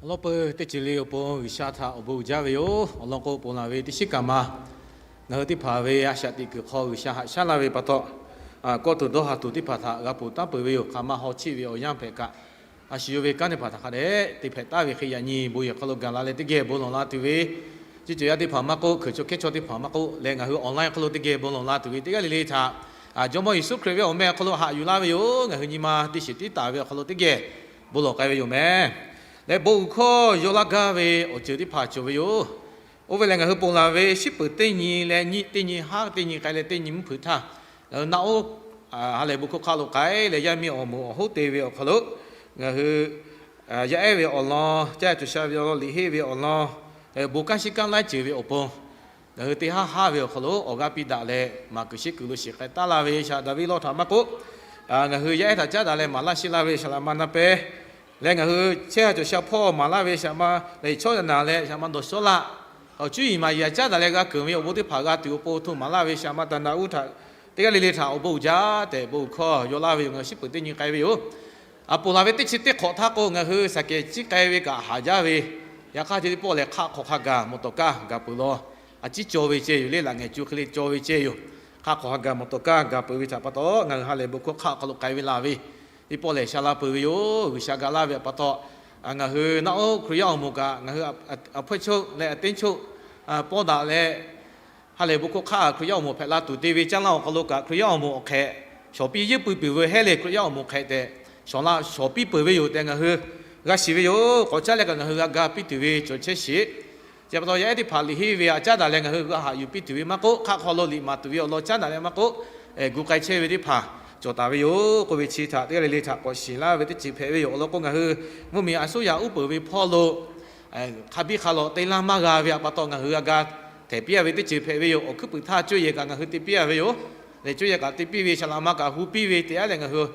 Awˬ lawn peuˬ teˇ ceuˬ le awˬ pon G'uiˬsha htaꞈ awˬ bon uiˍ jaˇ ve yoˬ. Awˬ lawn k'o, ponˬ laˬ ve teˇ shiˉ kaꞈ ma ngaˬ hui teˇ hpaˍ ve a shaꞈ teꞈ kuiˬ hk'aw G'uiˬsha haꞈ shaˉ laˇ ve pa taw, kawˇ tuˬ dawˇ ha tuˬ teˇ hpaˍ htaꞈ g'a ponˬ taˉ peuˬ ve yoˬ. Hk'aˬ ma haw chiˆ ve awˬ yanˇ hpehꞈ kaꞈ, a shu yawˇ ve kanˉ teˇ hpaˍ htaꞈ hk'a dehꞈ te hpehꞈ taˍ ve hk'e, yaꞈ nyi bon yehˬ hk'aw lo gaˬ la leh teˇ geh bon lawˬ la tuˬ ve, chi cawˬ yaˇ teˇ hpaˍ maˇ k'oˆ, hkui chaw hkehˇ chaw teˇ hpaˍ maˇ k'oˆ leh, ngaˬ hui online hk'aw lo teˇ geh bon lawˬ la tuˬ ve teˇ g'aˇ le le htaꞈ, Jawˇmawˇ Yeˍsuˆ Hkriꞈ ve awˬ meh awˬ hk'aw lo haꞈ yuˬ laˇ ve yoˬ. Ngaˬ hui nyi ma teˇ shiˍ tiˉ taˍ ve awˬ hk'aw lo teˇ geh bon lawˬ k'ai ve yoˬ meh. Leh bon uiˍ hkawˇ yaw laˇ gaˇ ve awˬ ceuˬ teˇ hpaˍ cawˬ ve yoˬ. Oˇ ve lehˬ, ngaˬ hui ponˬ laˬ ve shiˉ peuˬ teˇ nyi leh nyiˇ, teˇ nyi haˉ teˇ nyi k'ai leh teˇ nyi mvuhˇ hpeuꞈ htaˇ, ngaˬ hui naˆ oˉ ha lehˬ bon hkawˇ hk'aˆ lo k'ai leh, yaˇ miˇ awˬ moˍ awˬ hoˉ te ve awˬ hk'aw lo ngaˬ hui yaˇ ehˉ ve awˬ lawn, caˇ cawˬ sha ve awˬ lawn, liꞈ heˆ ve awˬ lawn, bon kanˉ shiˉ kanˉ laiˉ ceuˬ ve awˬ pon ngaˬ hui teˇ haˉ haˉ ve awˬ hk'aw lo awˬ g'aˇ piˇ daꞈ leh, maˍ kuiˬ sheˆ kuiˬ lo shiˍ k'ai taˉ laˇ ve shaꞈ daꞈ ve lawˇ htaꞈ maˇ k'oˆ, ngaˬ hui yaˇ ehˉ htaꞈ caˉ daꞈ leh maˍ laˇ sheˆ laˇ ve shaˍ laꞈ ma na peh leh, ngaˬ hui chehˇ ha cawˬ sha hpawˇ maˍ laˇ ve shaˍ laꞈ ma leh, chaw yaꞈ naˍ leh shaˍ laꞈ ma dawˬ shawˉ laˆ, awˬ cuˉ yiˍ maˍ yiˍ caˉ daꞈ leh g'a keunˍ ve awˬ bon teˇ hpaˍ g'a tuˬ awˬ pon hto maˍ laˇ ve shaˍ laꞈ ma taˍ naꞈ uˉ htaꞈ teˇ g'aˇ le le htaꞈ awˬ bon uiˍ jaˇ tehꞈ bon uiˍ hkawˇ yaw laˇ ve yoˬ. Ngaˬ hui shiˉ peuˬ teˇ nyi k'ai ve yoˬ. A ponˬ laˬ ve teˇ chi teˇ hk'awꞈ htaˇ k'o, ngaˬ hui shaˍ kehˍ ciˉ k'ai ve kaꞈ haˍ jaˇ ve, yaꞈ hk'aˇ te teˇ pawˆ lehˬ, hk'aˆ hk'aw hk'a gaˬ mawˬ tawˍ kaˇ gaˬ peuˬ law. A ciˉ cawˬ ve ceh yoˬ le, laꞈ ngehˬ co hk'e le cawˬ ve ceh yoˬ. Hk'aˆ hk'aw hk'a gaˬ mawˬ tawˍ kaˇ gaˬ peuˬ ve htaꞈ pa taw, ngaˬ hui ha lehˬ bon hkawˇ hk'aˆ awˬ hk'aw lo k'ai ve laˬ ve teˇ pawˆ lehˬ, sha la peuˬ ve yoˬ. G'uiˬsha ga laˇ ve pa taw, ngaˬ hui naˆ oˉ Hkriꞈ yaˇ awˬ moˍ kaꞈ ngaˬ hui a hpfuhˇ choˆ leh a teˇ choˆ pawˇ daꞈ leh, ha lehˬ bon hkawˇ hk'aˆ Hkriꞈ yaˇ awˬ moˍ hpehꞈ la tuˬ te ve caˇ laˇ awˬ hk'aw lo kaꞈ, Hkriꞈ yaˇ awˬ moˍ awˬ hk'ehꞈ shawˍ piˇ yeuˇ pui peuˬ ve hehˉ leh, Hkriꞈ yaˇ awˬ moˍ hk'ehꞈ tehꞈ shawˍ laꞈ shawˍ piˇ peuˬ ve yoˬ tehꞈ ngaˬ hui g'a shiˍ ve yoˬ. K'awꞈ caˉ leh kaꞈ ngaˬ hui g'a ga piˇ tuˬ ve cawˬ chehˇ sheˍ. Chi pa taw yaˇ ehˉ teˇ hpaˍ liꞈ heˆ ve htaꞈ caˉ daꞈ leh ngaˬ hui g'a haꞈ yuˬ piˇ tuˬ ve maˇ k'oˆ, hk'aˆ hk'aw lo liꞈ maˍ tuˬ ve awˬ lawn caˉ daꞈ leh maˇ k'oˆ, gu k'ai chehˇ ve teˇ hpaˍ cawˬ taˍ ve yoˬ k'oˆ ve chi htaꞈ teˇ g'aˇ le le htaꞈ k'awꞈ shiˍ laˇ ve teˇ ceuˬ hpehꞈ ve yoˬ. Awˬ lawn k'o, ngaˬ hui mvuhˇmiˬ a suˉ yaꞈ uˉ peunˍ ve hpawˇ lo hk'a biˇ hk'a lawꞈ te laˇ maˇ g'a ve htaꞈ pa taw, ngaˬ hui g'a ga htehˍ piˇ a ve teˇ ceuˬ hpehꞈ ve yoˬ. Awˬ hkuiˉ puiˍ htaˇ cuˇ yehˬ kaꞈ ngaˬ hui te piˇ a ve yoˬ. Leh cuˇ yehˬ kaꞈ te piˇ ve shaˍ laꞈ ma kaꞈ hu piˇ ve te aˉ leh, ngaˬ hui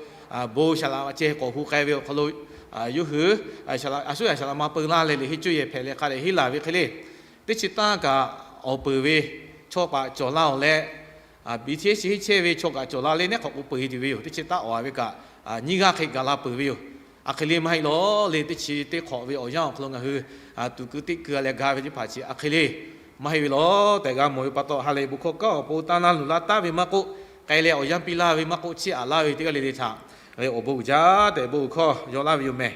bon shaˍ laꞈ ma ceh k'awꞈ hu k'ai ve awˬ hk'aw lo, yawˇ hui a suˉ yaꞈ shaˍ laꞈ ma peu laˇ leh, liꞈ heˆ cuˇ yehˬ hpehꞈ leh hk'a dehꞈ heˆ laˬ ve hk'e le. Teˇ chi taˇ kaꞈ awˬ peuˬ ve chaw kaꞈ cawˬ la awˬ leh, B T S heˆ chehˇ ve chaw kaꞈ cawˬ la leh, neˉ hk'awꞈ k'o peu e tuˬ ve yoˬ. Teˇ chi taˇ awˬ a ve kaꞈ nyiˇ g'aˇ hk'e gaˬ la peuˬ ve yoˬ. A hk'e le maˇ heˆ lawˬ le, teˇ chi teˇ hk'awꞈ ve awˬ yanˇ awˬ hk'aw lo ngaˬ hui tuꞈ keu teˆ keu a leh ga ve teˇ hpaˍ chi a hk'e le maˇ heˆ ve lawˬ tehꞈ g'a mawˬ ve pa taw, ha lehˬ bon hkawˇ kanˉ awˬ pon taˇ na luˬ laˇ taˍ ve maˇ k'oˆ, k'ai leh awˬ yanˇ piˇ laˇ ve maˇ k'oˆ, chiˇ aꞈ laˇ ve teˇ g'aˇ le le htaꞈ awˬ bon uiˍ jaˇ tehꞈ bon uiˍ hkawˇ yaw laˇ ve yoˬ meh.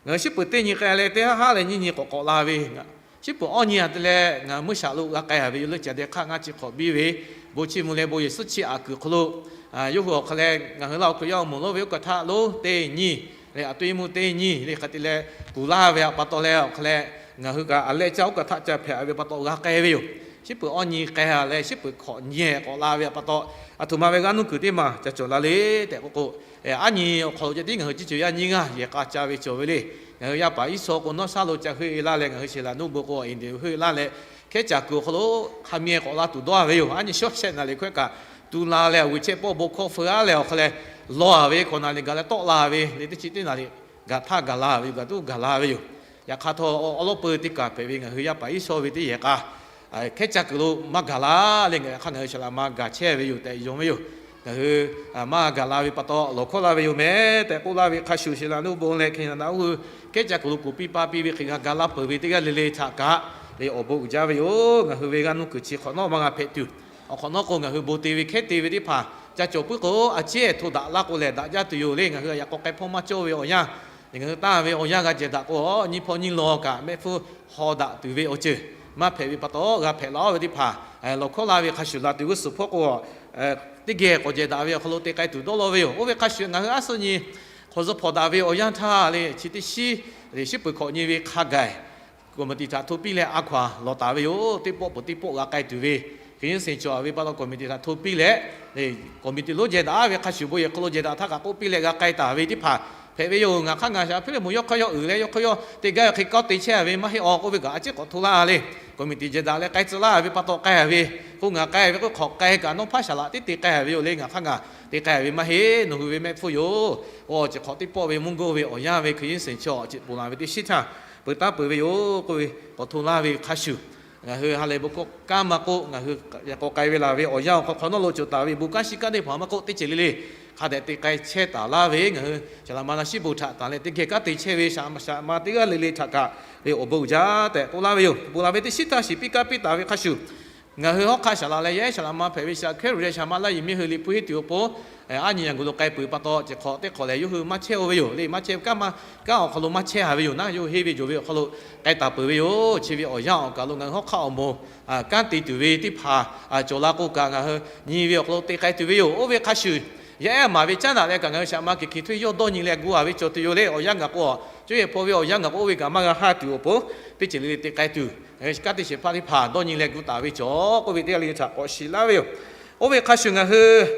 Ngaˬ hui shiˉ peuˬ teˇ nyi k'ai leh teˇ haˉ haˉ leh nyiˇ nyi k'awꞈ k'awꞈ la ve, shiˉ peuˬ awˇ nyi a te leh ngaˬ hui meuˇ shaꞈ lo g'a k'ai a ve yoˬ. Leuˇ ca deh hk'aˆ ngaˇ chi hk'awꞈ biˇ ve, bon chiˇ mvuh leh bon yehˬ suhˉ chiˇ aꞈ kuiˬ hk'aw lo, yawˇ hui awˬ hk'aw leh ngaˬ hui laˇ awˬ Hkriꞈ yaˇ awˬ moˍ lonˉ ve oˇ kaˬ htaˆ lonˉ teˇ nyi leh a to iˉ mvuhˇ teˇ nyi le hk'a te leh kuˬ laˇ ve htaꞈ pa taw leh awˬ hk'aw leh ngaˬ hui kaꞈ a leh caˇ oˇ kaˬ htaˆ ca hpehꞈ a ve pa taw g'a k'ai ve yoˬ. Shiˉ peuˬ awˇ nyi k'ai a leh shiˉ peuˬ hkawꞈ nyi k'awꞈ la ve htaꞈ pa taw, a htoꞈ ma ve g'aˇ nuˇ kuiˬ teˇ maˬ ca cawˬ la le tehꞈ k'oˆ k'o, aˉ nyi awˬ hk'aw lo ceh tiˉ ngaˬ hui ciˇ ceuˬ yaˇ nyiˇ g'aˇ yehˬ k'a ca ve cawˬ ve le. Ngaˬ hui yaˇ paˍ Iˉsawˇ k'o Nawˉsaˉ lo ca heuˆ e laˇ leh, ngaˬ hui Sheˍlaˍnuˆ bon k'o India heuˆ e laˇ leh, hkehˉ caˬ kuiˬ awˬ hk'aw lo hk'a meh k'awꞈ la tuˬ dawˇ a ve yoˬ. Aˉ nyi shawˉ shehˆ naˍ riˍ hkawehˉ kaꞈ tu la leh, awˬ g'uiˬ chehˇ pawˆ bon hkawˇ feu aˉ leh awˬ hk'aw leh lawˬ a ve, hkawꞈ naˍ riˍ gaˬ leh tawˆ la ve le, teˇ chi teˇ naˍ riˍ gaˬ htaˇ gaˬ la ve yoˬ, gaˬ tuˉ gaˬ la ve yoˬ. Yaꞈ hk'aˇ htawˇ, awˉ lawˉ peu teˇ kaˬ hpehꞈ ve ngaˬ hui yaˇ paˍ Iˉsawˇ ve teˇ yehˬ k'a hkehˉ caˬ kuiˬ lo maˇ gaˬ la leh, ngaˬ hk'aˇ ngaˬ hui shaˍ laꞈ ma gaˬ chehˇ ve yoˬ tehꞈ yonˍ ve yoˬ. Ngaˬ hui maˇ gaˬ la ve pa taw lawˬ hkawˇ laˇ ve yoˬ meh tehꞈ k'oˆ laˇ ve hk'a shuˍ, Sheˍlaˍnuˆ bon leh Hkaˍnanˍ uˇ hui hkehˉ caˬ kuiˬ lo kuˬ piˇ pa piˇ ve hk'e g'a ga laˇ peuˬ ve teˇ g'aˇ le le htaꞈ kaꞈ le awˬ bon uiˍ jaˇ ve yoˬ. Ngaˬ hui ve g'aˇ nuˇ kuiˬ chi hk'awꞈ nawˉ maˇ g'a hpehꞈ tuˬ, awˬ hk'awꞈ nawˉ k'o ngaˬ hui bon te ve hkehˉ te ve teˇ hpaˍ ca cawˬ puiˉ k'o, a ciˉ hto daꞈ laˇ k'o lehˬ daꞈ jaˇ tuˬ yoˬ le. Ngaˬ hui yaꞈ k'aw k'ai hpawˇ maˇ cawˇ ve awˬ yanˇ, ngaˬ hui tanˇ ve awˬ yanˇ g'a jehˬ daꞈ k'o, nyiˇ hpawˇ nyiˇ law kaꞈ mehˆ hpfuhˇ haw daꞈ tuˬ ve awˬ ceuˬ maˇ hpehꞈ ve pa taw, g'a hpehꞈ la oˇ ve teˇ hpaˍ lawˬ hkawˇ la ve hk'a shuˍ, laˬ tuˬ g'uˇ suhˍ hpawˇ k'o teˇ geh k'awꞈ jehˬ daꞈ ve awˬ hk'aw lo te k'ai tuˬ dawˇ law ve yoˬ. Oˇ ve hk'a shuˍ ngaˬ hui aˉ suhˉ nyi hk'awꞈ zuh hpawꞈ daꞈ ve awˬ yanˇ htaˇ le, chi teˇ shiˉ shiˉ peuˬ hkawꞈ nyi ve hk'a gaˬ committee htaꞈ hto piˇ leh a hkaw a lawˬ taˍ ve yoˬ. Teˇ pawˆ peuˬ teˇ pawˆ g'a k'ai tuˬ ve, hk'e nyi seˍ cawˬ ve pa taw committee htaꞈ hto piˇ leh, committee lonˉ jehˬ daꞈ ve hk'a shuˍ bon yehˬ hk'aw lo jehˬ daꞈ htaˇ kaꞈ k'oˆ piˇ leh g'a k'ai taˍ ve teˇ hpaˍ hpehꞈ ve yoˬ. Ngaˬ hk'aˇ ngaˬ shaˍ hpuiˇ le moˍ yawˇ hk'aˇ yawˇ uiˍ leh yawˇ hk'aˇ yawˇ te gaˇ ve hk'e kawˇ te chehˇ ve maˇ heˆ awˬ k'oˆ ve kaꞈ a ciˉ k'awꞈ hto laˇ le. Committee jehˬ daꞈ leh k'ai tcuh laˇ ve pa taw k'ai ve k'o, ngaˬ k'ai ve k'o hk'awꞈ k'ai kaꞈ nawˉ hpaˇ shaˍ laꞈ tiˉ te k'ai ve yoˬ le. Ngaˬ hk'aˇ ngaˬ te k'ai ve maˇ heˆ. Nawˬ hui ve mehˆ hpfuhˇ yoˬ. Awˬ ceuˬ hk'awꞈ teˇ pawˆ ve mvuhˇ goˇ ve awˬ yanˇ ve hkui yinˉ seˍ chaw awˬ ceuˬ ponˬ laˬ ve teˇ shiˉ htaˇ peuˬ taˉ peuˬ ve yoˬ k'oˆ ve k'awꞈ hto laˇ ve hk'a shuˍ, Ngaˬ hui ha lehˬ bon hkawˇ kanˉ maˇ k'oˆ, ngaˬ hui k'awꞈ k'ai ve laˬ ve awˬ yanˇ awˬ hk'aw hk'awꞈ nawˉ lo cawˬ taˍ ve bon kanˉ shiˉ kanˉ teˇ hpaˍ maˇ k'oˆ, teˇ ceuˬ le le hk'a dehꞈ te k'ai chehˇ taˍ laˇ ve, ngaˬ hui Saˍ laꞈ ma na shiˉ bon htaꞈ tanˬ leh teˇ geh kanˉ te chehˇ ve Saˍ laꞈ ma teˇ g'aˇ le le htaꞈ kaꞈ ve awˬ bon uiˍ jaˇ tehꞈ k'oˆ laˇ ve yoˬ. Bon laˬ ve teˇ shiˉ htaˇ shiˍ piˇ kaˇ piˇ taˍ ve hk'a shuˍ, ngaˬ hui hawˉ hk'aˇ Saˍ laꞈ leh yaˇ ehˉ Saˍ laꞈ ma hpehꞈ ve Saˍ Hkehˉ Ruˍ leh Saˍ maˇ laˇ yehˬ miˇ hui liꞈ hpu henˇ tuˬ awˬ pon, aˉ nyi yaꞈ gu lo k'ai peuˬ pa taw, chi hk'awꞈ teˇ hk'awꞈ lehˬ yawˇ hui maˇ chehˇ-o ve yoˬ le. Maˇ chehˇ ve kanˉ maˇ, kanˉ awˬ hk'aw lo maˇ chehˇ haˍ ve yoˬ naˉ, yawˇ hui henˇ ve jawˬ ve awˬ hk'aw lo k'ai taˍ peuˬ ve yoˬ. Chi ve awˬ yanˇ awˬ kaˬ lo ngaˬ hui hawˉ hk'aˇ awˬ moˍ kanˉ te tuˬ ve teˇ hpaˍ cawˬ la k'o kaꞈ, ngaˬ hui nyi ve awˬ hk'aw lo te k'ai tuˬ ve yoˬ. Oˇ ve hk'a shuˍ, yaˇ ehˉ maˍ ve caˉ daꞈ leh kaꞈ ngaˬ hui Saˍ laꞈ ma Hkriꞈ hkiˬ htoˇ yawˇ dawˇ nyi leh gu a ve cawˬ tuˬ yoˬ le. Awˬ yanˇ gaˬ k'o, cuˇ yehˬ hpaw ve awˬ yanˇ gaˬ k'o, oˇ ve kaꞈ maˇ g'a haˇ tuˬ awˬ pon, teˇ ceuˬ le le te k'ai tuˬ, kanˉ te shehˍ hpaˇ teˇ hpaˍ dawˇ nyi leh gu taˍ ve cawˬ k'oˆ ve teˇ g'aˇ le le htaꞈ k'awꞈ shiˍ laˇ ve yoˬ. Oˇ ve hk'a shuˍ ngaˬ hui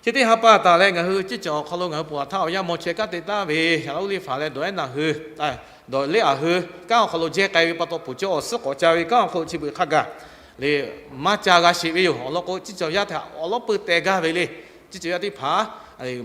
chi teˇ ha pa taˍ leh ngaˬ hui ciˉ cawˬ awˬ hk'aw lo ngaˬ hui ponˬ aˬ htaˇ awˬ yanˇ maw chehˇ kanˉ te taˉ ve Saˍ laꞈ uˇ liˇ hpaˍ leh dawˬ ehˉ naˬ hui, dawˬ lehˉ aˬ hui kanˉ awˬ hk'aw lo jehˇ k'ai ve pa taw, puˬ cawˇ awˬ suhˉ k'awꞈ ca ve kanˉ awˬ hk'aw lo chi beuꞈ hk'a gaˬ le maˇ ca g'a sheˍ ve yoˬ. Awˬ lawn k'o, ciˉ cawˬ yaˇ htaꞈ awˬ lawˉ peuˬ teh gaˇ ve le. Ciˉ cawˬ yaˇ teˇ hpaˍ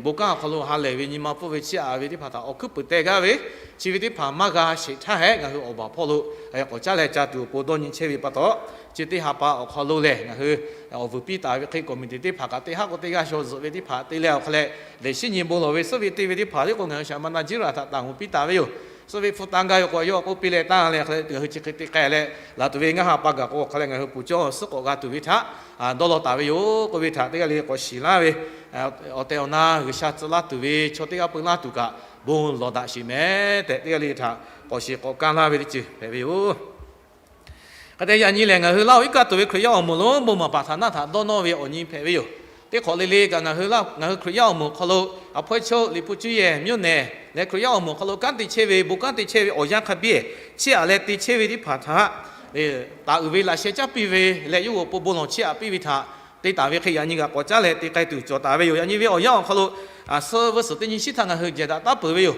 bon kanˉ awˬ hk'aw lo ha lehˬ ve nyi ma pfuhˇ ve chiˇ aꞈ ve teˇ hpaˍ htaꞈ awˬ hkuiˉ puiˍ teh gaˇ ve, chi ve teˇ hpaˍ maˇ g'a sheˍ htaˇ hehꞈ, ngaˬ hui awˬ baˬ hpawˇ lo k'awꞈ caˉ leh ca tuˬ awˬ pon dawˇ nyi chehˇ ve pa taw, chi teˇ ha pa awˬ hk'aw lo lehˬ ngaˬ hui awˬ vuiˬ piˇ taˍ ve hk'e committee teˇ hpaˍ kaꞈ teˇ haˉ k'o teˇ g'aˇ shaw zuhꞈ ve teˇ hpaˍ te leh awˬ hk'a leh, lehˬ shinˉ nyi bon lawˬ ve suhˆ ve te ve teˇ hpaˍ le k'o, ngaˬ hui Saˍ laꞈ ma na jiˉ raˍ htaꞈ taˍ mvuh piˇ taˍ ve yoˬ. Suhˆ ve hpu taˇ gaˇ ve k'o, yawˇ k'oˆ piˇ leh taˇ leh hk'a leh ngaˬ hui chi hk'e te k'ai leh laˬ tuˬ ve ngaˇ ha pa gaˬ k'o, awˬ hk'a leh ngaˬ hui puˬ cawˇ suhˉ k'awꞈ g'a tuˬ ve htaꞈ dawˇ law taˍ ve yoˬ k'oˆ ve htaꞈ teˇ g'aˇ le le k'awꞈ shiˍ laˇ ve, awˬ tehˬ awˬ na G'uiˬsha tcuh laˇ tuˬ ve chaw teˇ g'aˇ peu laˇ tuˬ kaꞈ bon lawˬ daꞈ sheˍ mehˍ tehꞈ teˇ g'aˇ le le htaꞈ k'awꞈ shiˍ k'awꞈ kaˇ laˇ ve teˇ ceuˬ hpehꞈ ve yoˬ. Hk'e te yaꞈ nyi lehˬ, ngaˬ hui Laˇ huˍ iˉ kaˆ tuˬ ve Hkriꞈ yaˇ awˬ moˍ lonˉ bon maˍ paˍ htaꞈ naˆ htaꞈ dawˇ nawˇ ve awˬ nyi hpehꞈ ve yoˬ. Teˇ hk'awꞈ le le kaꞈ ngaˬ hui Laˇ, ngaˬ hui Hkriꞈ yaˇ awˬ moˍ awˬ hk'aw lo, a hpawehˇ choˆ liꞈ hpu cuˇ yehˬ mvuhˇ nehˬ leh Hkriꞈ yaˇ awˬ moˍ awˬ hk'aw lo kanˉ te chehˇ ve, bon kanˉ te chehˇ ve awˬ yanˇ hk'a biˇ chiˇ aꞈ leh te chehˇ ve teˇ hpaˍ htaꞈ taˍ uiˍ ve laꞈ sheh caˉ piˇ ve leh yawˇ hui awˬ pon bon lawˬ chiˇ aꞈ piˇ ve htaꞈ te taˍ ve hk'e, yaꞈ nyi kaꞈ k'awꞈ caˉ leh te k'ai tuˬ cawˬ taˍ ve yoˬ. Yaꞈ nyi ve awˬ yanˇ awˬ hk'aw lo, suhˆ vuiˇ suhˍ teˇ nyi shiˉ htaˇ ngaˬ hui jehˬ daꞈ taˉ peuˬ ve yoˬ.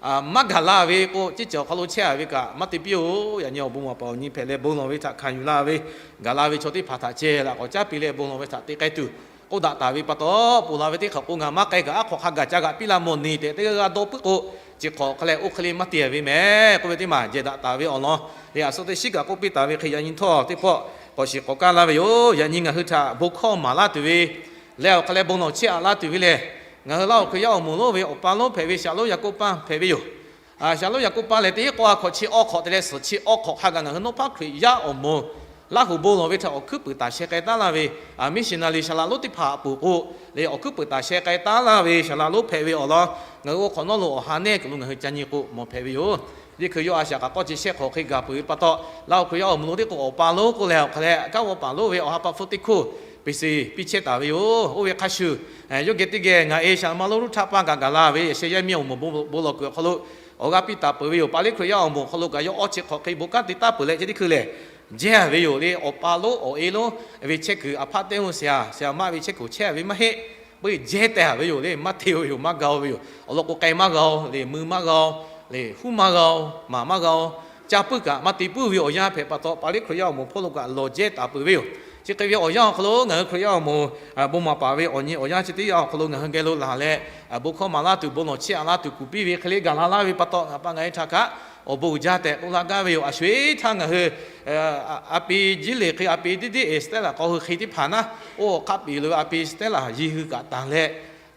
Maˇ gaˬ la ve k'o, ciˉ cawˬ awˬ hk'aw lo chehˇ a ve kaꞈ maˇ te piˇ-oˬ. Yaꞈ nyi awˬ bon maˍ paˍ awˬ nyi hpehꞈ leh bon lawˬ ve htaꞈ hkanˍ yuˬ la ve, gaˬ la ve chaw teˇ hpaˍ htaꞈ ceh laꞈ k'awꞈ caˉ piˇ leh bon lawˬ ve htaꞈ te k'ai tuˬ k'oˆ daꞈ taˍ ve pa taw, ponˬ la ve teˇ hk'awꞈ k'o, ngaˬ maˇ k'ai kaꞈ aˉ hk'awꞈ hk'a gaˬ ca g'aꞈ piˇ la mawˬ neˬ tehꞈ teˇ g'aˇ g'aˇ dawˇ puiˉ k'o, chi hk'awꞈ hk'a leh oˇ hk'e le maˇ te ve mehˍ k'oˆ ve teˇ maˬ jehˬ daꞈ taˍ ve awˬ lawn le. A suhˆ teˇ shiˉ kaꞈ k'oˆ piˇ taˍ ve hk'e, yaꞈ nyi htawˇ teˇ pawˆ k'awꞈ shiˍ k'awꞈ kaˇ laˇ ve yoˬ. Yaꞈ nyi ngaˬ hui htaꞈ bon hkawˇ maˍ laˇ tuˬ ve leh awˬ hk'a leh bon lawˬ chiˇ aꞈ laˇ tuˬ ve lehˬ, ngaˬ hui Laˇ huˍ Hkriꞈ yaˇ awˬ moˍ lonˉ ve awˬ pa lonˉ hpehꞈ ve Shaˍ lonˉ Yaˍkoˆ paˇ hpehꞈ ve yoˬ. Shaˍ lonˉ Yaˍkoˆ paˇ lehˬ, teˇ k'awˇ a hk'awꞈ chi awˇ hk'awꞈ te leh suhˍ chi awˇ hk'awꞈ hk'a gaˬ ngaˬ hui Nawˉ hpaˉ Hkriꞈ yaˇ awˬ moˍ Laˇ huˍ bon lawˬ ve htaꞈ awˬ hkuiˉ puiˍ taˍ sheh k'ai taˉ laˇ ve, a missionary Shaˍ laꞈ lonˉ teˇ hpaˍ a poˍ k'o, le awˬ hkuiˉ puiˍ taˍ sheh k'ai taˉ laˇ ve Shaˍ laꞈ lonˉ hpehꞈ ve awˬ lawn, ngaˬ hui oˇ hk'awꞈ nawˉ lo awˬ ha nehˇ kuiˬ lo ngaˬ hui ca nyi k'o mawˬ hpehꞈ ve yoˬ. Yeˇ hkui yawˇ a shaꞈ k'aꞈ k'awˇ ce shehˆ hk'awꞈ hk'e gaˬ peuˬ ve pa taw, Laˇ huˍ Hkriꞈ yaˇ awˬ moˍ lonˉ teˇ k'o awˬ pa lonˉ k'oˆ leh awˬ hk'a leh kanˉ g'aw paˍ lonˉ ve awˬ ha pa hpfuhˇ teˇ hkoˇ peˬ seˍ piˇ chehˇ taˍ ve yoˬ. Oˇ ve hk'a shuˍ, yawˇ geh teˇ geh ngaˬ e Shaˍ laꞈ ma lonˉ Ruˇhtaˆ paˇ kaꞈ gaˬ la ve, yaꞈ sheh yaˇ miˇ awˬ moˍ bon lawˬ kuiˬ awˬ hk'aw lo awˬ g'aˇ piˇ taˍ peuˬ ve yoˬ. Paˍ liˇ Hkriꞈ yaˇ awˬ moˍ awˬ hk'aw lo kaꞈ yawˇ awˇ chi hk'awꞈ hk'e bon kanˉ te taˉ peuˬ leh, chi teˇ hkui lehˬ, jehˇ ve yoˬ le. Awˬ pa lonˉ awˬ e lonˉ ve chehˇ kuiˬ, a hpaˇ teˇ oˇ seˍ a, seˍ a maˆ ve chehˇ kuiˬ chehˇ a ve maˇ heˆ. Peuˬ jehˇ teh a ve yoˬ le. Maˇ te ve yoˬ, maˇ g'a-o ve yoˬ. Awˬ lawn k'o, k'ai maˇ g'a-o le, mui maˇ g'a-o le, huˉ maˇ g'a-o, maˍ maˇ g'a-o, ca puiˉ kaꞈ maˇ te puiˉ ve awˬ yanˇ hpehꞈ pa taw, paˍ liˇ Hkriꞈ yaˇ awˬ moˍ hpawˇ lo kaꞈ lawˬ jehˇ taˍ peuˬ ve yoˬ. Chi hk'e ve awˬ yanˇ awˬ hk'aw lo ngaˬ hui Hkriꞈ yaˇ awˬ moˍ bon maˍ paˍ ve awˬ nyi awˬ yanˇ chi teˇ yanˇ awˬ hk'aw lo ngaˬ hui geh lo laˬ leh, bon hkawˇ maˍ laˇ tuˬ, bon lawˬ chiˇ aꞈ laˇ tuˬ kuˬ piˇ ve hk'e le gaˬ la laˇ ve pa taw, ngaˬ pa ngaˬ e htaꞈ kaꞈ awˬ bon uiˍ jaˇ tehꞈ k'oˆ laˇ gaˇ ve yoˬ. A sho-eˬ htaˇ ngaˬ hui a pi Jiˇ leˍ hk'e, a pi Diˇ Diˇ e Stella k'aw hui hk'e teˇ hpaˍ naˉ, oˇ hk'aˆ piˍ lo ve a pi Stella yiˇ hui kaꞈ tanˬ leh,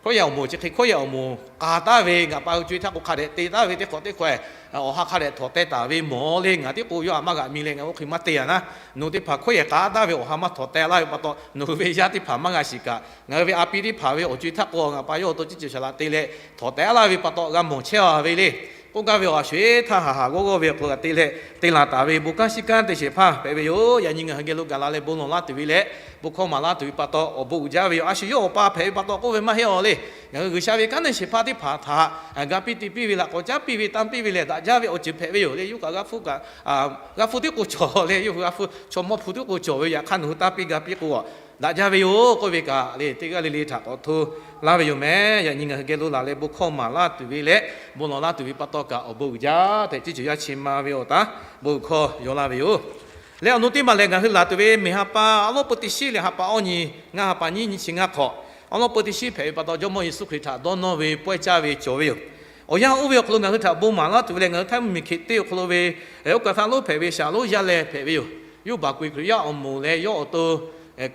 hkawˇ yaˇ awˬ moˍ chi hk'e hkawˇ yaˇ awˬ moˍ k'a taˉ ve ngaˬ pa hui co-e htaˇ k'o hk'a dehꞈ te taˉ ve teˇ hk'awꞈ teˇ hkawꞈ awˬ ha hk'a dehꞈ htawnˍ teh taˍ ve mawˬ le. Ngaˬ tiˉ k'o yawˇ htaꞈ maˇ g'aꞈ mi leh ngaˬ oˇ hk'e maˇ te a naˉ, nawˬ hui teˇ hpaˍ hkawˇ yaˇ k'a taˉ ve awˬ ha maˇ htawnˍ teh laˇ ve pa taw, nawˬ hui ve yaˇ teˇ hpaˍ maˇ g'a shiˍ kaꞈ, ngaˬ hui ve a pi teˇ hpaˍ ve awˬ co-e htaˇ k'o ngaˬ pa yawˇ awˬ to ciˉ ceuˬ Shaˍ laꞈ te leh htawnˍ teh laˇ ve pa taw g'a mawˬ chehˇ a ve le. K'oˆ gaˇ ve awˬ, a sho-eˬ htaˇ haˍ haˍ g'awˇ g'awˇ ve awˬ hk'aw lo kaꞈ te leh te laˬ taˍ ve bon kanˉ shiˉ kanˉ te shehˍ hpaˇ hpehꞈ ve yoˬ. Yaꞈ nyi ngaˬ hui geh lo gaˬ la leh bon lawˬ laˇ tuˬ ve leh bon hkawˇ maˍ laˇ tuˬ ve pa taw awˬ bon uiˍ jaˇ ve yoˬ. A shu yawˇ awˬ pa hpehꞈ ve pa taw k'oˆ ve maˇ heˆ a le. Ngaˬ hui G'uiˬsha ve kanˉ te shehˍ hpaˇ teˇ hpaˍ htaꞈ ga piˇ te piˇ ve, laꞈ k'awꞈ caˉ piˇ ve, tanˇ piˇ ve lehˬ daꞈ jaˇ ve awˬ ceuˬ hpehꞈ ve yoˬ le. Yawˇ kaꞈ g'a hpuˇ kaꞈ, g'a hpuˇ tiˉ k'o cawˬ le. Yawˇ hui g'a hpuˇ chaw mawˇ hpu tiˉ k'o cawˬ ve, yaꞈ hk'aˇ nawˬ hui tanˇ piˇ ga piˇ k'o daꞈ jaˇ ve yoˬ k'oˆ ve kaꞈ le, teˇ g'aˇ le le htaꞈ k'awꞈ hto laˇ ve yoˬ mehˍ. Yaꞈ nyi ngaˬ hui geh lo laˬ leh bon hkawˇ maˍ laˇ tuˬ ve leh bon lawˬ laˇ tuˬ ve pa taw kaꞈ awˬ bon uiˍ jaˇ tehꞈ ciˉ ceuˬ yaˇ chi ma ve awˬ taˍ bon hkawˇ yaw laˇ ve yoˬ. Leh awˬ nu teˇ maˬ lehˬ, ngaˬ hui laˬ tuˬ ve mehˬ ha pa awˉ lawˉ peu teˇ shiˉ leh ha pa awˇ nyi, ngaˇ ha pa nyiˇ nyi chi ngaˇ hk'awꞈ, awˉ lawˉ peu teˇ shiˉ hpehꞈ ve pa taw, Jawˇmawˇ Yeˍsuˆ Hkriꞈ htaꞈ dawˇ nawˇ ve pawehˇ caˇ ve cawˬ ve yoˬ. Awˬ yanˇ oˇ ve awˬ hk'aw lo ngaˬ hui htaꞈ bon maˍ laˇ tuˬ ve lehˬ, ngaˬ hui Htaiˇ mvuhˇmiˬ hk'e te awˬ hk'aw lo ve oˇ kaˬ htaˇ lonˉ hpehꞈ ve Shaˍ lonˉ yaˇ leh hpehꞈ ve yoˬ. Yawˇ baˬ k'oˍ Hkriꞈ yaˇ awˬ moˍ leh yawˇ awˬ to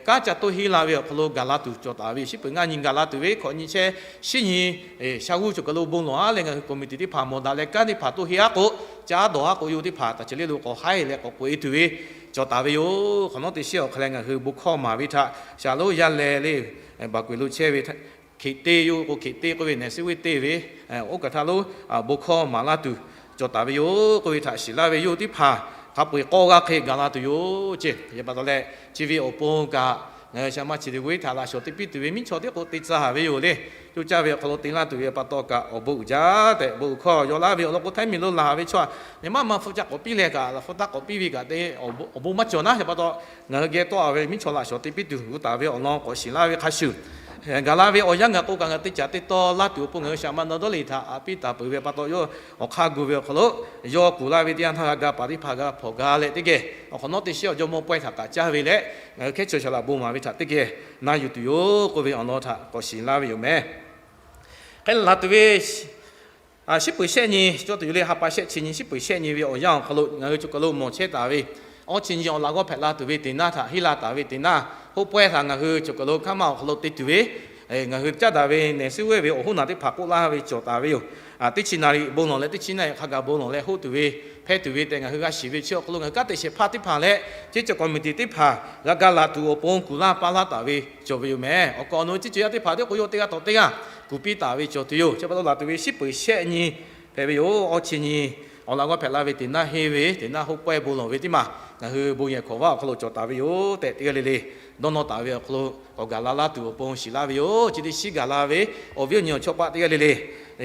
kanˉ ca toˇ henˇ la ve awˬ hk'aw lo gaˬ la tuˬ cawˬ taˍ ve yoˬ. Shiˉ peuˬ ngaˇ nyi gaˬ la tuˬ ve hkawꞈ nyi chehˇ, shiˉ nyi sha g'uˇ cawˬ kaˬ lo bon lawˬ-a leh ngaˬ hui committee teˇ hpaˍ mawˬ daꞈ leh kanˉ teˇ hpaˍ toˇ henˇ-a k'o, caˉ dawˬ-a k'o, yawˇ teˇ hpaˍ taˍ ceh le lo k'awꞈ haiˉ leh k'awꞈ k'oꞈ-e tuˬ ve cawˬ taˍ ve yoˬ. Hk'awꞈ nawˉ teˇ shiˉ awˬ hk'aw leh ngaˬ hui bon hkawˇ maˍ ve htaꞈ shaˍ lonˉ yaˇ leh le, baˬ k'oˍ lo chehˇ ve Hkeꞈ teˇ yoˬ k'o, Hkeꞈ teˇ k'oˆ ve nehˬ suhˉ ve teˇ ve, oˇ kaˬ htaˇ lo bon hkawˇ maˍ laˇ tuˬ cawˬ taˍ ve yoˬ k'oˆ ve htaꞈ shiˍ laˇ ve, yawˇ teˇ hpaˍ hk'a peu-eˬ k'awˇ g'aˇ hk'e gaˬ la tuˬ yoˬ ce. Yaꞈ pa taw leh, chi ve awˬ pon kaꞈ ngaˬ hui shaˍ ma chi teˇ g'uˇ htaꞈ laꞈ shawˍ teˇ piˉ tuˬ ve miˉ chaw tiˉ k'o te tcuh haˍ ve yoˬ le. Coˇ caˇ ve awˬ hk'aw lo te laˇ tuˬ ve pa taw kaꞈ awˬ bon uiˍ jaˇ tehꞈ bon uiˍ hkawˇ yaw laˇ ve awˬ lawn k'o, Htaiˇ miˬ lo laˬ ve chaw-a, nyi maˇ ma hpu ca k'awꞈ piˇ leh kaꞈ laꞈ hpu taˇ k'awꞈ piˇ ve kaꞈ te awˬ bon maˇ cawˬ naˉ. Yaꞈ pa taw ngaˬ hui geh tawˆ-a ve miˉ chaw laꞈ shawˍ teˇ piˉ tuˬ gu taˍ ve awˬ lawn k'awꞈ shiˍ laˇ ve hk'a shuˍ, gaˬ la ve awˬ yanˇ gaˬ k'o kaꞈ ngaˬ hui te caˍ te taw laˇ tuˬ awˬ pon ngaˬ hui shaˍ ma na dawˇ le htaꞈ a piˇ taˍ peuˬ ve pa taw, yawˇ awˬ hk'aˇ gu ve awˬ hk'aw lo yawˇ kuˬ laˇ ve teˇ yanˇ htaˇ g'a ga paˍ teˇ hpaˍ g'a hpawnˬ ga leh teˇ geh awˬ hk'awꞈ nawˉ teˇ shiˉ awˬ jawˇmawˇ pawehˇ htaꞈ kaꞈ caˇ ve leh, ngaˬ hui hkehˉ chaw shaˍ laꞈ bon maˍ ve htaꞈ teˇ geh na yuˬ tuˬ yoˬ k'oˆ ve awˬ lawn htaꞈ k'awꞈ shiˍ laˇ ve yoˬ meh. Hk'e laˬ tuˬ ve shiˉ peuˬ shehˆ nyi cawˬ tuˬ yoˬ le. Ha pa shehˆ chi nyi, shiˉ peuˬ shehˆ nyi ve awˬ yanˇ awˬ hk'aw lo ngaˬ hui cawˬ kaˬ lo mawˬ chehˇ taˍ ve, awˇ chi nyi awˬ laꞈ g'awˇ hpehꞈ la tuˬ ve teˇ naˇ htaꞈ henˇ la taˍ ve teˇ naˇ, hoˆ pawehˇ htaꞈ ngaˬ hui cawˬ kaˬ lo kanˉ maˇ awˬ hk'aw lo te tuˬ ve, ngaˬ hui caˇ daꞈ ve nehˬ suhˉ ve awˬ hoˉ naˬ teˇ hpaˍ k'oˆ laˇ ve cawˬ taˍ ve yoˬ. Teˇ chi naˍ riˍ bon lawˬ leh teˇ chi naˍ riˍ hk'a gaˬ bon lawˬ leh hoˆ tuˬ ve, hpehˇ tuˬ ve tehꞈ ngaˬ hui g'a shiˍ ve chi awˬ hk'aw lo ngaˬ hui kanˉ te shehˍ hpaˇ teˇ hpaˍ leh, ceˇ cawˬ committee teˇ hpaˍ g'a ga laˬ tuˬ awˬ pon kuˬ laˇ paˇ laˇ taˍ ve cawˬ ve yoˬ meh. Awˬ kaˍ awˬ nu ceˇ cawˬ yaˇ teˇ hpaˍ tiˉ k'o yawˇ teˇ g'aˇ tawꞈ teˇ g'aˇ kuˬ piˇ taˍ ve cawˬ tuˬ yoˬ. Chi pa taw laˬ tuˬ ve shiˉ peuˬ shehˆ nyi hpehꞈ ve yoˬ. Awˇ chi nyi awˬ laꞈ g'awˇ hpehꞈ la ve teˇ naˇ henˇ ve, teˇ naˇ hoˆ pawehˇ bon lawˬ ve teˇ maˬ ngaˬ hui bon yehˬ hk'awꞈ vaˇ awˬ hk'aw lo cawˬ taˍ ve yoˬ tehꞈ teˇ g'aˇ le le dawˇ nawˇ taˍ ve awˬ hk'aw lo k'awꞈ gaˬ la laˇ tuˬ awˬ pon shiˍ laˇ ve yoˬ. Chi teˇ shiˉ gaˬ la ve awˬ viˉ awˬ nyi awˬ chawˇ paˆ teˇ g'aˇ le le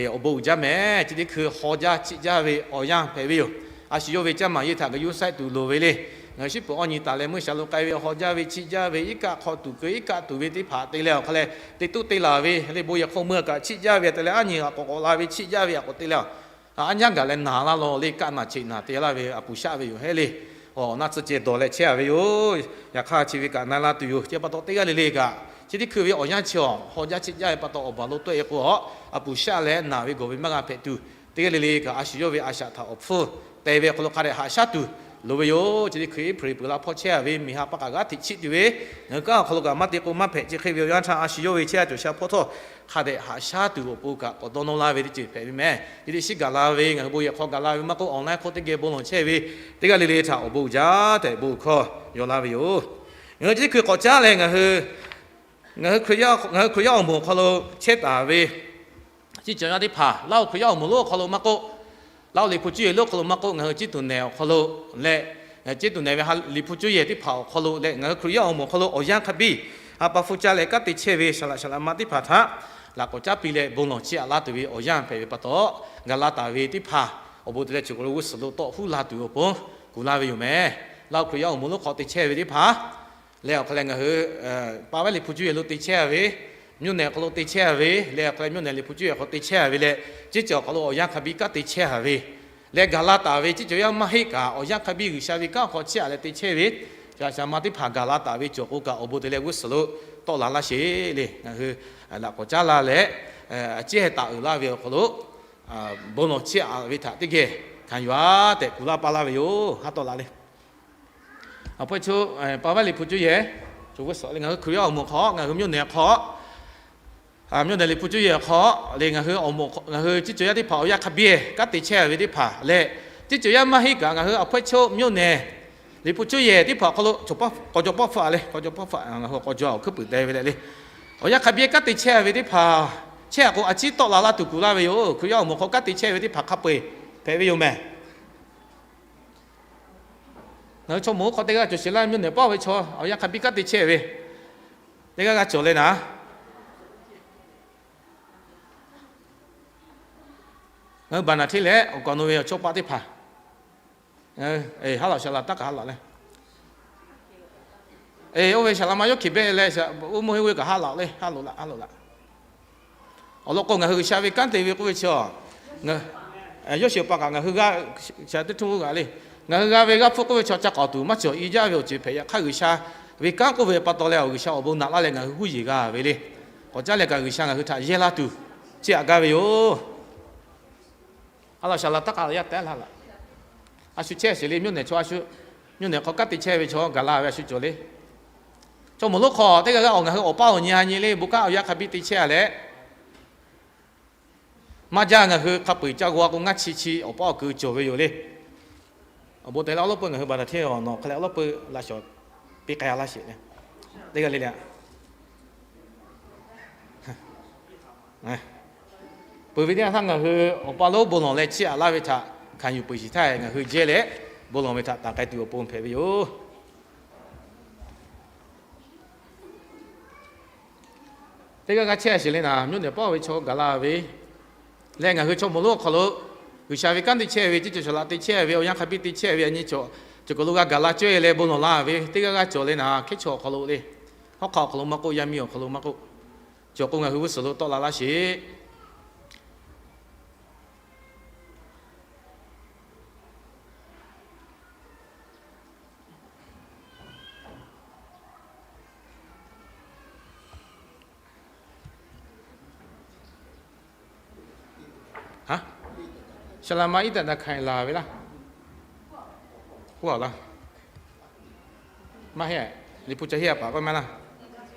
awˬ bon uiˍ jaˇ meh. Chi teˇ hkui haw jaˇ chiˆ jaˇ ve awˬ yanˇ hpehꞈ ve yoˬ. A shu yawˇ ve caˇ maˍ yeˇ htaꞈ ga yuˇ saiˆ tuˬ loˍ ve le. Ngaˬ hui shiˉ peuˬ awˇ nyi taˍ leh meuˇ shaˍ lo k'ai ve haw jaˇ ve chiˆ jaˇ ve iˉ kaˆ hk'aw tuˬ keu iˉ kaˆ tuˬ ve teˇ hpaˍ te leh awˬ hk'a leh, teꞈ tuˉ te laˬ ve le bon yehˬ hk'aw meuˇ kaꞈ chiˆ jaˇ ve te leh aˉ nyi k'awꞈ k'awꞈ la ve chiˆ jaˇ ve a k'awꞈ te leh aˉ nyi gaˬ leh naˬ laˇ law le, kaˆ naˬ cheꞈ naˬ te laˇ ve a puˍ shaˆ ve yoˬ hehˉ le. Awˬ naˆ tcuhˇ ceh dawˬ leh chehˇ a ve yoˬ. Yaꞈ hk'aˇ chi ve kaꞈ na laˇ tuˬ yoˬ. Chi pa taw teˇ g'aˇ le le kaꞈ chi teˇ hkui ve awˬ yanˇ chi awˬ haw jaˇ chiˆ jaˇ ve pa taw awˬ baˬ lo tawˆ-e k'o a, a puˍ shaˆ leh naˬ ve gawˬ ve maˇ g'a hpehꞈ tuˬ, teˇ g'aˇ le le kaꞈ a shu yawˇ ve a shaꞈ htaꞈ awˬ hpfuhˇ te ve hk'aw lo hk'a dehꞈ haꞈ shaˉ tuˬ loˍ ve yoˬ. Chi teˇ hkui April peuˬ la hpawˇ chehˇ a ve miˬ ha pa kaꞈ g'aˇ hteꞈ chiˆ tuˬ ve, ngaˬ hui kanˉ awˬ hk'aw lo kaꞈ maˇ te k'o maˇ hpehꞈ chi hk'e ve awˬ yanˇ htaˇ a shu yawˇ ve chehˇ a cawˬ sha hpawˇ htawˇ hk'a dehꞈ haꞈ shaˉ tuˬ awˬ pon kaꞈ k'awꞈ dawˇ nawˇ laˇ ve teˇ ceuˬ hpehꞈ ve meh. Chi teˇ shiˉ gaˬ la ve ngaˬ hui bon yehˬ hk'aw gaˬ la ve maˇ k'oˆ awˬ na hk'oˆ teˇ geh bon lawˬ chehˇ ve teˇ g'aˇ le le htaꞈ awˬ bon uiˍ jaˇ tehꞈ bon hkawˇ yaw laˇ ve yoˬ. Ngaˬ hui chi teˇ hkui k'awꞈ caˉ leh ngaˬ hui ngaˬ hui Hkriꞈ yaˇ awˬ moˍ awˬ hk'aw lo chehˇ taˍ ve ciˉ cawˬ yaˇ teˇ hpaˍ, Laˇ huˍ Hkriꞈ yaˇ awˬ moˍ lonˉ awˬ hk'aw lo maˇ k'oˆ, Laˇ huˍ Liꞈ hpu cuˇ yehˬ lonˉ awˬ hk'aw lo maˇ k'oˆ, ngaˬ hui ciˉ tuˬ nehˬ awˬ hk'aw lo leh, ciˉ tuˬ nehˬ ve ha Liꞈ hpu cuˇ yehˬ teˇ hpaˍ awˬ hk'aw lo leh ngaˬ hui Hkriꞈ yaˇ awˬ moˍ awˬ hk'aw lo awˬ yanˇ hk'a biˇ ha pa hpfuhˇ caˇ leh kanˉ te chehˇ ve saˍ laꞈ saˍ laꞈ ma teˇ hpaˍ htaꞈ laꞈ k'awꞈ caˉ piˇ leh bon lawˬ chiˇ aꞈ laˇ tuˬ ve awˬ yanˇ hpehꞈ ve pa taw, gaˬ la taˍ ve teˇ hpaˍ awˬ bon te leh cawˬ kaˬ lo g'uˇ suhˍ lo tawˆ huˉ la tuˬ awˬ pon kuˬ laˇ ve yoˬ meh. Laˇ huˍ Hkriꞈ yaˇ awˬ moˍ lonˉ hk'aw te chehˇ ve teˇ hpaˍ leh awˬ hk'a leh ngaˬ hui Paˇ vaˇ Liꞈ hpu cuˇ yehˬ lo te chehˇ a ve, mvuhˇ nehˬ awˬ hk'aw lo te chehˇ a ve leh awˬ hk'a leh mvuhˇ nehˬ Liꞈ hpu cuˇ yehˬ hk'aw te chehˇ a ve leh, ciˉ cawˬ awˬ hk'aw lo awˬ yanˇ hk'a biˇ kanˉ te chehˇ a ve leh gaˬ la taˍ ve ciˉ cawˬ yaˇ maˇ heˆ kaꞈ awˬ yanˇ hk'a biˇ G'uiˬsha ve kanˉ awˬ hk'aw chiˇ aꞈ leh te chehˇ ve saˍ laꞈ saˍ laꞈ ma teˇ hpaˍ gaˬ la taˍ ve cawˬ k'o kaꞈ awˬ bon te leh g'uˇ suhˍ lo tawˆ la laˇ sheˍ le. Ngaˬ hui laꞈ k'awꞈ caˉ la leh, a ciˉ heh taˍ uiˍ laˇ ve awˬ hk'aw lo bon lawˬ chiˇ aꞈ ve htaꞈ teˇ geh hkanˍ yuˬ a tehꞈ kuˬ laˇ paˇ laˇ ve yoˬ. Haˉ tawˆ la le. Awˬ hpawehˇ chaw Paˇ vaˇ Liꞈ hpu cuˇ yehˬ cawˬ g'uˇ suhˍ le, ngaˬ hui Hkriꞈ yaˇ awˬ moˍ hk'aw, ngaˬ hui mvuhˇ nehˬ hk'aw, mvuhˇ nehˬ Liꞈ hpu cuˇ yehˬ hk'aw le, ngaˬ hui awˬ moˍ ngaˬ hui ciˉ cawˬ yaˇ teˇ hpaˍ awˬ yanˇ hk'a biˇ kanˉ te chehˇ a ve teˇ hpaˍ leh, ciˉ cawˬ yaˇ maˇ heˆ kaꞈ ngaˬ hui awˬ hpawehˇ chaw mvuhˇ nehˬ Liꞈ hpu cuˇ yehˬ teˇ hpaˍ awˬ hk'aw lo k'awꞈ jaw pawˆ hpfuhˆ a le, k'awꞈ jaw pawˆ hpfuhˆ, ngaˬ hui k'awꞈ jaw awˬ hkuiˉ puiˍ te ve leh le. Awˬ yanˇ hk'a biˇ kanˉ te chehˇ a ve teˇ hpaˍ chehˇ a k'o a ciˉ tawˆ la laˇ tuˬ kuˬ laˇ ve yoˬ. Hkriꞈ yaˇ awˬ moˍ hk'aw kanˉ te chehˇ ve teˇ hpaˍ hk'a peu-eˬ hpehꞈ ve yoˬ meh. Ngaˬ hui chaw moˍ hk'aw teˇ g'aˇ cawˬ sheˍ laˇ, mvuhˇ nehˬ paˇ ve chaw awˬ yanˇ hk'a biˇ kanˉ te chehˇ ve teˇ g'aˇ g'aˇ cawˬ leh naˍ, ngaˬ hui baˬ naˍ hteˇ leh awˬ kaˍ awˬ nu ve awˬ chawˇ paˆ teˇ hpaˍ, haˉ laꞈ shaˍ laꞈ taˇ kaꞈ haˉ laꞈ le. Oˇ ve shaˍ laꞈ ma yawˇ hkiˬ beh leh, oˇ mvuhˇ heˆ ve kaꞈ haˉ laꞈ le, haˉ loꞈ laꞈ, haˉ loꞈ laꞈ. Awˬ lawn k'o, ngaˬ hui G'uiˬsha ve kanˉ te ve k'oˆ ve chi, yawˇ shiˍ pa kaꞈ ngaˬ hui g'a, shaˍ teˇ htuˇ g'a le. Ngaˬ hui g'a ve g'aˇ hpfuhˇ k'oˆ ve chi ca k'awꞈ tuˬ maˇ cawˬ, i jaˇ ve awˬ ceuˬ hpehꞈ. Yaꞈ hk'aˇ G'uiˬsha ve kanˉ k'oˆ ve pa taw leh awˬ G'uiˬsha awˬ bon naꞈ laˇ leh ngaˬ hui huˉ yeˬ g'a ve le. K'awꞈ caˉ leh kaꞈ G'uiˬsha ngaˬ hui htaꞈ yehˇ laˇ tuˬ chiˇ aꞈ gaˇ ve yoˬ. A laꞈ shaˍ laꞈ taˇ k'a yaˇ tehꞈ laˇ laꞈ. A shu chehˇ sheˍ le, mvuhˇ nehˬ chaw a shu Mvuhˇ naw hk'aw kanˉ te chehˇ ve chaw gaˬ la ve a shu cawˬ le. Chaw mawˬ lonˉ hk'aw teˇ g'aˇ g'aˇ awˬ ngaˬ hui awˬ paˇ awˬ nyi ha nyi le bon kanˉ awˬ yanˇ hk'a biˇ te chehˇ a leh, maˇ jaˇ ngaˬ hui hk'a peu-eˬ ca g'aw k'o ngaˇ chi chi awˬ paˇ awˬ ku cawˬ ve yoˬ le. Awˬ bon te leh awˉ lawˉ peuˇ ngaˬ hui baˬ taˍ hteˇ awˬ nawˬ hk'a leh awˉ lawˉ peuˇ laꞈ shawˍ piˇ k'ai laˇ sheˍ le. Teˇ g'aˇ le le a peuˬ ve teˇ yanˇ htaˇ ngaˬ hui awˬ pa lonˉ bon lawˬ leh chiˇ aꞈ laˇ ve htaꞈ hkanˍ yuˬ peuˬ shiˍ htaˇ, ngaˬ hui jehˇ leh bon lawˬ ve htaꞈ taˍ k'ai tuˬ awˬ pon hpehꞈ ve yoˬ. Teˇ g'aˇ g'aˇ chehˇ a sheˍ le naˍ, mvuhˇ naw hk'aw paˇ ve chaw gaˬ la ve leh ngaˬ hui chaw mawˬ lonˉ awˬ hk'aw lo G'uiˬsha ve kanˉ te chehˇ ve, ceˇ cawˬ shaˍ laꞈ te chehˇ ve, awˬ yanˇ hk'a biˇ te chehˇ ve a nyi cawˬ, cawˬ kaˬ lo g'a gaˬ la cawˇ e leh bon lawˬ la ve teˇ g'aˇ g'aˇ cawˬ le naˍ, hkehˉ chaw awˬ hk'aw lo le, hawˉ hk'aˆ awˬ hk'aw lo maˇ k'oˆ, yaˇ miˇ awˬ hk'aw lo maˇ k'oˆ, cawˬ k'o ngaˬ hui g'uˇ suhˍ lo tawˆ la laˇ sheˍ. Shaˍ laꞈ ma iˉ taꞈ daꞈ hkanˍ laˬ ve laˇ. K'oˆ a laˇ. Maˇ heˆ, liꞈ hpu ca henˇ a paˍ k'oˆ maˇ laˇ.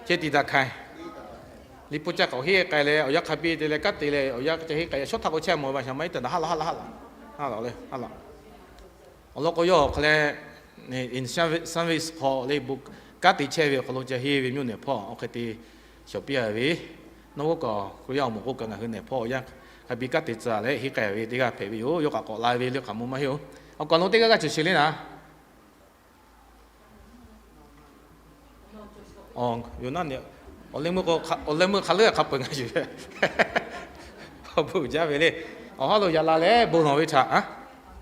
Ceh tiꞈ daꞈ hkanˍ. Liꞈ hpu ca k'awꞈ henˇ k'ai leh awˬ yanˇ hk'a biˇ te leh kanˉ te leh awˬ yanˇ ca henˇ k'ai, shawˉ htaˇ k'o chehˇ mawˬ ve shaˍ ma iˉ taꞈ daꞈ haˉ laˬ haˉ laˬ haˉ laˬ. Haˉ laˬ le, haˉ laˬ. Awˬ lawn k'o yawˇ awˬ hk'a leh service hk'aw le bon kanˉ te chehˇ ve awˬ hk'aw lo ca henˇ ve mvuhˇ naw hk'aw hk'aw hk'e te shawˍ piˇ a ve, nawˬ g'uˇ kaꞈ Hkriꞈ yaˇ awˬ moˍ k'oˆ kaꞈ ngaˬ hui naw hk'aw awˬ yanˇ hk'a biˇ kanˉ te tcuh leh henˇ k'ai ve teˇ g'aˇ hpehꞈ ve yoˬ. Yawˇ kaꞈ k'awꞈ la ve le hk'aˬ mvuh maˇ heˆ oˬ. Awˬ kaꞈ nawˬ teˇ g'aˇ g'aˇ cawˬ sheˍ le naˍ. Awˬ, yawˇ naˆ ne, awˬ leh meuˇ k'o, awˬ leh meuˇ hk'a leuˉ hk'a peuˬ ngaˬ yuˬ ve. Awˬ bon uiˍ jaˇ ve le. Awˬ haˉ lo yaꞈ la leh bon lawˬ ve htaꞈ,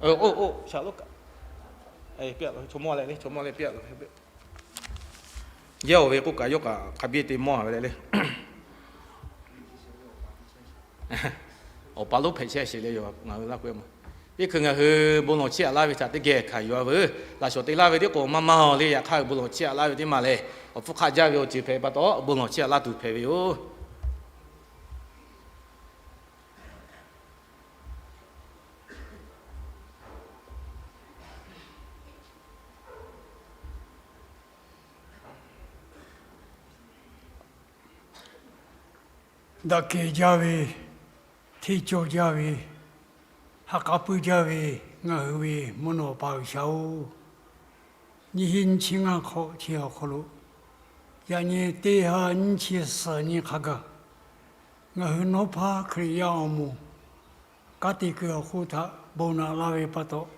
oˇ oˇ, shaˍ lo kaꞈ, chaw mawˇ leh le, chaw mawˇ leh piˇ a lo. Yehˇ oˬ ve k'oˆ kaꞈ yawˇ kaꞈ hk'a biˇ te mawˇ ve le le. Awˬ pa lonˉ hpehꞈ chehˇ sheˍ le yoˬ. Ngaˬ hui laˇ k'o, teˇ hkui ngaˬ hui bon lawˬ chiˇ aꞈ laˇ ve htaꞈ teˇ geh hkanˍ yuˬ a veuˬ. Laꞈ shawˍ te laˇ ve teˇ k'o maˇ maˇ aˬ le. Yaꞈ hk'aˇ bon lawˬ chiˇ aꞈ laˇ ve teˇ maˬ lehˬ, awˬ hpfuhˇ hk'aˆ jaˇ ve awˬ ceuˬ hpehꞈ pa taw, bon lawˬ chiˇ aꞈ laˇ tuˬ hpehꞈ ve yoˬ. Daꞈ kehˬ jaˇ ve, hteˇ cawˇ jaˇ ve, ha k'a puiˇ jaˇ ve, ngaˬ hui ve mvuhˇ naw pa G'uiˬsha-oˬ, nyiˇ hinˉ nyiˇ chi ngaˇ hk'awꞈ chi awˬ hk'aw lo, yaꞈ nyi teˇ ha nyiˇ chi suhˍ nyi hk'a gaˬ, ngaˬ hui nawˉ hpaˇ Hkriꞈ yaˇ awˬ moˍ kanˉ te kuiˬ awˬ hk'oˆ htaꞈ bon naꞈ laˇ ve pa taw,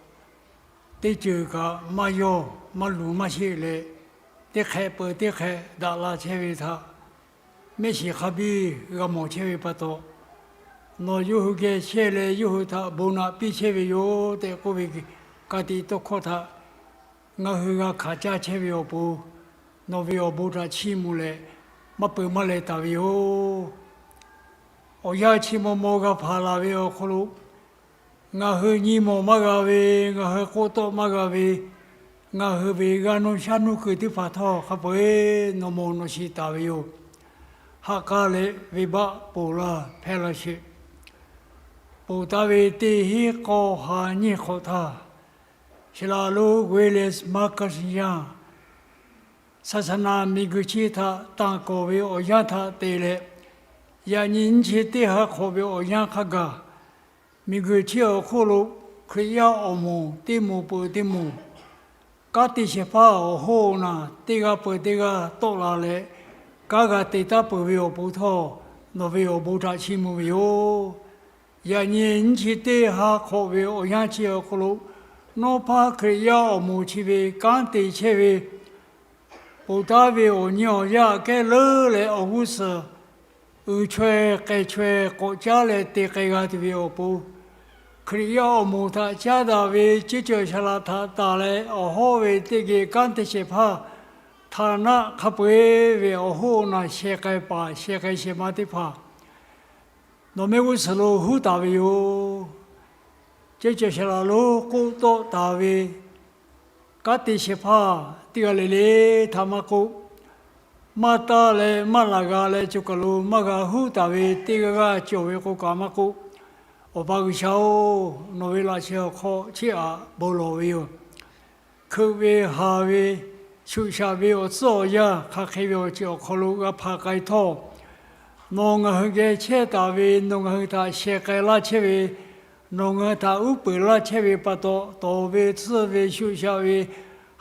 teˇ ceuˬ kaꞈ maˇ yawˇ maˇ luˬ maˇ sheˆ leh, teˇ hk'ehꞈ peuˬ teˇ hk'ehꞈ daꞈ la chehˇ ve htaꞈ mehˆ shiˍ hk'a biˇ g'a mawˬ chehˇ ve pa taw, nawˬ yawˇ hui geh chehˇ leh yawˇ hui htaꞈ bon naꞈ piˇ chehˇ ve yoˬ tehꞈ k'oˆ ve, ka tiꞈ tawˇ hkawˇ htaꞈ ngaˬ hui g'a hkanˍ caˇ chehˇ ve awˬ pon, nawˬ ve awˬ bon htaꞈ chiˇ mvuh leh, maˇ peuˬ maˇ leh taˍ ve yoˬ. Awˬ yanˇ chi maw maw g'a hpanˍ laˬ ve awˬ hk'aw lo, ngaˬ hui nyi mawˬ maˇ g'a ve, ngaˬ hui k'oˆ tawˆ maˇ g'a ve, ngaˬ hui ve g'aˇ nuˇ shaˉ nuˇ kuiˬ teˇ hpaˍ htawˇ hk'a peu-eˬ nawˬ mawˬ nawˬ shiˍ taˍ ve yoˬ. Ha k'a leh venˇbaˆ ponˬ laˇ hpehˇ laˇ sheˍ. Ponˬ taˍ ve teˇ hinˉ k'awˇ ha nyiˇ hk'awꞈ htaˇ, Saˍ laꞈ lonˉ Wallace Marcus yaˇ ศาสนา miˬguiˬ chi htaꞈ tanˬ kawˍ ve awˬ yanˇ htaꞈ te leh, yaꞈ nyi nyiˇ chi teˇ ha hk'awꞈ ve awˬ yanˇ hk'a gaˬ, miˬguiˬ chi awˬ hk'oˆ lo Hkriꞈ yaˇ awˬ moˍ teˇ moˍ peuˬ teˇ moˍ, kanˉ te shehˍ hpaˇ awˬ hoˆ naˬ teˇ g'aˇ peuˬ teˇ g'aˇ tawˆ la leh, kanˉ g'a te taˉ peuˬ ve awˬ pon htawˇ, nawˬ ve awˬ bon htaꞈ chiˇ mvuh ve yoˬ. Yaꞈ nyi nyiˇ chi teˇ ha hk'awꞈ ve awˬ yanˇ chi awˬ hk'aw lo, nawˉ hpaˇ Hkriꞈ yaˇ awˬ moˍ chi ve kanˉ te chehˇ ve, ponˬ taˍ ve awˬ nyi awˬ yaˇ aꞈ kehˉ leuˉ leh awˬ g'uˇ suhˍ uiˍ chaweh k'ai chaweh k'awꞈ caˉ leh te k'ai g'a tuˬ ve awˬ pon, Hkriꞈ yaˇ awˬ moˍ htaꞈ caˉ daꞈ ve ceˇ cawˬ Saˍ laꞈ htaꞈ tanˬ leh awˬ hawˉ ve teˇ geh kanˉ te shehˍ hpaˇ htaˍ naˆ hk'a peu-eˬ ve awˬ hoˆ naˬ sheh k'ai paˍ sheh k'ai shehˍ ma teˇ hpaˍ nawˬ mehˆ g'uˇ suhˍ lo huˉ taˍ ve yoˬ. Ceˇ cawˬ Saˍ laꞈ lonˉ k'oˆ tawˆ taˍ ve kanˉ te shehˍ hpaˇ teˇ g'aˇ le le htaꞈ maˇ k'oˆ, maˇ taˇ leh maˇ laˬ g'a leh cawˬ kaˬ lo maˇ g'a huˉ taˍ ve teˇ g'aˇ g'aˇ cawˬ ve k'o kaꞈ maˇ k'oˆ, Awˬ pa G'uiˬsha-oˬ, nawˬ ve laꞈ sheh awˬ hk'aw chiˇ aꞈ bon lawˬ ve yoˬ. hkeuꞈ ve haˍ ve, shuꞈ shaꞈ ve awˬ tcuhˉ awˬ yanˇ hk'aˬ hk'e ve awˬ ceuˬ awˬ hk'aw lo g'a hpanˍ k'ai htawˇ, nawˬ ngaˬ hui geh chehˇ taˍ ve, nawˬ ngaˬ hui htaꞈ sheh k'ai laˇ chehˇ ve, nawˬ ngaˬ hui htaꞈ uˉ peunˍ laˇ chehˇ ve pa taw, tawˍ ve tsuhˇ ve shuꞈ shaꞈ ve,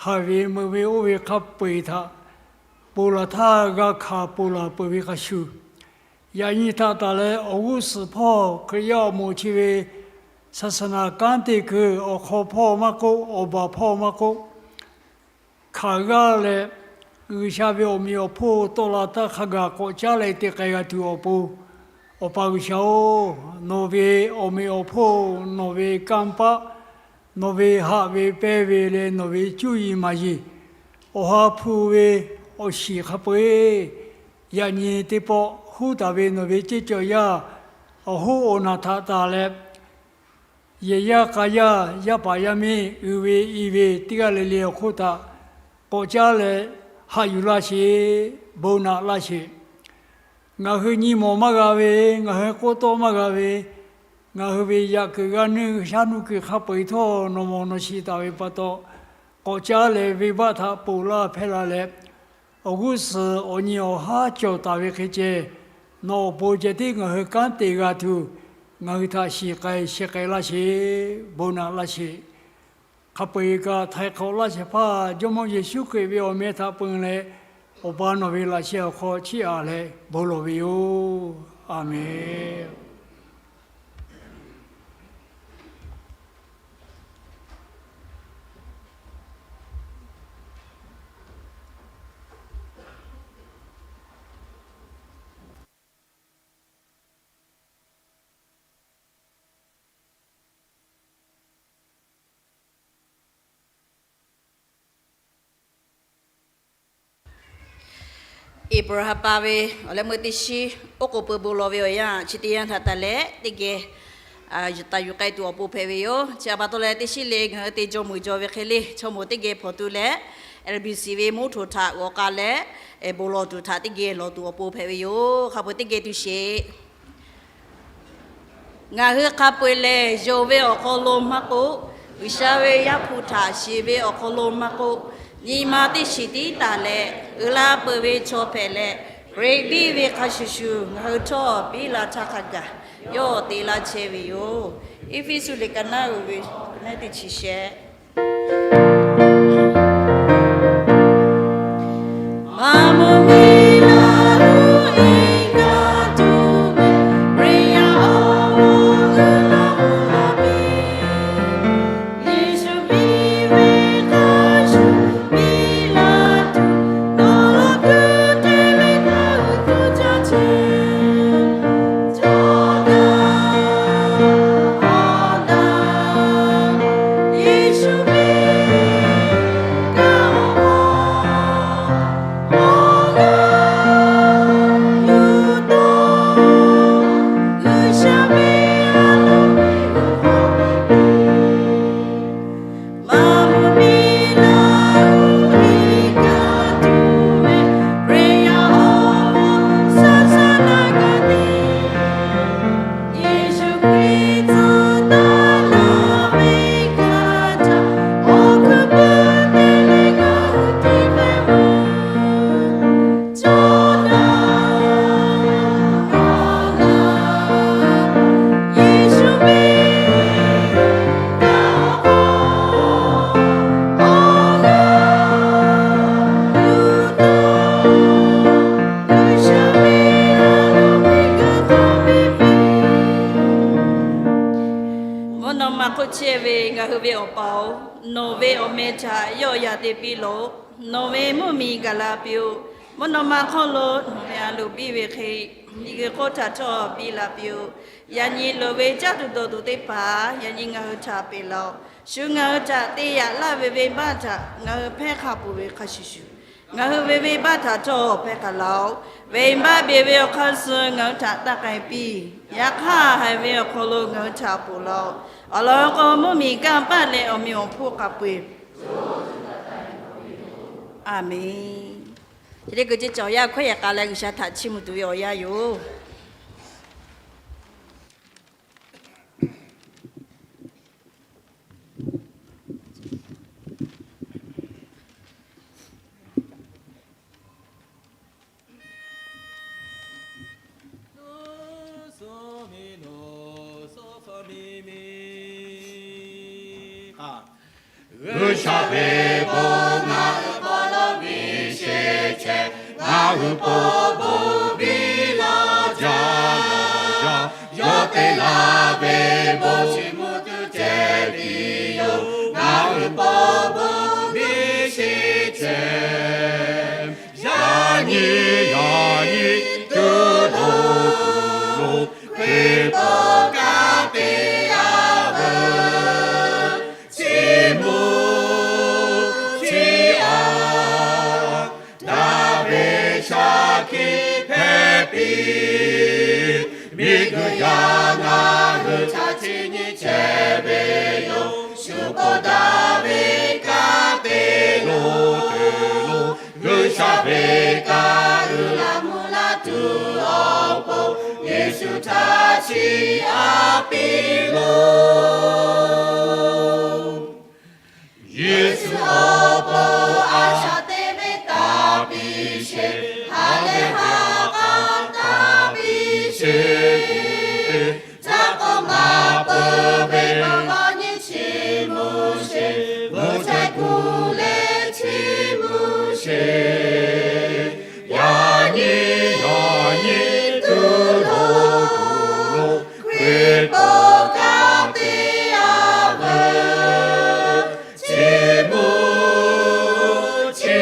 haˍ ve meuꞈ ve oˇ ve hk'a peu-eˬ htaꞈ ponˬ laˬ htaˇ g'a hkanˍ ponˬ laˬ peuˬ ve hk'a shuˍ, yaꞈ nyi htaꞈ tanˬ leh awˬ g'uˇ suhˍ hpawˇ Hkriꞈ yaˇ awˬ moˍ chi ve ศาสนา kanˉ te kuiˬ awˬ hk'aw hpawˇ maˇ k'oˆ, awˬ baˬ hpawˇ maˇ k'oˆ, hkanˍ g'aˇ leh G'uiˬsha ve awˬ meꞈ awˬ hponˇ tawˆ la htaˇ hk'a gaˬ k'awꞈ caˉ leh te k'ai g'a tuˬ awˬ pon, Awˬ pa G'uiˬsha-oˬ, nawˬ ve awˬ meꞈ awˬ hponˇ, nawˬ ve kanˇ paˆ, nawˬ ve haꞈ ve pehnˇ ve leh nawˬ ve cuˇ yiˍ maˍ yiˍ, awˬ ha hpu ve awˬ shiˍ hk'a peu-eˬ, yaꞈ nyi teˇ pawˆ huˉ taˍ ve nawˬ ve ceˇ cawˬ yaˇ awˬ hoˉ awˬ naˬ htaꞈ tanˬ leh, yehˬ yaˇ k'a yaˇ, yaˇ paˍ yaˇ miˇ, uiˍ ve i ve, teˇ g'aˇ le le awˬ hk'oˆ htaꞈ k'awꞈ caˉ leh haꞈ yuˬ laˇ sheˍ, bon naꞈ laˇ sheˍ. Ngaˬ hui nyi mawˬ maˇ g'a ve, ngaˬ hui k'oˆ tawˆ maˇ g'a ve, ngaˬ hui ve yaꞈ kuiˬ g'a nuˇ shaˉ nuˇ kuiˬ hk'a peu-eˬ htawˇ nawˬ mawˬ nawˬ shiˍ taˍ ve pa taw, k'awꞈ caˉ leh venˇbaˆ htaꞈ ponˬ laˇ hpehˇ la leh, awˬ g'uˇ suhˍ awˬ nyi awˬ haˉ cawˬ taˍ ve hk'e ceh, nawˬ awˬ pon ceh tiˉ ngaˬ hui kanˉ te g'a tuˬ, ngaˬ hui htaꞈ shiˍ k'ai sheh k'ai laˇ sheˍ, bon naꞈ laˇ sheˍ. Hk'a peu-eˬ kaꞈ htaiˍ hk'awꞈ laˇ shehˍ hpaˇ Jawˇmawˇ Yeˍsuˆ Hkriꞈ ve awˬ meh htaꞈ peu leh, Awˬ pa nawˬ ve laꞈ sheh awˬ hk'aw chiˇ aꞈ leh bon lawˬ ve yoˬ. A menˬ. April ha pa ve awˬ leh meuˇ teˇ shiˉ, oˉ k'oˍ pui bon lawˬ ve awˬ yanˇ chi teˇ yanˇ htaꞈ tanˬ leh teˇ geh yuˬ taˍ yuˬ k'ai tuˬ awˬ pon hpehꞈ ve yoˬ. Chi htaꞈ pa taw leh teˇ shiˉ le ngaˬ hui te jaw muiˬ jaw ve hk'e le chaw moˍ teˇ geh hpawnˬ tuˬ leh, L B C ve moˉ htoꞈ htaꞈ g'awˬ k'a leh, bon lawˬ tuˬ htaꞈ teˇ geh lawˬ tuˬ awˬ pon hpehꞈ ve yoˬ. Hk'a peu-eˬ teˇ geh tuˬ sheˍ. Ngaˬ hui hk'a peu-eˬ lehˬ, yonˍ ve awˬ hk'aw lo maˇ k'oˆ, G'uiˬsha ve Yaˇ hpu htaꞈ shiˍ ve awˬ hk'aw lo maˇ k'oˆ, nyi ma teˇ shiˍ tiˉ taˍ leh, uiˍ la peuˬ ve chaw hpehꞈ leh, Hkriꞈ biˇ ve hk'a shuˍ shuˍ ngaˬ hui htawˇ biˇ la htaˇ hk'a gaˬ yawˇ te laˇ chehˇ ve yoˬ. Eˇfeˇsuꞈ liꞈ ka naˉ uiˍ ve ka naˉ teˇ chi shehˆ. Mvuhˇ naw ma hk'oˆ chehˇ ve ngaˬ hui ve Awˬ pa-oˬ, nawˬ ve awˬ meh htaꞈ yawˆ yan te piˇ lawˬ. Nawˬ ve mvuhˇ miˬ gaˬ la piˇ-oˆ. Mvuhˇ naw ma hk'oˆ lo nawˬ ve a loˍ biˇ ve hk'e, miˬguiˬ hk'oˆ htaꞈ htawˇ biˇ la piˇ-oˆ. Yaꞈ nyi loˍ ve caˇ tuˬ dawˬ tuˬ teˇ hpaˍ yaꞈ nyi ngaˬ hui htaꞈ peꞈ laˬ-oꞈ. Shu ngaˬ hui htaꞈ te yaꞈ laˇ ve venˇbaˆ htaꞈ ngaˬ hui hpehˇ hk'a peuˬ ve hk'a shuˍ shuˍ, ngaˬ hui ve venˇbaˆ htaꞈ htawˇ hpehˇ k'a laˬ-oꞈ. Venˇbaˆ beˬ ve awˬ hk'aˇ suh ngaˬ hui htaꞈ taˇ k'ai piˇ. Yaꞈ hk'aˇ haiˬ ve awˬ hk'aw lo ngaˬ hui htaꞈ ponˬ laˬ-oꞈ. Awˬ lawn k'o, mvuhˇ miˬ kanˇ paˆ leh awˬ meꞈ awˬ hponˇ hk'a peu-eˬ. A menˬ. Chi teˇ hkui ceˇ cawˬ yaˇ hkawehˇ yehˬ k'a leh G'uiˬsha htaꞈ chiˇ mvuh tuˬ ve awˬ yanˇ yoˬ. miˬ miˬ. G'uiˬsha ve bon ngaˬ hui paw lo miˬ sheˍ chehˇ, ngaˬ hui paw bon biˇ lawˬ jaˇ. Yawˇ te laˇ ve bon chi mvuhˇ tuˬ ceh tiˉ yoˬ, ngaˬ hui paw bon miˬ sheˍ chehˇ. Yaꞈ nyi yaꞈ nyi tuˬ lo tuˬ lo, Hkriꞈ paw kaꞈ te a veuˬ. Chi mvuhˇ chi aꞈ daꞈ ve shaˍ hkiˇ hpehꞈ piˇ. Miˬguiˬ yaˇ ngaˬ hui htaꞈ chi nyi chehˇ ve yoˬ. Shu k'oˆ daꞈ ve kaꞈ te lo te lo, G'uiˬsha ve kaꞈ uiˍ la mvuh la tuˬ awˬ pon, Yeˍsuˆ htaꞈ chiˇ aꞈ piˇ loˬ. Yeˍsuˆ awˬ pon a shaꞈ te ve taˍ piˇ sheˍ. Ha lehˬ ha k'a taˍ piˇ sheˍ. Caˇ k'awꞈ maˍ peuˬ ve awˬ lawn nyi chi mvuh sheˍ. Mvuhˇ chehˇ kuˬ leh chi mvuh sheˍ. Yaꞈ nyi yaꞈ nyi tuˬ lo tuˬ lo, Hkriꞈ paw kaꞈ te a veuˬ. Chi mvuhˇ chi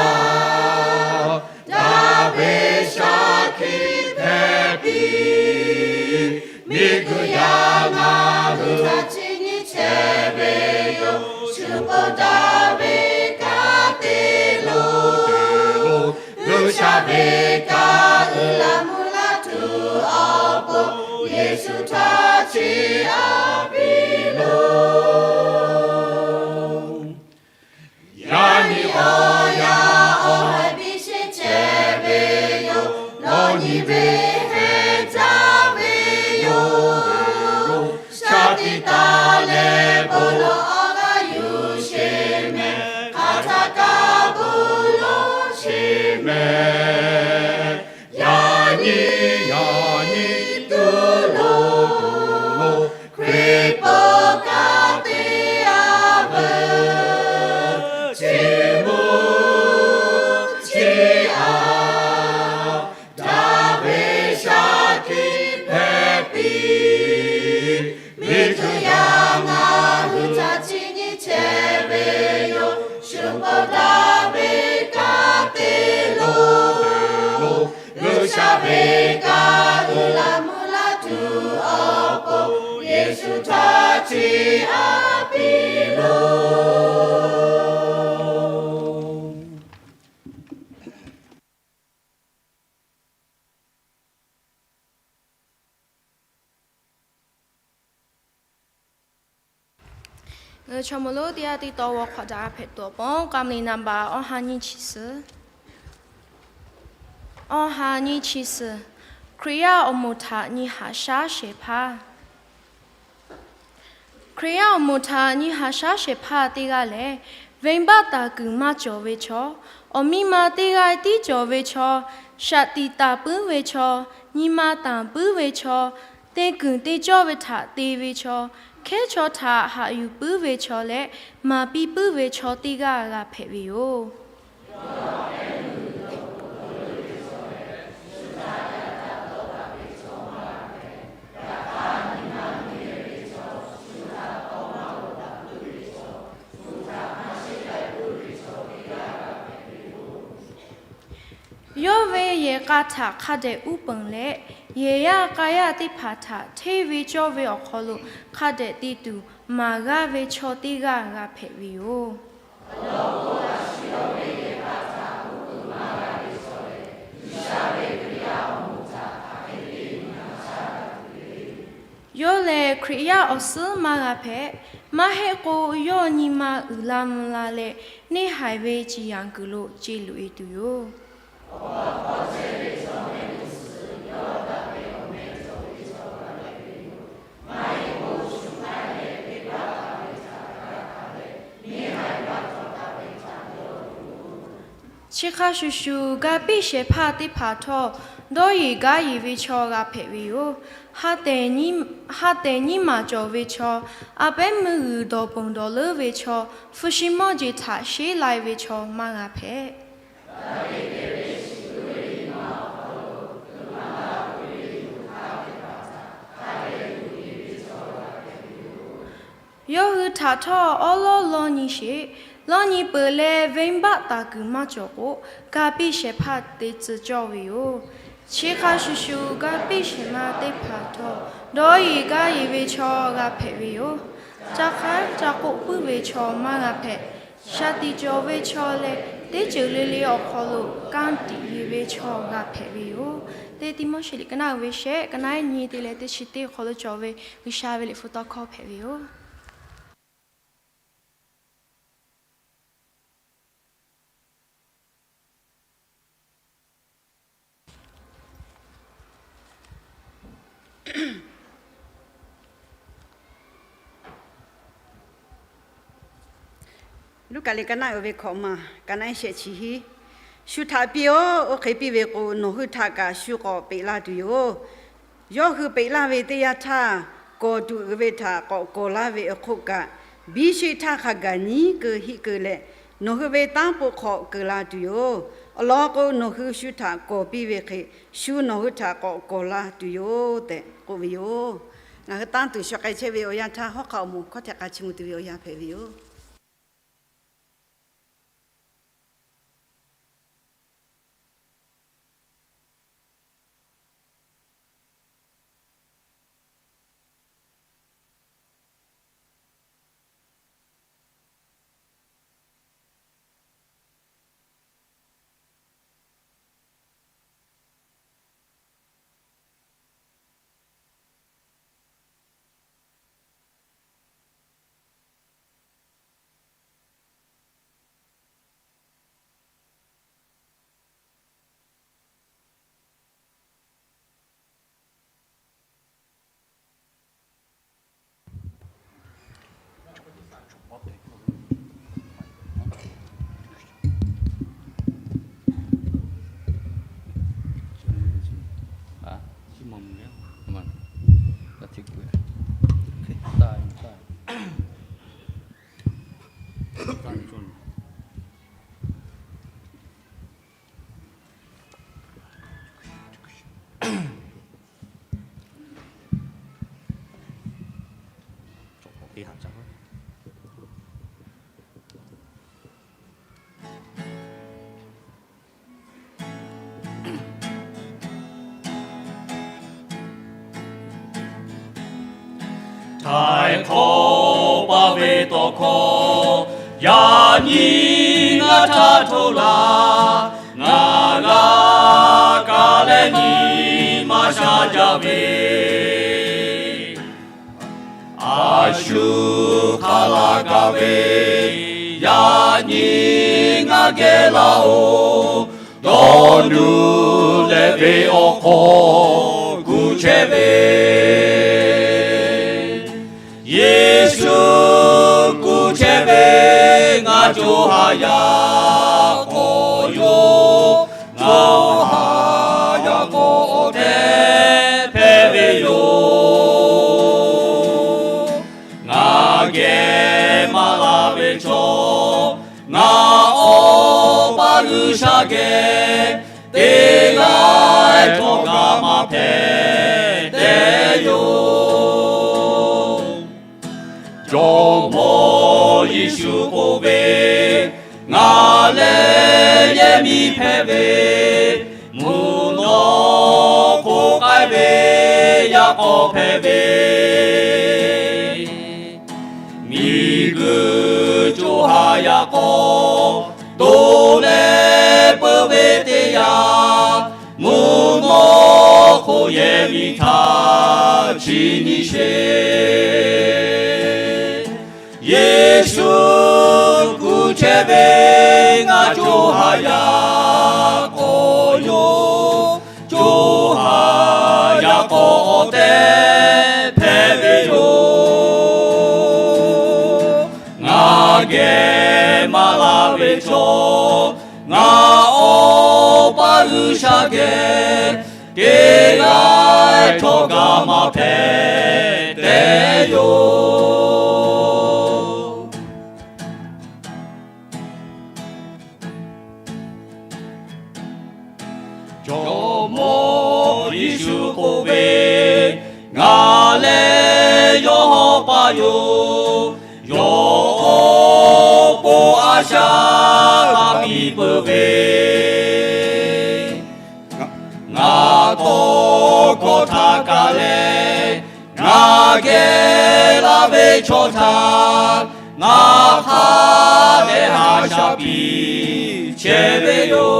aꞈ daꞈ ve shaˍ hkiˇ hpehꞈ piˇ. Miˬguiˬ yaˇ ngaˬ hui htaꞈ chi nyi chehˇ ve yoˬ. Shu k'oˆ daꞈ ve kaꞈ te lo te lo, G'uiˬsha ve kaꞈ uiˍ la mvuh la tuˬ awˬ pon, Yeˍsuˆ htaꞈ chiˇ aꞈ piˇ loˬ. Yaꞈ nyi awˬ yanˇ awˬ haiˬ biˇ sheˍ chehˇ ve yoˬ. Nawˬ nyi ve heh jaˇ ve yoˬ. Shaˍ tiꞈ taˍ leh bon lawˬ awˬ g'aˇ yuˬ sheˍ mehˍ. Hk'aˬ htaˆ kaꞈ bon lawˬ sheˍ mehˍ. Yaꞈ nyi yaꞈ nyi tuˬ lo tuˬ lo, Hkriꞈ paw kaꞈ te a veuˬ. Chi mvuhˇ chi aꞈ daꞈ ve shaˍ hkiˇ hpehꞈ piˇ. Miˬguiˬ yaˇ ngaˬ hui htaꞈ chi nyi chehˇ ve yoˬ. Shu k'oˆ daꞈ ve kaꞈ te lo te lo, G'uiˬsha ve kaꞈ uiˍ la mvuh la tuˬ awˬ pon, Yeˍsuˆ htaꞈ chiˇ aꞈ piˇ loˬ. Ngaˬ hui chaw mawˬ lonˉ teˇ g'aˇ teˇ taw g'aw hk'awꞈ daꞈ hpehꞈ tuˬ awˬ pon, k'a meuˬ le naˍ baꞈ awˬ ha nyi chi suhˍ, awˬ ha nyi chi suhˍ, Hkriꞈ yaˇ awˬ moˍ htaꞈ nyi haꞈ shaˉ shehˍ hpaˇ. Hkriꞈ yaˇ awˬ moˍ htaꞈ nyi haꞈ shaˉ shehˍ hpaˇ teˇ g'aˇ lehˬ, venˇbaˆ taˍ kuiˬ maˇ cawˬ ve chaw, awˬ miˇ ma teˇ g'aˇ tiˉ cawˬ ve chaw, shaꞈ tiꞈ taˍ puiˉ ve chaw, nyi ma tanˬ puiˉ ve chaw, te kuiˬ te cawˇ ve htaꞈ te ve chaw, hkehˉ chaw htaꞈ haꞈ yuˬ puiˉ ve chaw leh maˍ piˇ puiˉ ve chaw teˇ g'aˇ g'a hpehꞈ ve yoˬ. Yawˇ ve yehˬ k'a htaꞈ hk'a dehꞈ uˉ peunˍ leh, yehˬ yaˇ k'a yaˇ teˇ hpaˍ htaꞈ hteˇ ve cawˇ ve awˬ hk'aw lo hk'a dehꞈ te tuˬ maˍ g'aˇ ve chaw teˇ g'aˇ g'a hpehꞈ ve yoˬ. Yawˇ lehˬ Hkriꞈ yaˇ awˬ suhˉ maˇ g'a hpehꞈ. Maˇ heˆ k'o, yawˇ nyi ma uiˍ la mvuh la leh, neˇ haiˬ ve ciˍ yanˍ kuiˬ lo ce loꞈ e tuˬ yoˬ. Chi hk'a shuˍ shuˍ, ga piˇ shehˍ hpaˇ teˇ hpaˍ htawˇ, Dawˇ yeˬ gaˇ yeˬ ve chaw g'a hpehꞈ ve yoˬ. Ha tehˬ nyiˇ maˬ cawˬ ve chaw, a pehˉ meuˇ g'uiˬ dawˬ ponˬ dawˬ leuˉ ve chaw, hpu shi mawˇ jeˬ htaꞈ sheˉ lai ve chaw maˇ g'a hpehꞈ. Yawˇ hui htaꞈ htawˇ awˉ lawˉ lawˇ nyi sheˍ. Lawˇ nyi peuˬ leh, venˇbaˆ taˍ kuiˬ maˇ cawˬ k'o, ga piˇ shehˍ hpaˇ te tcuh cawˇ ve yoˬ. Chi hk'a shuˍ shuˍ, ga piˇ shehˍ ma teˇ hpaˍ htawˇ, dawˇ yeˬ gaˇ yeˬ ve chaw g'a hpehꞈ ve yoˬ. Ca hk'aˉ ca k'oˆ puiˉ ve chaw maˇ g'a hpehꞈ. Shaˍ tiꞈ cawˬ ve chaw leh, teˇ ceuˬ le le awˬ hk'aw lo kanˇ tiꞈ yeˬ ve chaw g'a hpehꞈ ve yoˬ. Teˇ Tiˆmoˉseˍ liꞈ ka naˆ uiˍ ve shehˆ, ka naˆ nyiˇ te leh teˇ chi teˇ hk'aw lo cawˬ ve G'uiˬsha ve liꞈ hpu tawˇ hkawˇ hpehꞈ ve yoˬ. Luˉkaꞈ liꞈ ka naˆ uiˍ ve hkawꞈ maˬ, ka naˆ shehˆ chi hiˉ. Shu htaꞈ piˇ-oˆ. Oˇ hk'e piˇ ve k'o, nawˬ hui htaꞈ kaꞈ shu k'awꞈ peꞈ laˇ tuˬ yoˬ. Yawˇ hui peꞈ laˇ ve teˇ yanˇ htaˇ, kawˬ tuꞈ uiˍ ve htaꞈ k'awꞈ kawˬ laˇ ve awˬ hk'oˆ kaꞈ, biˇ sheˆ htaˇ hk'a gaˬ nyiˉ keu hiˆ keu leh, nawˬ hui ve tanˉ k'oˆ hk'awꞈ keu la tuˬ yoˬ. Awˬ lawn k'o, nawˬ hui shu htaꞈ kawˬ piˇ ve hk'e, shu nawˬ hui htaꞈ k'awꞈ kawˬ la tuˬ yoˬ tehꞈ k'oˆ ve yoˬ. Ngaˬ hui tanˇ tuˬ shu k'ai chehˇ ve awˬ yanˇ htaˇ, hawˉ hk'aˆ awˬ moˍ hkawˇ htehꞈ k'a chi mvuh tuˬ ve awˬ yanˇ hpehꞈ ve yoˬ. Htaiˍ hkawˇ paˇ ve tawˇ hkawˇ, yaꞈ nyi ngaˬ htaꞈ htoˆ laˇ, ngaˬ g'a kaˬ leh nyi ma sha jaˇ ve. A shu hk'a laˇ gaˇ ve, yaꞈ nyi ngaˬ geh laˇ-oˬ. Dawˇ nuˇ leh ve awˬ hk'aw kuˬ chehˇ ve, Yeˍsuˆ kuˬ chehˇ ve, ngaˬ co ha yaꞈ k'aw yoˬ. Co ha yaꞈ k'aw awˬ tehˬ hpehꞈ ve yoˬ. Ngaˬ geh maˇ laˇ ve chaw, ngaˬ Awˬ pa G'uiˬsha geh teˇ g'aˇ htawˇ kaꞈ maˇ hpehꞈ tehꞈ yoˬ. Jawˇmawˇ Yeˍsuˆ k'oˆ ve, Ngaˬ lehˬ yehˇ miˇ hpehꞈ ve, mvuhˇ naw hk'oˆ k'ai ve yaꞈ k'aw hpehꞈ ve, miˬguiˬ co ha yaꞈ k'aw to leh peuˬ ve teˇ yanˇ, mvuhˇ naw hk'oˆ yehˇ miˇ htaꞈ chi nyi sheˍ. Yeˍsuˆ kuˬ chehˇ ve, ngaˬ co ha yaꞈ k'aw yoˬ. Co ha yaꞈ k'aw awˬ tehˬ hpehꞈ ve yoˬ. Ngaˬ geh maˇ laˇ ve chaw, ngaˬ Awˬ pa G'uiˬsha geh teˇ g'aˇ htawˇ kaꞈ maˇ hpehꞈ tehꞈ yoˬ. Jawˇmawˇ Yeˍsuˆ k'oˆ ve, Ngaˬ lehˬ yawˇ hawˉ paˆ yoˬ. Yawˇ awˬ pon a shaꞈ taˇ piˇ peuˬ ve, ngaˬ tawˇ hkawˇ htaꞈ kaˬ leh, ngaˬ geh laˇ ve chaw htaꞈ ngaˬ hk'a dehꞈ a shaꞈ piˇ chehˇ ve yoˬ.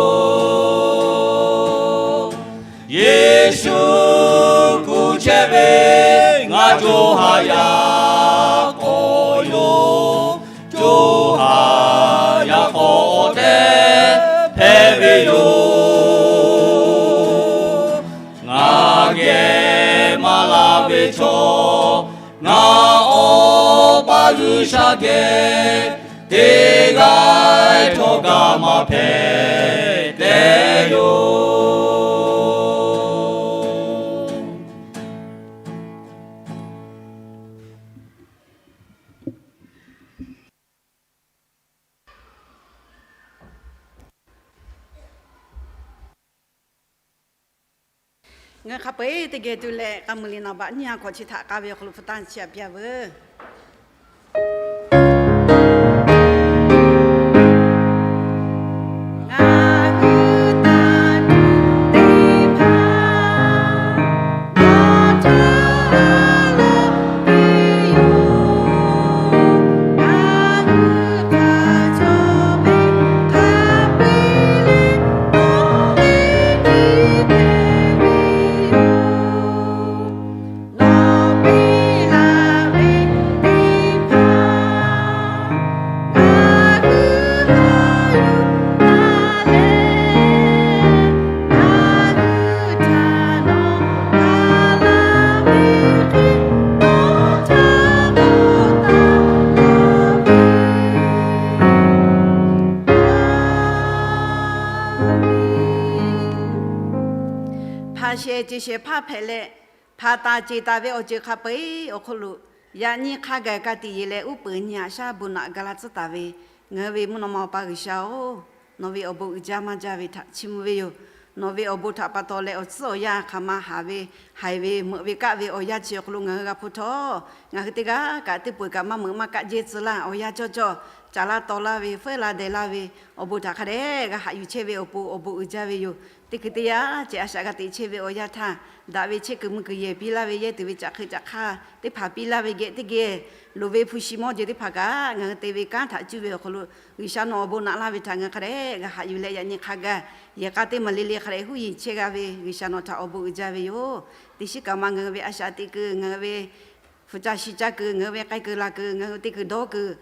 Yeˍsuˆ kuˬ chehˇ ve ngaˬ co ha yaˇ k'awꞈ yoˬ. Co ha yaˇ k'awꞈ tehꞈ hpehꞈ ve yoˬ. Ngaˬ geh maˇ laˇ ve chaw, ngaˬ Awˬ pa G'uiˬsha geh teˇ g'aˇ htawˇ kaꞈ maˇ hpehꞈ tehꞈ yoˬ. Ngaˬ hk'a peu-eˬ teˇ geh tuˬ leh, k'a muiˬ liꞈ naˍ baꞈ nyiˇ ha hkawꞈ chi htaꞈ k'a ve awˬ hk'aw lo hpu taˇ chiˇ aꞈ piˇ-a veuˬ. Hpaˍ shehˍ ceˬ shehˍ hpaˇ hpehꞈ leh, hpaˍ taˍ ceˬ taˍ ve awˬ ceuˬ hk'a peu-eˬ awˬ hk'aw lo, yaꞈ nyi hk'a gaˬ ka tiꞈ yeˬ leh, uˉ peunˍ nyi haꞈ shaˉ bon naꞈ ga laˇ tcuhˉ taˍ ve, ngaˬ hui ve mvuhˇ naw ma Awˬ pa G'uiˬsha-oˬ, nawˬ ve awˬ bon uiˍ jaˇ maˇ jaˇ ve htaꞈ chiˇ mvuh ve yoˬ. Nawˬ ve awˬ bon htaꞈ pa taw leh awˬ tcuhˉ awˬ yanˇ hk'aˬ ma haˍ ve, haiˬ ve, meuꞈ ve, kaˆ ve awˬ yanˇ chi awˬ hk'aw lo ngaˬ hui g'a hpuˇ htawˇ, ngaˬ hui teˇ g'aˇ kaꞈ teˇ peuˬ kaꞈ maˇ meuꞈ maˇ kaˆ jehˇ tcuh laˇ. Awˬ yanˇ cawˇ cawˇ caˍ laˇ taw laˇ ve, feuˉ laˇ deh laˇ ve, awˬ bon htaꞈ hk'a dehꞈ g'a haꞈ yuˬ chehˇ ve awˬ pon awˬ bon uiˍ jaˇ ve yoˬ. Teˇ hkui teˇ yanˇ ceh a shaꞈ g'a teꞈ chehˇ ve awˬ yanˇ htaˇ, daꞈ ve chehˇ kuiˬ mvuh kuiˬ yehˬ piˇ laˇ ve, yehˇ tuˬ ve caꞈ hk'e caꞈ hk'aˇ teˇ hpaˍ piˇ laˇ ve geh teˇ geh, loˍ ve hpu shi mawˇ jeˬ teˇ hpaˍ kaꞈ ngaˬ hui te ve kanˉ htaꞈ cuˇ ve awˬ hk'aw lo, G'uiˬsha nawˬ awˬ bon naꞈ laˇ ve htaꞈ ngaˬ hui hk'a dehꞈ g'a haꞈ yuˬ leh, yaꞈ nyi hk'a gaˬ yehˬ k'a teˇ maˬ le le hk'a dehꞈ huˉ yiˍ chehˇ g'a ve G'uiˬsha nawˬ htaꞈ awˬ bon uiˍ jaˇ ve yoˬ. Teˇ shiˉ kaꞈ ma ngaˬ hui ve a shaꞈ teꞈ kuiˬ, ngaˬ hui ve hpu caˇ shi caˇ kuiˬ, ngaˬ hui ve k'ai kuiˬ la kuiˬ, ngaˬ hui teˇ kuiˬ dawˇ kuiˬ,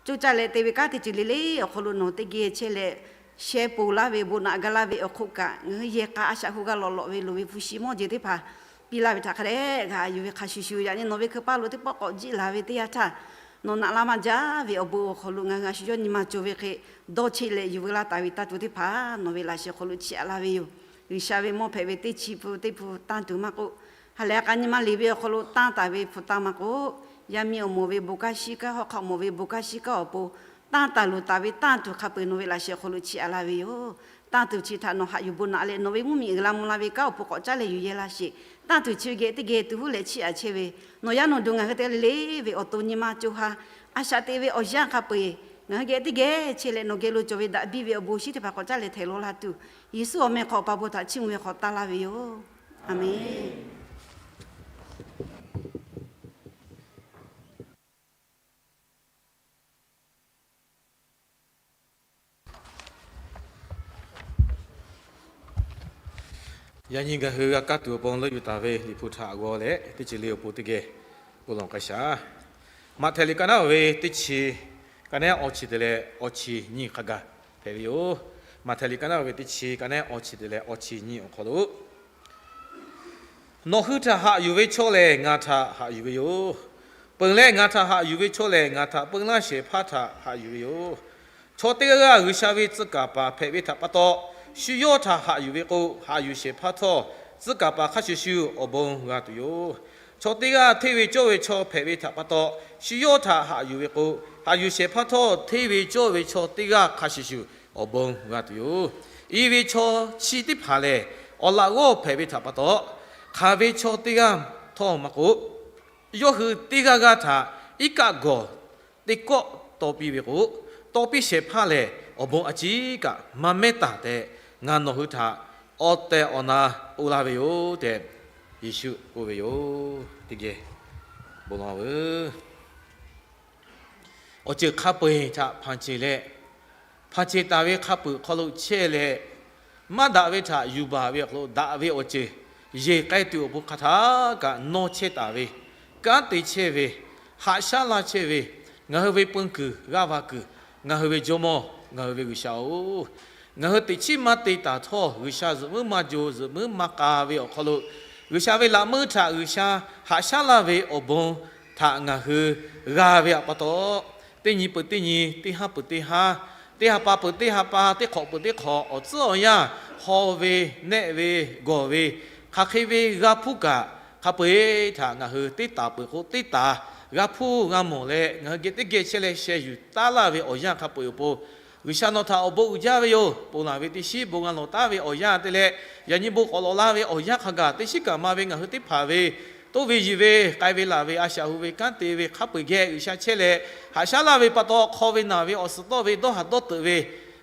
coˇ caˇ leh te ve kanˉ teˇ ceuˬ le le awˬ hk'aw lo nawˬ teˇ geh chehˇ leh, sheh ponˬ laˇ ve bon naꞈ ga laˇ ve awˬ hk'oˆ kaꞈ, ngaˬ hui yehˬ k'a a shaꞈ hu g'a lawꞈ lawꞈ ve loˍ ve hpu shi mawˇ jeˬ teˇ hpaˍ piˇ laˇ ve htaꞈ hk'a dehꞈ g'a yuˬ ve hk'a shuˍ shuˍ, yaꞈ nyi nawˬ ve hkui paˇ lo teˇ pawˆ k'awꞈ jiˆ laˬ ve teˇ yanˇ htaˇ, nawˬ naꞈ la maˇ jaˇ ve awˬ bon awˬ hk'aw lo ngaˬ hui a shu yawˇ nyi ma co ve hk'e dawˇ cheˆ leh yuˬ veu laˇ taˍ ve tanˇ tuˬ teˇ hpaˍ nawˬ ve laꞈ sheh hk'aw lo chiˇ aꞈ laˇ ve yoˬ. G'uiˬsha ve mawˇ hpehꞈ ve teˇ chi pun teˇ pun tanˇ tuˬ maˇ k'oˆ, ha lehˬ a k'a nyi ma liꞈ ve awˬ hk'aw lo tanˇ taˍ ve hpu tanˇ maˇ k'oˆ, yaˇ miˇ awˬ moˍ ve bon kanˉ shiˉ kanˉ, hawˉ hk'aˆ mawˬ ve bon kanˉ shiˉ kanˉ awˬ pon tanˇ taˍ luˬ taˍ ve tanˇ tuˬ hk'a peu-eˬ nawˬ ve laꞈ sheh hk'aw lo chiˇ aꞈ laˇ ve yoˬ. Tanˇ tuˬ chi htaꞈ nawˬ haꞈ yuˬ bon naꞈ leh, nawˬ ve mvuhˇmiˬ uiˍ la mvuh la ve kanˉ awˬ pon k'awꞈ caˉ leh yuˬ yehˇ laˇ sheˍ. Tanˇ tuˬ chi geh teˇ geh tuˬ huˉ leh chiˇ aꞈ chehˇ ve, nawˬ yaˇ nawˬ duˬ ngaˬ hui te le ve awˬ to nyi ma co ha a shaꞈ teꞈ ve awˬ yanˇ hk'a peu-eˬ ngaˬ hui geh teˇ geh chehˇ leh nawˬ geh lo cawˬ ve daꞈ biˇ ve awˬ bon shinˉ teˇ hpaˍ k'awꞈ caˉ leh htehꞈ lo la tuˬ, Yeˍsuˆ awˬ meh hk'aw Awˬ pa bon htaꞈ chiˇ mvuh ve hk'aw tanˇ laˇ ve yoˬ. Aˍmenˍ. Yaꞈ nyi ngaˬ hui g'a kaˇ tuˬ awˬ pon leuˆ yuˬ taˍ ve Liꞈ hpu htaꞈ g'aw leh, teˇ ceuˬ le awˬ pon teˇ geh bon lawˬ k'ai shaˍ. Maꞈhtehˍ liꞈ ka naˉ ve teˇ chi, ka naˉ awˬ chi te leh awˬ chi nyiˇ hk'a gaˬ hpehꞈ ve yoˬ. Maꞈhtehˍ liꞈ ka naˉ ve teˇ chi, ka naˉ awˬ chi te leh awˬ chi nyiˇ awˬ hk'aw lo, Nawˬ hui htaꞈ haꞈ yuˬ ve chaw lehˬ, ngaˬ htaꞈ haꞈ yuˬ ve yoˬ. Peunˍ leh ngaˬ htaꞈ haꞈ yuˬ ve chaw lehˬ, ngaˬ htaꞈ peunˍ laˇ shehˍ hpaˇ htaꞈ haꞈ yuˬ ve yoˬ. Chaw teˇ g'aˇ g'aˇ G'uiˬsha ve tcuh kaˍ paˍ hpehꞈ ve htaꞈ pa taw, shu yawˇ htaꞈ haꞈ yuˬ ve k'o, haꞈ yuˬ shehˍ hpaˇ htawˇ, tcuhˉ kaˍ paˍ hk'a shuˍ shuˍ awˬ bon g'a tuˬ yoˬ. Chaw teˇ g'aˇ hteˇ ve cawˇ ve chaw hpehꞈ ve htaꞈ pa taw, shu yawˇ htaꞈ haꞈ yuˬ ve k'o, haꞈ yuˬ shehˍ hpaˇ htawˇ hteˇ ve cawˇ ve chaw teˇ g'aˇ hk'a shuˍ shuˍ awˬ bon g'a tuˬ yoˬ. I ve chaw chi teˇ hpaˍ lehˬ, awˬ laꞈ g'awˇ hpehꞈ ve htaꞈ pa taw, hk'aˬ ve chaw teˇ g'aˇ htawˇ maˇ k'oˆ, yawˇ hui teˇ g'aˇ g'aˇ htaꞈ iˉ kaˆ gawˬ teˇ kawˆ tawˇ piˇ ve k'o, tawˇ piˇ shehˍ hpaˇ lehˬ, awˬ bon a ciˉ kaꞈ maˇ mehˉ taˍ tehꞈ, ngaˬ nawˬ hui htaꞈ awˬ tehˬ awˬ na k'oˆ laˇ ve yoˬ tehꞈ, Yeˍsuˆ k'oˆ ve yoˬ. Teˇ geh bon lawˬ veuˬ. Awˬ ceuˬ hk'a peu-eˬ htaꞈ hpanˍ ceˬ leh, hpanˍ ceˬ taˍ ve hk'a peu-eˬ hk'aw lo chehˇ leh, maˇ daꞈ ve htaꞈ yuˬ baˬ ve awˬ hk'aw lo daꞈ ve awˬ ceuˬ yeˬ k'ai tuˬ awˬ pon hk'a htaˇ kaꞈ nawˇ chehˇ taˍ ve, kanˉ te chehˇ ve, haꞈ shaˉ laˇ chehˇ ve, ngaˬ hui ve peu kuiˬ g'aˇ va kuiˬ, ngaˬ hui ve Jawˇmawˇ, ngaˬ hui ve G'uiˬsha-oˬ, ngaˬ hui teꞈ chiˉ maˇ te taˍ htawˇ, G'uiˬsha zuhꞈ muiˉ maˇ jo, zuhꞈ muiˉ maˇ k'a ve awˬ hk'aw lo, G'uiˬsha ve laꞈ meuˇ htaꞈ G'uiˬsha haꞈ shaˉ laˇ ve awˬ bon htaꞈ ngaˬ hui g'a ve htaꞈ pa taw, teˇ nyi peuˬ teˇ nyi, teˇ haˉ peuˬ teˇ haˉ, teˇ ha pa peuˬ teˇ ha pa, teˇ hk'awꞈ peuˬ teˇ hk'awꞈ, awˬ tcuhˉ awˬ yanˇ, haw ve, nehˆ ve, gawˬ ve, hk'aˬ hk'e ve g'a hpuˇ kaꞈ, hk'a peu-eˬ htaꞈ ngaˬ hui teˇ taˍ peuˬ k'o teˇ taˍ g'a hpuˇ g'a mawˬ leh, ngaˬ hui geh teˇ geh chehˇ leh sheh yuˬ taˉ laˇ ve awˬ yanˇ hk'a peu-eˬ awˬ pon, G'uiˬsha nawˬ htaꞈ awˬ bon uiˍ jaˇ ve yoˬ. Ponˬ laˬ ve teˇ shiˉ bon g'a lawˬ taˉ ve awˬ yanˇ te leh, yaꞈ nyi bon k'awꞈ lawˬ la ve awˬ yanˇ hk'a gaˬ, teˇ shiˉ kaꞈ ma ve ngaˬ hui teˇ hpaˍ ve toˇ ve yiˬ ve k'ai ve laˬ ve a shaꞈ hu ve kanˉ te ve hk'a peu-eˬ geh G'uiˬsha chehˇ leh, haꞈ shaˉ laˇ ve pa taw, hk'aw ve naˬ ve awˬ suhˍ tawˆ ve dawˇ haˍ dawˇ teuꞈ ve,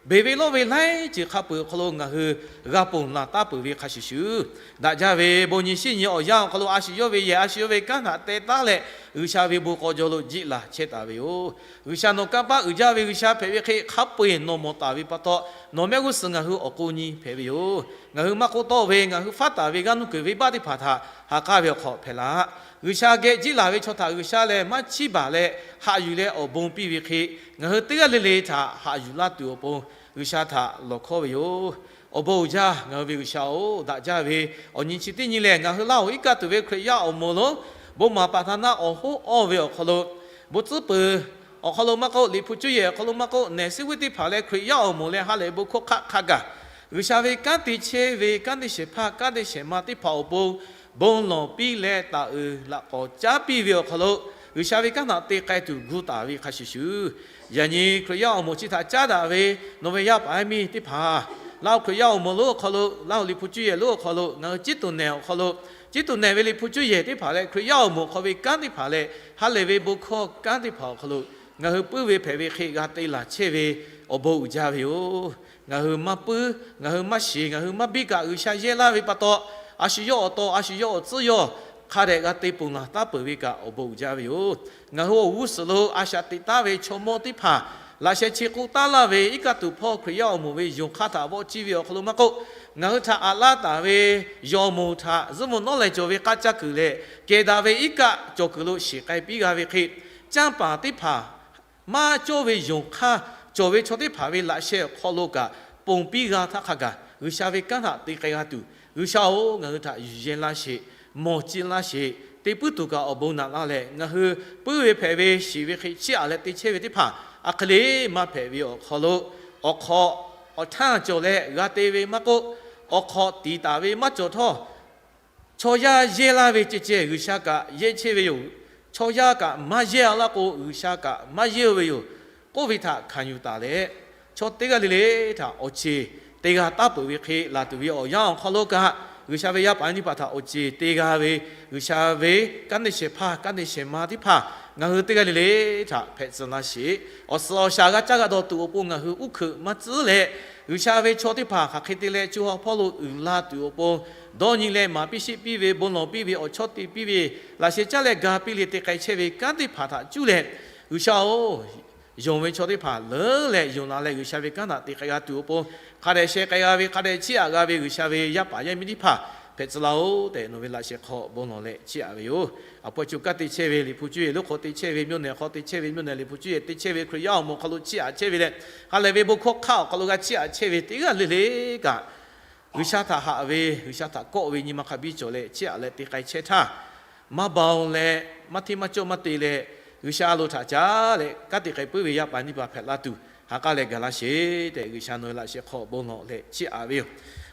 beˬ ve lawˇ ve laiˉ ceuˬ hk'a peu-eˬ awˬ hk'aw lo ngaˬ hui g'a ponˬ laˬ taˉ peuˬ ve hk'a shuˍ shuˍ, daꞈ jaˇ ve bon nyi shiˉ nyi awˬ yanˇ awˬ hk'aw lo a shu yawˇ ve yehˬ, a shu yawˇ ve kanˉ htaꞈ teh taˉ leh, G'uiˬsha ve bon k'aw jaw lo jiˆ laˬ chehˇ taˍ ve yoˬ. G'uiˬsha nawˬ kanˇ paˆ uiˍ jaˇ ve G'uiˬsha hpehꞈ ve hk'e, hk'a peu-eˬ nawˬ mawˬ taˍ ve pa taw, nawˬ mehˆ g'uˇ suhˍ ngaˬ hui awˬ k'o nyi hpehꞈ ve yoˬ. Ngaˬ hui maˇ k'oˆ tawˆ ve, ngaˬ hui faˉ taˍ ve g'aˇ nuˇ kuiˬ venˇbaˆ teˇ hpaˍ htaꞈ ha k'aˇ ve awˬ hk'aw hpehꞈ laˇ. G'uiˬsha geh jiˆ laˬ ve chaw htaꞈ G'uiˬsha lehˬ maˇ chiˇ baˬ leh haꞈ yuˬ leh awˬ bon piˇ ve hk'e, ngaˬ hui teˇ g'aˇ le le htaꞈ haꞈ yuˬ laˇ tuˬ awˬ pon G'uiˬsha htaꞈ lawˬ hkawˇ ve yoˬ. Awˬ bon uiˍ jaˇ, ngaˬ hui ve G'uiˬsha-oˬ, daꞈ jaˇ ve awˬ nyi chi teˇ nyi lehˬ, ngaˬ hui Laˇ huˍ iˉ kaˆ tuˬ ve Hkriꞈ yaˇ awˬ moˍ lo bon maˍ paˍ htaˇ naˆ awˬ hoˉ awˇ ve awˬ hk'aw lo, bon tcuhˉ peuˬ awˬ hk'aw lo maˇ k'oˆ, liꞈ hpu cuˇ yehˬ awˬ hk'aw lo maˇ k'oˆ, nehˬ suhˉ vuiˇ teˇ hpaˍ leh Hkriꞈ yaˇ awˬ moˍ leh ha lehˬ bon hkawˇ hk'aˆ hk'a gaˬ, G'uiˬsha ve kanˉ te chehˇ ve kanˉ te shehˍ hpaˇ, kanˉ te shehˍ ma teˇ hpaˍ awˬ pon bon lawˬ piˇ leh taˍ uiˍ laꞈ k'awꞈ caˉ piˇ ve awˬ hk'aw lo, G'uiˬsha ve kanˉ htaꞈ te k'ai tuˬ gu taˍ ve hk'a shuˍ shuˍ, yaꞈ nyi Hkriꞈ yaˇ awˬ moˍ chi htaꞈ caˉ daꞈ ve, nawˬ ve yaˇ paˍ yaˇ miˇ teˇ hpaˍ, Laˇ huˍ Hkriꞈ yaˇ awˬ moˍ lonˉ awˬ hk'aw lo, Laˇ huˍ liꞈ hpu cuˇ yehˬ lonˉ awˬ hk'aw lo, ngaˬ hui ciˉ tuˬ nehˬ awˬ hk'aw lo, ciˉ tuˬ nehˬ ve liꞈ hpu cuˇ yehˬ teˇ hpaˍ leh Hkriꞈ yaˇ awˬ moˍ hk'aw ve kanˉ teˇ hpaˍ leh ha lehˬ ve bon hkawˇ kanˉ teˇ hpaˍ awˬ hk'aw lo, ngaˬ hui puiˉ ve hpehꞈ ve hk'e g'a te laˬ chehˇ ve awˬ bon uiˍ jaˇ ve yoˬ. Ngaˬ hui maˇ puiˉ, ngaˬ hui maˇ shiˍ, ngaˬ hui maˇ biˇ kaꞈ G'uiˬsha yehˇ laˇ ve pa taw, a shu yawˇ awˬ taw, a shu yawˇ awˬ tcuhˉ yawˇ hk'a dehꞈ g'a te ponˬ laˬ taˉ peuˬ ve kaꞈ awˬ bon uiˍ jaˇ ve yoˬ. Ngaˬ hui awˬ g'uˇ suhˍ lo a shaꞈ teꞈ taˉ ve chaw mawˇ teˇ hpaˍ, laꞈ sheh chi k'oˆ taˉ laˇ ve iˉ kaˆ tuˬ hpawˇ Hkriꞈ yaˇ awˬ moˍ ve yonˍ hk'aˇ htaꞈ vawˆ ciˇ ve awˬ hk'aw lo maˇ k'oˆ, ngaˬ hui htaꞈ aꞈ laˇ taˍ ve yawˬ moˍ htaꞈ zuhˆ mvuh nawˉ leh cawˬ ve k'aˇ caˇ kuiˬ leh kehˬ daꞈ ve iˉ kaˆ cawˬ kuiˬ lo shiˍ k'ai piˇ g'a ve hk'e, canˇ paˍ teˇ hpaˍ maˇ cawˇ ve yonˍ hk'aˇ cawˬ ve chaw teˇ hpaˍ ve laꞈ sheh awˬ hk'aw lo kaꞈ ponˬ piˇ g'a htaˇ hk'a gaˬ, G'uiˬsha ve kanˉ htaꞈ te k'ai g'a tuˬ, G'uiˬsha-oˬ, ngaˬ hui htaꞈ yuˬ yehˇ laˇ sheˍ, mawˬ ciˇ laˇ sheˍ, te puiˉ tuˬ kaꞈ awˬ bon naꞈ laˇ leh, ngaˬ hui puiˉ ve hpehꞈ ve shiˍ ve hk'e chiˇ aꞈ leh te chehˇ ve teˇ hpaˍ a hk'e le maˇ hpehꞈ ve awˬ hk'aw lo, awˬ hk'aw awˬ htaˇ cawˬ leh g'a te ve maˇ k'oˆ, awˬ hk'aw tiˍ taˍ ve maˇ cawˬ htawˇ, chaw yaˇ yehˇ laˇ ve ceh ceh G'uiˬsha kaꞈ yehˇ chehˇ ve yoˬ. Chaw yaˇ kaꞈ maˇ yehˇ laˇ k'o, G'uiˬsha kaꞈ maˇ yehˇ ve yoˬ k'oˆ ve htaꞈ hkanˍ yuˬ taˍ leh, chaw teˇ g'aˇ le le htaꞈ awˬ ceˬ te g'a taˉ peuˬ ve hk'e laˬ tuˬ ve awˬ yanˇ awˬ hk'aw lo kaꞈ, G'uiˬsha ve yaˇ paˍ yaˇ miˇ teˇ hpaˍ htaꞈ awˬ ceˬ te g'a ve, G'uiˬsha ve kanˉ te shehˍ hpaˇ, kanˉ te shehˍ ma teˇ hpaˍ ngaˬ hui teˇ g'aˇ le le htaꞈ hpehꞈ tcuh laˇ sheˍ. Awˬ suhˍ awˬ shaˍ g'a caˇ g'a dawˬ tuˬ awˬ pon ngaˬ hui uˉ hkeuꞈ maˇ tcuhˉ leh, G'uiˬsha ve chaw teˇ hpaˍ hk'aˬ hk'e te leh co ha hpawˇ lo uiˍ la tuˬ awˬ pon, dawˇ nyi leh maˍ piˇ sheˆ piˇ ve, bon lawˬ piˇ ve, awˬ chawˇ te piˇ ve, laꞈ sheh caˇ leh ga piˇ le te k'ai chehˇ ve kanˉ teˇ hpaˍ htaꞈ cuˇ leh, G'uiˬsha-oˬ, yonˍ ve chaw teˇ hpaˍ leuˉ leh yonˍ la leh G'uiˬsha ve kanˉ htaꞈ te k'ai g'a tuˬ awˬ pon, hk'a dehꞈ sheh k'ai g'a ve, hk'a dehꞈ chiˇ aꞈ g'a ve G'uiˬsha ve yaˇ paˍ yaˇ miˇ teˇ hpaˍ hpehꞈ tcuh laˇ-oˬ tehꞈ nawˬ ve laꞈ sheh hk'aw bon lawˬ leh chiˇ aꞈ ve yoˬ. A pawehˇ co kanˉ te chehˇ ve liꞈ hpu cuˇ yehˬ lonˉ hk'aw te chehˇ ve, mvuhˇ naw hk'aw te chehˇ ve, mvuhˇ naw liꞈ hpu cuˇ yehˬ te chehˇ ve Hkriꞈ yaˇ awˬ moˍ hk'aw lo chiˇ aꞈ chehˇ ve leh, ha lehˬ ve bon hkawˇ hk'aˆ awˬ hk'aw lo g'a chiˇ aꞈ chehˇ ve teˇ g'aˇ le le kaꞈ, G'uiˬsha htaꞈ haꞈ ve, G'uiˬsha htaꞈ kawˆ ve nyi ma hk'a biˇ cawˬ leh chiˇ aꞈ leh te k'ai chehˇ htaˇ, maˇ baˬ-oˬ leh maˇ hteˇ maˇ cawˇ maˇ te leh, G'uiˬsha lo htaꞈ caˉ leh kanˉ te k'ai puiˉ ve yaˇ paˍ yaˇ miˇ teˇ hpaˍ hpehꞈ la tuˬ, ha k'aˉ leh gaˬ laˇ sheˍ tehꞈ G'uiˬsha nawˬ ve laꞈ sheh hk'aw bon lawˬ leh chiˇ aꞈ ve yoˬ.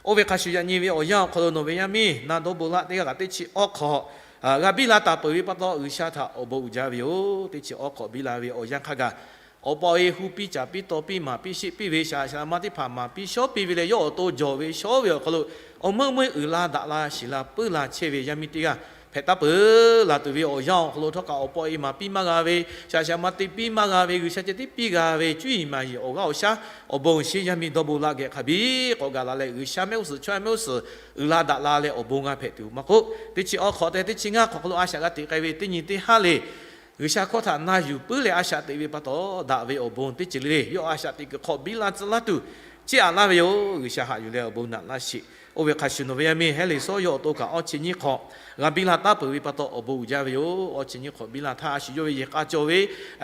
Oˇ ve hk'a shuˍ yaꞈ nyi ve awˬ yanˇ awˬ hk'aw lo nawˬ ve yaˇ miˇ na dawˇ bon laˆ teˇ g'aˇ kaꞈ teˇ chi awˉ hk'awꞈ g'a biˇ la taˍ peuˬ ve pa taw, G'uiˬsha htaꞈ awˬ bon uiˍ jaˇ ve yoˬ. Teˇ chi awˉ hk'awꞈ biˇ la ve awˬ yanˇ hk'a gaˬ, awˬ pa awˬ e hu piˇ caˍ piˇ taw piˇ maˍ piˇ sheˆ piˇ ve shaˍ laꞈ shaˍ laꞈ ma teˇ hpaˍ maˍ piˇ shawˉ piˇ ve leh, yawˇ awˬ to jawˬ ve shawˉ ve awˬ hk'aw lo awˬ meuˇ meuˇ uiˍ la daꞈ la shiˍ la puiˉ la chehˇ ve yaˇ miˇ teˇ g'aˇ hpehꞈ taˉ peuˬ. Laˬ tuˬ ve awˬ yanˇ awˬ hk'aw lo htawˇ kaꞈ awˬ pa awˬ e maˍ piˇ maˇ g'a ve, shaˍ laꞈ shaˍ laꞈ ma te piˇ maˇ g'a ve, G'uiˬsha ceh tiˉ piˇ g'a ve, cuˇ yiˍ maˍ yiˍ awˬ g'aˇ awˬ shaˉ awˬ bon awˬ shinˉ yaˇ miˇ dawˇ bon laˆ geh hk'a biˇ k'awꞈ gaˬ la leh, G'uiˬsha mehˆ g'uˇ suhˍ chaw yaˇ mehˆ g'uˇ suhˍ uiˍ la daꞈ la leh awˬ bon g'a hpehꞈ tuˬ maˇ k'oˆ, teˇ chi awˉ hk'awꞈ tehꞈ teˇ chi ngaˇ hk'awꞈ hk'aw lo a shaꞈ g'a teꞈ k'ai ve teˇ nyi teˇ haˉ le, G'uiˬsha hkawˇ htaꞈ na yuˬ puiˉ leh a shaꞈ teꞈ ve pa taw, daꞈ ve awˬ bon teˇ ceuˬ le le yawˇ a shaꞈ teꞈ kuiˬ hk'awꞈ biˇ la tcuh laˇ tuˬ, chiˇ aꞈ laˇ ve yoˬ. G'uiˬsha haꞈ yuˬ leh awˬ bon naꞈ laˇ sheˍ. Oˇ ve hk'a shuˍ nawˬ ve yaˇ miˇ Heˉ leˍ Sawˉ yawˇ awˬ to kaꞈ awˇ chi nyiˇ hk'awꞈ g'a biˇ la taˉ peuˬ ve pa taw, awˬ bon uiˍ jaˇ ve yoˬ. Awˇ chi nyiˇ hk'awꞈ biˇ la htaˇ, a shu yawˇ ve yehˬ k'a cawˬ ve,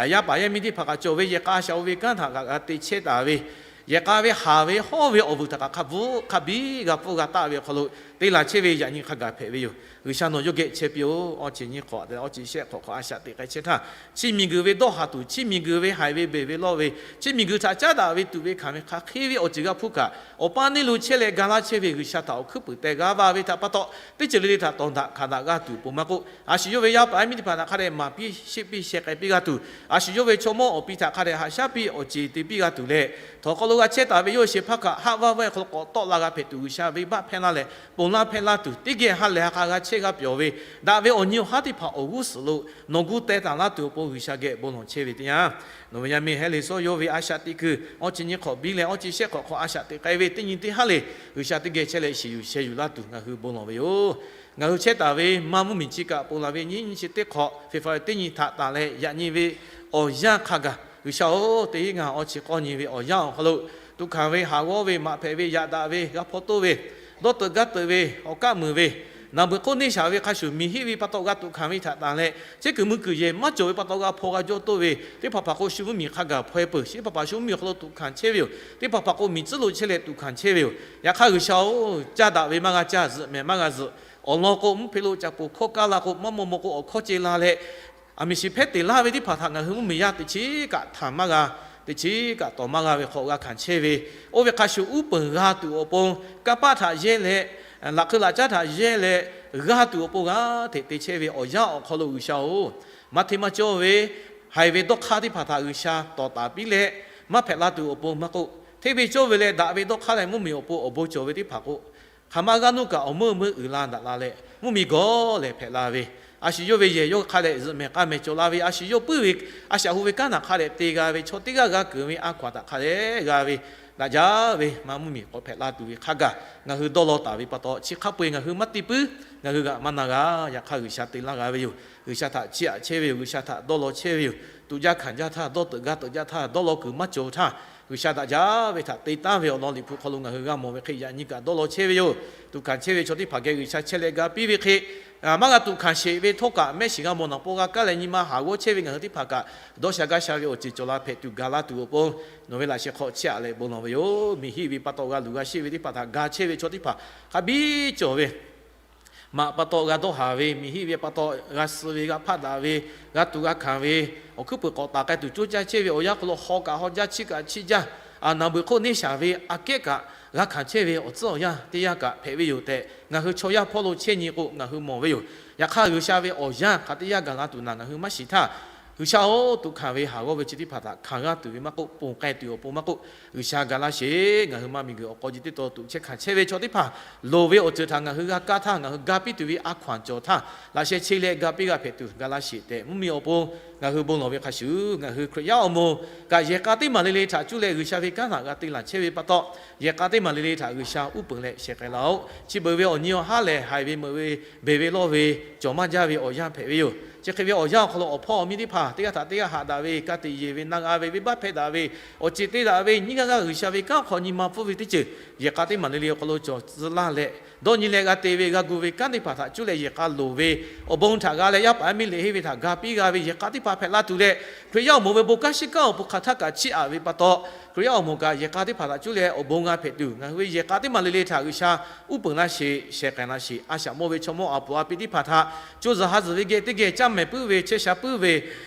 yaˇ paˍ yaˇ miˇ teˇ hpaˍ kaꞈ cawˬ ve yehˬ k'a a shaꞈ oˇ ve kanˉ htaꞈ g'a g'a te chehˇ taˍ ve, yehˬ k'a ve haˍ ve hawˉ ve awˬ vuiˬ htaꞈ kaꞈ hk'a bvuhˆ hk'a biˇ g'a pfuhˇ g'a taˆ ve awˬ hk'aw lo te laˬ chehˇ ve yaꞈ nyi hk'a gaˬ hpehꞈ ve yoˬ. G'uiˬsha nawˬ yawˇ geh chehˇ piˇ-oˆ. Awˇ chi nyiˇ hk'awꞈ tehꞈ awˇ chi shehˆ hk'awꞈ hk'awꞈ a shaꞈ teꞈ k'ai chehˇ htaˇ, chi miˬguiˬ ve dawˇ haˍ tuˬ, chi miˬguiˬ ve haiˬ ve beˬ ve lawˇ ve, chi miˬguiˬ htaꞈ caˉ daꞈ ve tuꞈ ve hkanˍ ve hk'aˬ hk'e ve awˬ ceuˬ g'a hpuˇ kaꞈ, awˬ paˇ neˇ lo chehˇ leh ga laˇ chehˇ ve G'uiˬsha htaꞈ awˬ hkuiˉ puiˍ teh g'a va ve htaꞈ pa taw, teˇ ceuˬ le le htaꞈ tawˍ daꞈ hkanˍ daꞈ g'a tuˬ awˬ pon maˇ k'oˆ, a shu yawˇ ve yaˇ paˍ yaˇ miˇ teˇ hpaˍ htaꞈ hk'a dehꞈ maˍ piˇ sheˆ piˇ sheh k'ai piˇ g'a tuˬ, a shu yawˇ ve chaw mawˇ awˬ pi htaꞈ hk'a dehꞈ haꞈ shaˉ piˇ awˬ ceˬ te piˇ g'a tuˬ leh, htawnˍ hk'aw lo g'a chehˇ taˍ ve yawˇ shehˍ hpaˇ kaꞈ haˆ vaˇ vaˇ hk'aw lo k'awꞈ tawˆ la g'a hpehꞈ tuˬ, G'uiˬsha venˇbaˆ hpehˇ laˇ leh ponˬ laˇ hpehˇ laˇ tuˬ, teˇ geh ha lehˬ ha k'a g'a chehˇ g'a pyawˬ ve, daꞈ ve awˬ nyi awˬ haˉ teˇ hpaˍ awˬ g'uˇ suhˍ lo nawˬ gu teh taˍ laˇ tuˬ awˬ pon G'uiˬsha geh bon lawˬ chehˇ ve teˇ yanˇ, nawˬ ve yaˇ miˇ Heˉ leˍ Sawˉ yawˇ ve a shaꞈ teꞈ kuiˬ awˇ chi nyiˇ hk'awꞈ biˇ leh awˇ chi shehˆ hk'awꞈ hk'awꞈ a shaꞈ teꞈ k'ai ve teˇ nyi teˇ haˉ le, G'uiˬsha teˇ geh chehˇ leh shiˍ yuˬ sheh yuˬ laˇ tuˬ ngaˬ hui bon lawˬ ve yoˬ. Ngaˬ hui chehˇ taˍ ve maˇ mvuhˇmiˬ chi kaꞈ ponˬ laˬ ve nyiˇ nyi chi teˇ hk'awꞈ February teˇ nyi htaꞈ tanˬ leh yaꞈ nyi ve awˬ yanˇ hk'a gaˬ, G'uiˬsha-oˬ, teˇ hinˉ ngaˬ awˇ chi k'awˇ nyi ve awˬ yanˇ awˬ hk'aw lo, tuꞈ hkanˍ ve haˍ g'awˇ ve maꞈ hpehꞈ ve yaꞈ daꞈ ve g'a hpaw toˇ ve, dawˇ teuꞈ gaˇ teuꞈ ve, awˬ kaˆ muiˬ ve, naˍ beuꞈ hk'oˆ neˇ shaˍ ve hk'a shuˍ miˬ hiˆ ve pa taw g'a tuꞈ hkanˍ ve htaꞈ tanˬ leh, chehˇ kuiˬ mui kuiˬ yehˬ maˇ cawˬ ve pa taw g'a hpaw g'a jawˇ toˇ ve, teˇ hpaˍ hpaˍ k'o shu mvuhˇmiˬ hk'a gaˬ hpaw-e peuˬ. Chi teˇ hpaˍ hpaˍ shu mvuhˇmiˬ awˬ hk'aw lo tuꞈ hkanˍ chehˇ ve yoˬ. Teˇ hpaˍ hpaˍ k'o miˬ tcuhˉ lo chehˇ leh tuꞈ hkanˍ chehˇ ve yoˬ. Yaꞈ hk'aˇ G'uiˬsha-oˬ, caˇ daꞈ ve maˇ g'a caˇ, zuhꞈ mehˍ maˇ g'a zuhꞈ, awˬ lawn k'o mvuhˇ hpe lo ca poˬ hkawˇ kaˇ la k'o, maˇ maw maw k'o awˬ hkawˇ ce la leh, aˬ miˍ shiˍ hpehˇ teꞈ laˇ ve teˇ hpaˍ htaꞈ ngaˬ hui mvuhˇmiˬ yaˇ teˇ chiˉ kaꞈ htanˍ maˇ g'a, teˇ chiˉ kaꞈ tawˍ maˇ g'a ve hk'aw g'a hkanˍ chehˇ ve, oˇ ve hk'a shuˍ uˉ peunˍ g'a tuˬ awˬ pon, kanˇ paˆ htaꞈ yehˇ leh, laꞈ hk'eu laꞈ caˉ htaꞈ yehˇ leh, g'a tuˬ awˬ pon g'a hteꞈ te chehˇ ve awˬ yanˇ awˬ hk'aw lo G'uiˬsha-oˬ, maˇ hteˇ maˇ cawˇ ve haiˬ ve dawˇ hk'aˇ teˇ hpaˍ htaꞈ G'uiˬsha tawˍ taˍ piˇ leh, maˇ hpehꞈ la tuˬ awˬ pon maˇ k'oˆ, hteˇ ve cawˇ ve leh daꞈ ve dawˇ hk'aˇ leh mvuhˇmiˬ awˬ pon awˬ bon cawˬ ve teˇ hpaˍ k'o, hk'aˬ ma g'aˇ nuˇ kaꞈ awˬ meuˇ meuˇ uiˍ la daꞈ la leh mvuhˇmiˬ gawˬ lehˬ hpehꞈ la ve, a shu yawˇ ve yehˬ yawˇ hk'a dehꞈ zuhꞈ mehˍ k'a mehˍ cawˬ la ve, a shu yawˇ puiˉ ve a shaꞈ hu ve kanˉ htaꞈ hk'a dehꞈ te g'a ve, chaw teˇ g'aˇ g'a keunˍ ve a hkaw-anˬ htaꞈ hk'a dehꞈ g'a ve, daꞈ jaˇ ve maˇ mvuhˇmiˬ k'awꞈ hpehꞈ la tuˬ ve hk'a gaˬ ngaˬ hui dawˇ law taˍ ve pa taw, chi hk'a peu-eˬ ngaˬ hui maˇ te puiˉ, ngaˬ hui g'aꞈ maˇ na g'a. Yaꞈ hk'aˇ G'uiˬsha te laˇ g'a ve yoˬ. G'uiˬsha htaꞈ chiˇ aꞈ chehˇ ve yoˬ. G'uiˬsha htaꞈ dawˇ law chehˇ ve yoˬ. Tuꞈ jaˇ hkanˍ jaˇ htaˇ, dawˇ teuꞈ gaˇ teuꞈ jaˇ htaˇ, dawˇ law kuiˬ maˇ cawˬ htaˇ, G'uiˬsha daꞈ jaˇ ve htaꞈ te taˉ ve awˬ lawn Liꞈ hpu hk'aw lo ngaˬ hui g'a mawˬ ve hk'e, yaꞈ nyi kaꞈ dawˇ law chehˇ ve yoˬ. Tuꞈ hkanˍ chehˇ ve chaw teˇ hpaˍ geh G'uiˬsha chehˇ leh ga piˇ ve hk'e, maˇ g'a tuꞈ hkanˍ sheˍ ve htawˇ kaꞈ, mehˆ shiˍ g'a mawˬ naˬ paw g'a kaˇ leh nyi ma haˍ g'awˇ chehˇ ve ngaˬ hui teˇ hpaˍ kaꞈ, dawˇ sha gaˇ sha ve awˬ ceuˬ cawˬ la hpehꞈ tuˬ ga laˇ tuˬ awˬ pon, nawˬ ve laꞈ sheh hk'aw chiˇ aꞈ leh bon lawˬ ve yoˬ. Miˬ hiˆ ve pa taw g'a luˬ g'a sheˆ ve teˇ hpaˍ htaꞈ ga chehˇ ve chaw teˇ hpaˍ hk'a biˇ cawˬ ve maꞈ pa taw g'a dawˇ haˍ ve, miˬ hiˆ ve pa taw g'a suh ve, g'a hpaˆ daꞈ ve, g'a tuꞈ g'a hkanˍ ve, awˬ hkuiˉ puiˍ k'awꞈ taˍ k'ai tuˬ coˇ caˇ chehˇ ve awˬ yanˇ hk'aw lo, haw kaꞈ haw jaˇ, chiˇ kaꞈ chiˇ jaˇ, naˍ beuꞈ hk'oˆ neˇ shaˍ ve aꞈ kehˉ kaꞈ g'a hkanˍ chehˇ ve awˬ tcuhˉ awˬ yanˇ teˇ yanˇ kaꞈ hpehꞈ ve yoˬ tehꞈ, ngaˬ hui chaw yaˇ hpawˇ lo chehˇ nyi k'o ngaˬ hui mawˬ ve yoˬ. Yaꞈ hk'aˇ G'uiˬsha ve awˬ yanˇ hk'aˬ teˇ yanˇ gaˬ la tuˬ naˬ ngaˬ hui maˇ shiˍ htaˇ, G'uiˬsha-oˬ, tuꞈ hkanˍ ve haˍ g'awˇ ve chi teˇ hpaˍ htaꞈ hkanˍ g'aˇ tuˬ ve maˇ k'oˆ, ponˬ k'ai tuˬ awˬ pon maˇ k'oˆ, G'uiˬsha ga laˇ sheˍ. Ngaˬ hui maˇ miˬguiˬ awˬ k'aw ji teˇ taw tuꞈ chehˇ hkanˍ chehˇ ve chaw teˇ hpaˍ loˍ ve awˬ ceuˬ htaꞈ ngaˬ hui g'a kaˇ htaˇ, ngaˬ hui ga piˇ tuˬ ve a hkaw-anˬ cawˬ htaˇ, laꞈ sheh che leh ga piˇ g'a hpehꞈ tuˬ ga laˇ sheˍ tehꞈ mvuhˇmiˬ awˬ pon ngaˬ hui bon lawˬ ve hk'a shuˍ, ngaˬ hui Hkriꞈ yaˇ awˬ moˍ kaꞈ yehˬ k'a teˇ maˬ le le htaꞈ cuˇ leh G'uiˬsha ve kanˉ htaꞈ g'a te laˬ chehˇ ve pa taw, yehˬ k'a teˇ maˬ le le htaꞈ G'uiˬsha uˉ peunˍ leh shehˍ k'ai laˇ-oˆ. Chi beuꞈ ve awˬ nyi awˬ haˉ lehˬ, haiˬ ve meuꞈ ve beˬ ve lawˇ ve cawˬ maˇ jaˇ ve awˬ yanˇ hpehꞈ ve yoˬ. Chi hk'e ve awˬ yanˇ awˬ hk'aw lo awˬ hpawˇ awˬ miˇ teˇ hpaˍ teˇ g'aˇ htaꞈ teˇ g'aˇ haꞈ daꞈ ve, ka tiꞈ yeˬ ve, na g'a ve, venˇbaˆ hpehˇ daꞈ ve, awˬ ceˬ te daꞈ ve, nyiˇ g'aˇ g'aˇ G'uiˬsha ve kanˉ hk'aw nyi ma pfuhˇ ve teˇ ceuˬ yehˬ k'a teˇ maˬ le le awˬ hk'aw lo cawˬ tcuh laˇ leh, dawˇ nyi leh g'a te ve g'a gu ve kanˉ teˇ hpaˍ htaꞈ cuˇ leh yehˬ k'a loˍ ve awˬ bon htaꞈ g'a leh, yaˇ paˍ yaˇ miˇ leꞈ henˇ ve htaꞈ ga piˇ g'a ve yehˬ k'a teˇ hpaˍ hpehꞈ la tuˬ leh, Hkriꞈ yaˇ awˬ moˍ ve bon kanˉ shiˉ kanˉ awˬ pon hk'aˬ htaˇ kaꞈ chiˇ aꞈ ve pa taw, Hkriꞈ yaˇ awˬ moˍ kaꞈ yehˬ k'a teˇ hpaˍ htaꞈ cuˇ leh awˬ bon g'a hpehꞈ tuˬ, ngaˬ hui ve yehˬ k'a teˇ maˬ le le htaꞈ G'uiˬsha uˉ peunˍ laˇ sheˍ, shehˍ k'ai laˇ sheˍ. A shaꞈ mawˇ ve chaw mawˇ a puˍ a pi teˇ hpaˍ htaꞈ co zuhˬ ha zuhˬ ve geh teˇ geh caˇ mehˍ puiˉ ve, chehˇ sha puiˉ ve,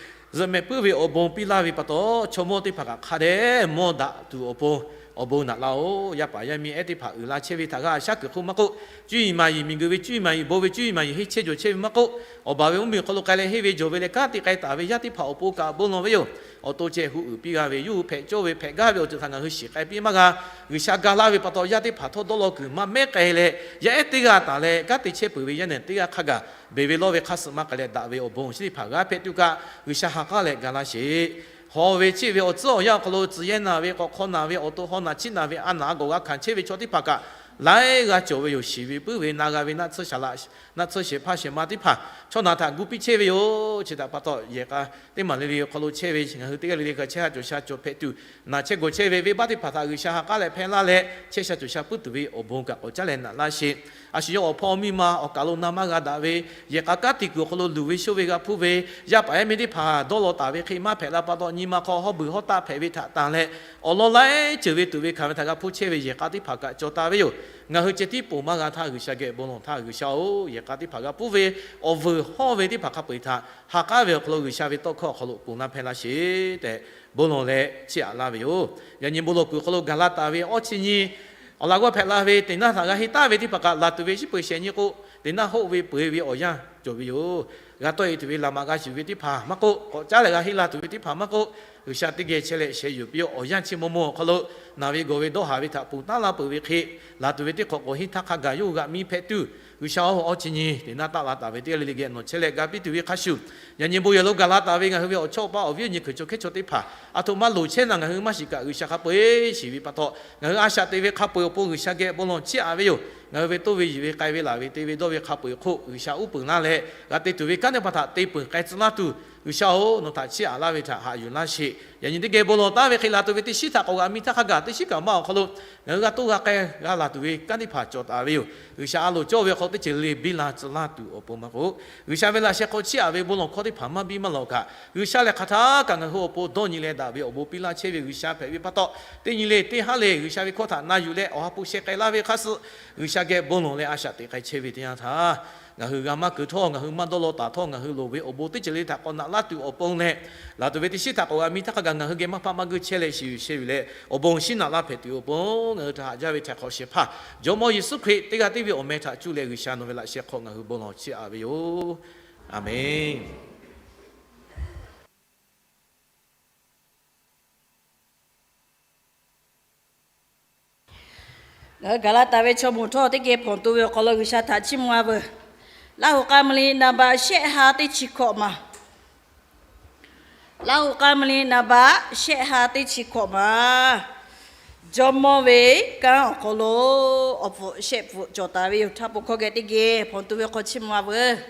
zuhꞈ mehˍ puiˉ ve awˬ bon piˇ laˇ ve pa taw, chaw mawˇ teˇ hpaˍ kaꞈ hk'a dehꞈ mawˇ daꞈ tuˬ awˬ pon awˬ bon naꞈ laˇ-oˬ. Yaˇ paˍ yaˇ miˇ ehˉ teˇ hpaˍ uiˍ la chehˇ ve htaꞈ g'a shaˉ kuiˬ hk'oˆ maˇ k'oˆ, cuˇ yiˍ maˍ yiˍ, miˬguiˬ ve cuˇ yiˍ maˍ yiˍ, bon ve cuˇ yiˍ maˍ yiˍ henˇ chehˇ jawˬ chehˇ ve maˇ k'oˆ, awˬ baˬ ve mvuhˇmiˬ hk'aw lo k'ai leh henˇ ve jawˬ ve leh kanˉ te k'ai taˍ ve yaˇ teˇ hpaˍ awˬ pon kaꞈ bon lawˬ ve yoˬ. Awˬ to ceh hu uiˍ piˇ g'a ve, yawˇ hui hpehꞈ cawˇ ve hpehꞈ gaˇ ve awˬ ceuˬ htaꞈ ngaˬ hui shiˍ k'ai piˇ maˇ g'a. G'uiˬsha ga laˇ ve pa taw, yaˇ teˇ hpaˍ htawˇ dawˇ law kuiˬ maˇ mehˉ k'ai leh, yaˇ ehˉ teˇ g'aˇ taˍ leh kanˉ te chehˇ peuˬ ve yaˇ nehˬ teˇ g'aˇ hk'a gaˬ beˬ ve lawˇ ve hk'aˇ suh maˇ k'ai leh daꞈ ve awˬ bon awˬ shinˉ teˇ hpaˍ g'a hpehꞈ tuˬ kaꞈ, G'uiˬsha ha k'aˉ leh ga laˇ sheˍ. Hawˬ ve cheˆ ve awˬ tcuhˉ awˬ yanˇ awˬ hk'aw lo tcuh yehˇ naˬ ve, k'awꞈ hk'aw naˬ ve, awˬ to hawˬ naˬ chiˇ naˬ ve, a naˬ a gawˬ g'a hkanˍ chehˇ ve chaw teˇ hpaˍ kaꞈ, laiˉ g'a cawˬ ve yoˬ. Shiˍ ve puiˉ ve, na g'a ve naˆ tsuhˇ shehˍ hpaˇ shehˍ ma teˇ hpaˍ, chaw naˬ htaꞈ gu piˇ chehˇ ve yoˬ. Chi htaꞈ pa taw, yehˬ k'a teˇ maˬ le le awˬ hk'aw lo chehˇ ve ngaˬ hui teˇ g'aˇ le le kaꞈ chehˇ sha cawˬ sha cawˬ hpehꞈ tuˬ, naˬ chehˇ gawˬ chehˇ ve venˇbaˆ teˇ hpaˍ htaꞈ G'uiˬsha ha k'aˉ leh hpehˇ laˇ leh, chehˇ sha cawˬ sha puiˉ tuˬ ve awˬ bon kaꞈ k'awꞈ caˉ leh naꞈ laˇ sheˍ. A shu yawˇ awˬ hpawˇ miˇ ma awˬ kaˬ lo na maˇ g'a daꞈ ve, yehˬ k'a kanˉ te kuiˬ awˬ hk'aw lo luˬ ve shoˇ ve g'a hpuˇ ve, yaˇ paˍ yaˇ miˇ teˇ hpaˍ dawˇ law taˍ ve hk'e maˇ hpehꞈ la pa taw, nyi ma hk'aw hawˇ beuˬ hawˇ taˆ hpehꞈ ve htaꞈ tanˬ leh, awˬ lawn laiˉ ceuˬ ve tuꞈ ve hkanˍ ve htaꞈ g'a hpuˇ chehˇ ve yehˬ k'a teˇ hpaˍ kaꞈ cawˬ taˍ ve yoˬ. Ngaˬ hui ceh tiˉ ponˬ maˇ g'a htaˇ, G'uiˬsha geh bon lawˬ htaˇ, G'uiˬsha-oˬ, yehˬ k'a teˇ hpaˍ g'a puiˉ ve awˬ vuiˬ hawˇ ve teˇ hpaˍ hk'a peu-eˬ htaꞈ ha k'aˉ ve awˬ hk'aw lo G'uiˬsha ve tawˇ hkawˇ awˬ hk'aw lo ponˬ laˇ hpehˇ laˇ sheˍ tehꞈ, bon lawˬ leh chiˇ aꞈ laˇ ve yoˬ. Yaꞈ nyi bon lawˬ kuiˬ awˬ hk'aw lo gaˬ la taˍ ve awˇ chi nyi awˬ laꞈ g'awˇ hpehꞈ la ve teꞈ naˇ htaꞈ g'a henˇ taˍ ve teˇ hpaˍ kaꞈ, laˬ tuˬ ve shiˉ peuˬ shehˍ nyi k'o, teꞈ naˇ hoˆ ve peu-eˬ ve awˬ yanˇ cawˬ ve yoˬ. G'a tawˆ e tuˬ ve laꞈ maꞈ g'a shuˍ ve teˇ hpaˍ maˇ k'oˆ, k'awꞈ caˉ leh g'a henˇ la tuˬ ve teˇ hpaˍ maˇ k'oˆ, G'uiˬsha teˇ geh chehˇ leh sheh yuˬ piˇ-oˆ. Awˬ yanˇ chi maw maw awˬ hk'aw lo naˬ ve gawˬ ve dawˇ haˍ ve htaꞈ ponˬ taˉ laˇ peuˬ ve hk'e, laˬ tuˬ ve teˇ hk'awꞈ k'awꞈ henˇ htaˇ hk'a gaˬ yawˇ hui g'aꞈ miˇ hpehꞈ tuˬ, G'uiˬsha-oˬ, awˇ chi nyi teꞈ naˇ taˆ la taˍ ve teˇ g'aˇ le le geh nawˬ chehˇ leh ga piˇ tuˬ ve hk'a shuˍ, yaꞈ nyi bon yehˬ lo gaˬ la taˍ ve ngaˬ hui ve awˬ chawˇ awˬ pa awˬ viˉ awˬ nyi hkui chaw hkehˉ chaw teˇ hpaˍ, aˬ htoꞈ ma loˍ chehˇ naˬ ngaˬ hui maˇ shiˍ kaꞈ, G'uiˬsha hk'a peu-eˬ shiˍ ve pa taw, ngaˬ hui a shaꞈ te ve hk'a peu-eˬ awˬ pon G'uiˬsha geh bon lawˬ chiˇ aꞈ ve yoˬ. Ngaˬ hui ve toˇ ve yuˬ ve k'ai ve laˬ ve te ve dawˇ ve hk'a peu-eˬ hk'oˆ G'uiˬsha uˉ peunˍ laˇ leh, g'a te tuˬ ve kanˉ teˇ hpaˍ htaꞈ te peunˍ k'ai tcuh laˇ tuˬ, G'uiˬsha-oˬ, nawˬ htaꞈ chiˇ aꞈ laˇ ve htaꞈ haꞈ yuˬ laˇ sheˍ. Yaꞈ nyi teˇ geh bon lawˬ taˍ ve hk'e, laˬ tuˬ ve teˇ shiˉ htaꞈ k'awꞈ g'aꞈ miˇ htaˇ hk'a gaˬ teˇ shiˉ kaꞈ maˇ awˬ hk'aw lo ngaˬ hui g'a toˇ g'a k'ai g'a laˬ tuˬ ve kanˉ teˇ hpaˍ cawˬ taˍ ve yoˬ. G'uiˬsha a loˍ cawˇ ve awˬ hk'aw teˇ ceuˬ le biˇ la tcuh laˇ tuˬ awˬ pon maˇ k'oˆ, G'uiˬsha ve laꞈ sheh hk'aw chiˇ aꞈ ve bon lawˬ hkawˇ teˇ hpaˍ maˇ biˇ maˇ lawˬ kaꞈ, G'uiˬsha lehˬ hk'aˬ htaˇ kaꞈ ngaˬ hui awˬ pon dawˇ nyi leh daꞈ ve awˬ bon piˇ laˇ chehˇ ve G'uiˬsha hpehꞈ ve pa taw, teˇ nyi le teˇ haˉ le G'uiˬsha ve hkawˇ htaꞈ na yuˬ leh awˬ ha hpu sheh k'ai laˇ ve hk'a suh, G'uiˬsha geh bon lawˬ leh a shaꞈ teꞈ k'ai chehˇ ve teˇ yanˇ htaˇ, ngaˬ hui g'a maˇ keu htawˇ, ngaˬ hui maˇ dawˇ law taˍ htawˇ, ngaˬ hui loˍ ve awˬ bon teˇ ceuˬ le htaꞈ k'awꞈ naꞈ laˇ tuˬ awˬ pon leh, laˬ tuˬ ve teˇ shiˉ htaꞈ k'awꞈ g'aꞈ miˇ htaˇ hk'a gaˬ ngaˬ hui geh maˇ paˆ maˇ guˇ chehˇ leh shiˍ yuˬ sheh yuˬ leh awˬ bon shinˉ naꞈ laˇ hpehꞈ tuˬ awˬ pon ngaˬ hui htaꞈ haꞈ jaˇ ve htaiˍ hk'awꞈ shehˍ hpaˇ Jawˇmawˇ Yeˍsuˆ Hkriꞈ teˇ g'aˇ tiˉ ve awˬ meh htaꞈ cuˇ leh G'uiˬsha nawˬ ve laꞈ sheh hk'aw ngaˬ hui bon lawˬ chiˇ aꞈ ve yoˬ. Aˬmenˍ. Ngaˬ hui gaˬ la taˍ ve chaw moˍ htawˇ teˇ geh hpawnˬ to ve awˬ hk'aw lo G'uiˬsha htaꞈ chiˇ mvuh-a veuˬ. Laˇ hoꞈ k'a mvuh le naˍ baꞈ shehˆ ha teˇ chi hkawꞈ maˬ. Laˇ hoꞈ k'a mvuh le naˍ baꞈ shehˆ ha teˇ chi hkawꞈ maˬ. Jawˇmawˇ ve kanˉ awˬ hk'aw lo awˬ pfuhꞈ shehˆ pfuhꞈ cawˬ taˍ ve yoˬ. Htaˇ po hkawˇ geh teˇ geh hpawnˬ to ve hk'aw chiˇ mvuh-a veuˬ.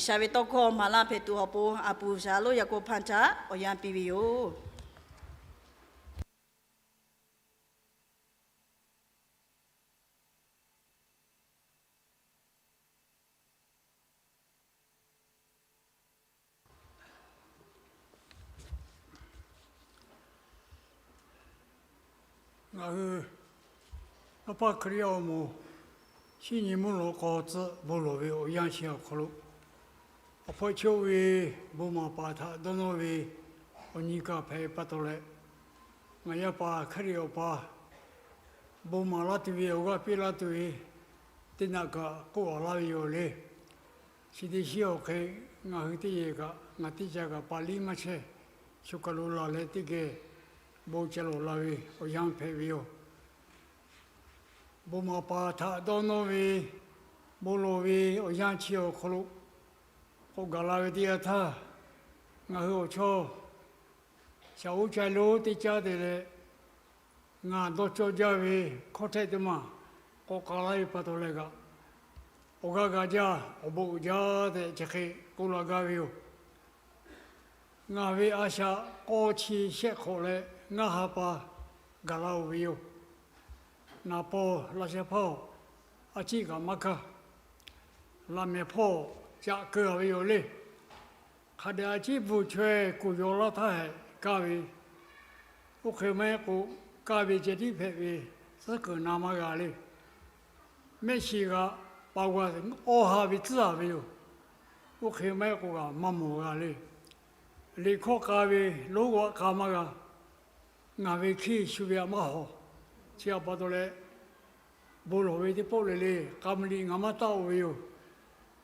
G'uiˬsha ve tawˇ hkawˇ maˍ laˇ hpehꞈ tuˬ awˬ pon, a puˍ shaˍ lonˉ yaꞈ k'o hpanˍ caꞈ awˬ yanˇ piˇ ve yoˬ. Ngaˬ hui tawˇ pa Hkriꞈ yaˇ awˬ moˍ, shinˉ nyi mvuhˇ lo k'aw tcuhˆ bon lawˬ ve awˬ yanˇ chi awˬ hk'aw lo, awˬ hpawˇ chi oˇ ve bon maˍ paˍ htaꞈ dawˇ nawˇ ve awˬ nyi kaꞈ hpehꞈ pa taw leh, ngaˬ yaˇ paˍ Hkriꞈ awˬ pa bon maˍ laˇ tuˬ ve awˬ g'aˇ piˇ laˇ tuˬ ve teˇ naꞈ kaꞈ k'oˆ laˇ ve yoˬ le. Chi teˇ shinˉ awˬ hk'e ngaˬ hui teˇ yehˬ kaꞈ ngaˬ teˇ ca kaꞈ paˍ liˇ maˇ chehˇ, shu kaˬ lo laˬ leh teˇ geh bon ca lawˬ la ve awˬ yanˇ hpehꞈ ve yoˬ. Bon maˍ paˍ htaꞈ dawˇ nawˇ ve bon lawˬ ve awˬ yanˇ chi awˬ hk'aw lo k'awꞈ gaˬ la ve teˇ yanˇ htaˇ, ngaˬ hui awˬ chawˇ shaˍ oˉ ca lonˉ teˇ caˉ te leh, ngaˬ dawˇ cawˇ jaˇ ve hkawˇ htehˆ teˇ maˬ k'awꞈ k'aˍ laˇ ve pa taw leh kaꞈ, awˬ g'aˇ g'a jaˇ, awˬ bon uiˍ jaˇ tehꞈ chi hk'e k'oˆ laˇ gaˇ ve yoˬ. Ngaˬ ve a shaꞈ k'awˇ chi shehˆ hk'awꞈ leh ngaˇ ha pa gaˬ la-oˬ ve yoˬ. Naˍ paw laꞈ sheh hpawˇ a ciˉ kaꞈ maˇ kaˇ. Laꞈ mehˍ hpawˇ caꞈ keu-a ve yoˬ le. Hk'a dehꞈ a ciˉ bvuhˬ chaweh kuˬ yaw laˇ htaˇ hehꞈ kaˇ ve, oˇ hk'e maˇ heˆ k'o, kaˇ ve ceh tiˉ hpehꞈ ve tcuhˉ kuiˬ na maˇ g'a le. Mehˆ shiˍ g'aꞈ pa g'a awˇ ha ve tcuhˉ-a ve yoˬ. Oˇ hk'e maˇ heˆ k'o g'a maˇ mawˬ g'a le. Liꞈ hkawˇ k'a ve lonˉ g'aꞈ k'a maˇ g'a. Ngaˬ ve hkiˇ shu ve aꞈ maˇ hawˬ. Chi aꞈ pa taw leh, bon lawˬ ve teˇ pawˆ le le, k'a mvuh liꞈ ngaˬ maˇ taˆ-oˬ ve yoˬ.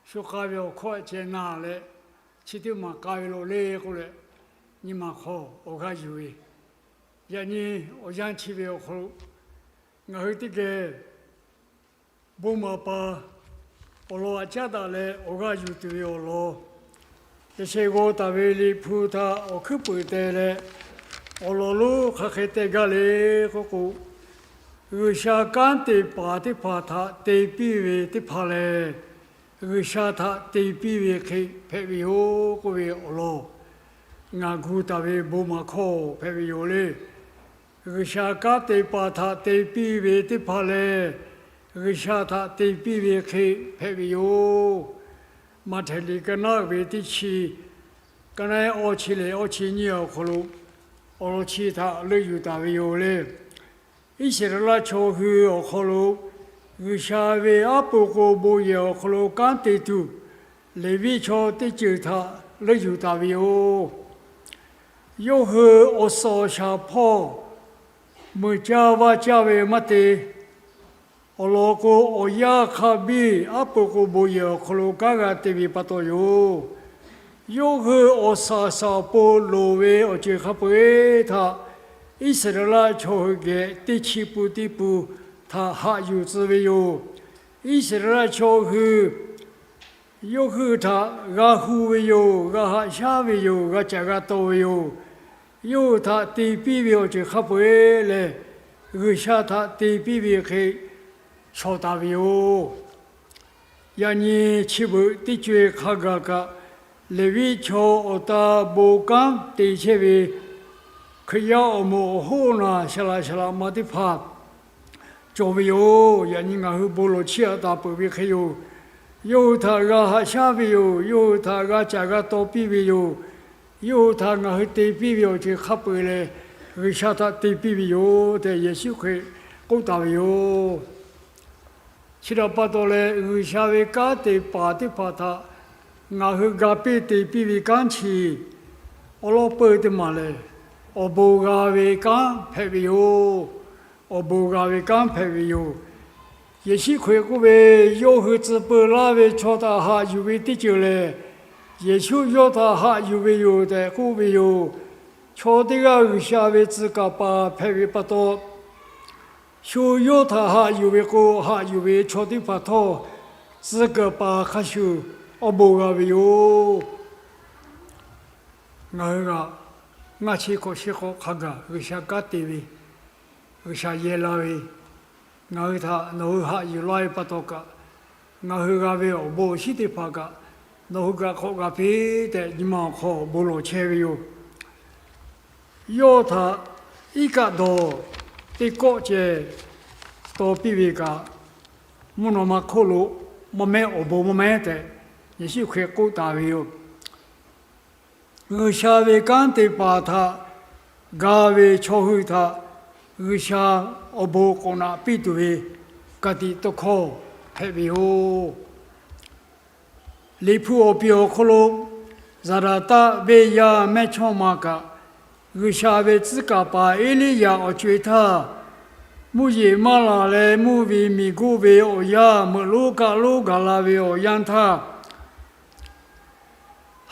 Shu k'a ve awˬ hkawˇ ceh na leh, chi teˇ maˬ k'a ve lo le k'oˆ leh, nyi ma hk'aw awˬ g'aˇ yuˬ ve, yaꞈ nyi awˬ yanˇ chi ve awˬ hk'aw lo ngaˬ hui teˇ geh bon maˍ paˍ awˬ lawn aꞈ caˉ daꞈ leh awˬ g'aˇ yuˬ tuˬ ve awˬ lawn, yaꞈ sheh g'aw taˍ ve Liꞈ hpu htaꞈ awˬ hkuiˉ peuˍ te leh awˬ lawn lonˉ hk'aˬ hk'e te gaˇ le k'oˆ k'o, G'uiˬsha kanˉ te paˍ teˇ hpaˍ htaꞈ te piˇ ve teˇ hpaˍ lehˬ, G'uiˬsha htaꞈ te piˇ ve hk'e hpehꞈ ve yoˬ k'oˆ ve awˬ lawn, ngaˬ gu taˍ ve bon maˍ hkawˇ hpehꞈ ve yoˬ le. G'uiˬsha kanˉ te paˍ htaꞈ te piˇ ve teˇ hpaˍ lehˬ, G'uiˬsha htaꞈ te piˇ ve hk'e hpehꞈ ve yoˬ. Maꞈhtehˍ liꞈ ka naˉ ve teˇ chi, ka naˉ awˇ chi leh awˇ chi nyiˇ awˬ hk'aw lo awˬ lawn chi htaꞈ leuˆ yuˬ taˍ ve yoˬ le. Iˉsaˍreˍlaˆ chaw hui awˬ hk'aw lo G'uiˬsha ve aˉ po k'o bon yehˬ awˬ hk'aw lo kanˉ te tuˬ, Leˍviˆ chaw teˇ ceuˬ htaꞈ leuˆ yuˬ taˍ ve yoˬ. Yawˇ hui awˬ suhˍ awˬ shaˍ hpawˇ meuꞈ caˇ vaˇ caˇ ve maˇ te. Awˬ lawn k'o, awˬ yaˇ hk'a biˇ aˉ po k'o bon yehˬ awˬ hk'aw lo kanˉ g'a te ve pa taw yoˬ. Yawˇ hui awˬ suhˍ awˬ shaˍ awˬ pon loˍ ve awˬ ceuˬ hk'a peu-eˬ htaꞈ Iˉsaˍreˍlaˆ chaw hui geh teˇ chi pun teˇ pun htaꞈ haꞈ yuˬ tcuh ve yoˬ. Iˉsaˍreˍlaˆ chaw hui yawˇ hui htaꞈ g'a hu ve yoˬ, g'a haꞈ shaˉ ve yoˬ, g'a caꞈ g'a taw ve yoˬ. Yawˇ hui htaꞈ te piˇ ve awˬ ceuˬ hk'a peu-eˬ lehˬ, G'uiˬsha htaꞈ te piˇ ve hk'e shawˍ taˍ ve yoˬ. Yaꞈ nyi chi beuꞈ teˇ co-e hk'a gaˬ kaꞈ, Leˍviˆ chaw awˬ ta bon kanˉ te chehˇ ve Hkriꞈ yaˇ awˬ moˍ awˬ hoˉ naˬ shaˍ laꞈ shaˍ laꞈ ma teˇ hpaˍ cawˬ ve yoˬ. Yaꞈ nyi ngaˬ hui bon lawˬ chiˇ aꞈ taˍ peuˬ ve hk'e yoˬ. Yawˇ hui htaꞈ g'a haꞈ shaˉ ve yoˬ. Yawˇ hui htaꞈ g'a caꞈ g'a taw piˇ ve yoˬ. Yawˇ hui htaꞈ ngaˬ hui te piˇ ve awˬ ceuˬ hk'a peu-eˬ lehˬ, G'uiˬsha htaꞈ te piˇ ve yoˬ tehꞈ Yeˍsuˆ Hkriꞈ k'oˆ taˍ ve yoˬ. Chi htaꞈ pa taw leh, G'uiˬsha ve kanˉ te paˍ teˇ hpaˍ htaꞈ ngaˬ hui ga piˇ te piˇ ve kanˉ chi awˉ lawˉ peuˇ teˇ maˬ lehˬ, awˬ bon g'a ve kanˉ hpehꞈ ve yoˬ. Awˬ bon g'a ve kanˉ hpehꞈ ve yoˬ. Yeˍsuˆ Hkriꞈ k'oˆ ve, Yawˇ hui tcuh peu laˇ ve chaw htaꞈ haꞈ yuˬ ve teˇ ceuˬ lehˬ, Yeˍsuˆ yawˇ htaꞈ haꞈ yuˬ ve yoˬ tehꞈ k'oˆ ve yoˬ. Chaw teˇ g'aˇ G'uiˬsha ve tcuh kaˍ paˍ hpehꞈ ve pa taw, shu yawˇ htaꞈ haꞈ yuˬ ve k'o, haꞈ yuˬ ve chaw teˇ hpaˍ htawˇ tcuh kaˍ paˍ hk'a shuˍ awˬ bon g'a ve yoˬ. Ngaˬ hui g'aꞈ ngaˇ chi hk'awꞈ shi hk'awꞈ hk'a gaˬ G'uiˬsha kanˉ te ve, G'uiˬsha yehˇ la ve, ngaˬ hui htaꞈ nawˬ hui haꞈ yuˬ laˇ ve pa taw kaꞈ, ngaˬ hui g'a ve awˬ bon awˬ shinˉ teˇ hpaˍ kaꞈ, Nawˬ hui kaꞈ hk'awꞈ g'a piˇ tehꞈ, nyi ma awˬ hk'aw bon lawˬ chehˇ ve yoˬ. Yawˇ htaꞈ iˉ kaˆ dawˬ teˇ kawˆ ceh taw piˇ ve kaꞈ, mvuhˇ naw ma hk'oˆ lo maˇ mehˉ, awˬ bon maˇ mehˉ tehꞈ Yeˍsuˆ Hkriꞈ k'oˆ taˍ ve yoˬ. G'uiˬsha ve kanˉ te paˍ htaꞈ ga ve chaw hui htaꞈ G'uiˬsha awˬ bon k'awꞈ naꞈ piˇ tuˬ ve ka tiꞈ tawˇ hkawˇ hpehꞈ ve yoˬ. Liꞈ hpu awˬ piˍ awˬ hk'aw lo Zaˍdaˍtaˆ venˇ yaˇ mehˇchawˇma kaꞈ, G'uiˬsha ve tcuh kaˍ paˍ Eˇliˇyaꞈ awˬ co-e htaˇ, mvuhˇ yeˬ maˇ laˬ leh mvuhˇ ve miˬ guˇ ve awˬ yanˇ, meuꞈ lonˉ kaˆ lonˉ gaˬ la ve awˬ yanˇ htaˇ,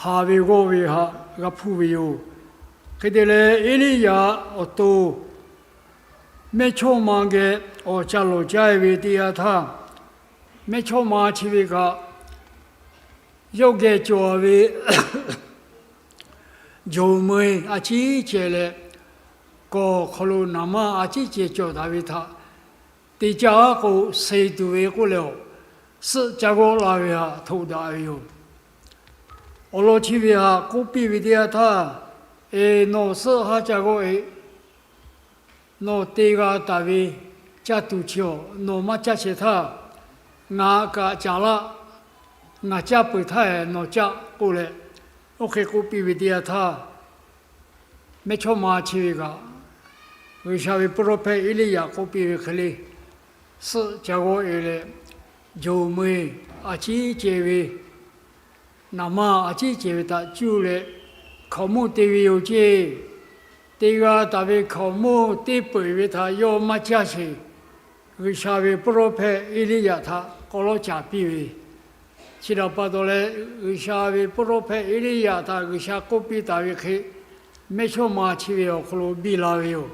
haˍ ve g'awˇ ve htaꞈ g'a hpuˇ ve yoˬ. Hk'e te leh, Eˇliˇyaꞈ awˬ to mehˇchawˇma geh awˬ ca lawˬ caˇ ve teˇ yanˇ htaˇ, mehˇchawˇma chi ve kaꞈ yawˇ geh cawˬ ve jawˬ meu-e a ciˉ ceh leh, kawˬ hk'aw lo naˍ manˇ a ciˉ ceh cawˬ taˍ ve htaꞈ te caˇ k'o, suh tuˬ ve k'oˆ leh, awˬ suhˆ ca g'awˆ la ve htaꞈ htoꞈ daꞈ ve yoˬ. Awˬ lawn chi ve htaꞈ k'oˆ piˇ ve teˇ yanˇ htaˇ, Eˬ, nawˬ suhˆ haˉ ca g'awˆ-e. Nawˬ te g'a taˍ ve caˇ tuˬ chi awˬ nawˬ maˇ caˇ shehˍ htaˇ, ngaˬ kaꞈ caˍ laˆ. Ngaˬ caˇ peuˬ htaˇ nawˬ caˇ k'oˆ leh, oˇ hk'e k'oˆ piˇ ve teˇ yanˇ htaˇ, mehˇchawˇma chi ve kaꞈ G'uiˬsha ve pawˇ lawˇ hpehˇ Eˇliˇyaꞈ k'oˆ piˇ ve hk'e le, suhˆ ca g'awˆ-e leh, jawˬ meu-e a ciˉ ceh ve naˍ manˇ a ciˉ ceh ve htaꞈ cuˇ leh hkaoˍmonˇ te ve yoˬ ceˇ. Te g'a taˍ ve hkaoˍmonˇ teˇ peu-eˬ ve htaꞈ yawˇ maˇ caˇ sheˍ. G'uiˬsha ve pawˇ lawˇ hpehˇ Eˇliˇyaꞈ htaꞈ k'aw lawˉ caˍ piˇ ve, chi htaꞈ pa taw leh, G'uiˬsha ve pawˇ lawˇ hpehˇ Eˇliˇyaꞈ htaꞈ G'uiˬsha k'oˆ piˇ taˍ ve hk'e, mehˇchawˇma chi ve awˬ hk'aw lo biˇ la ve yoˬ.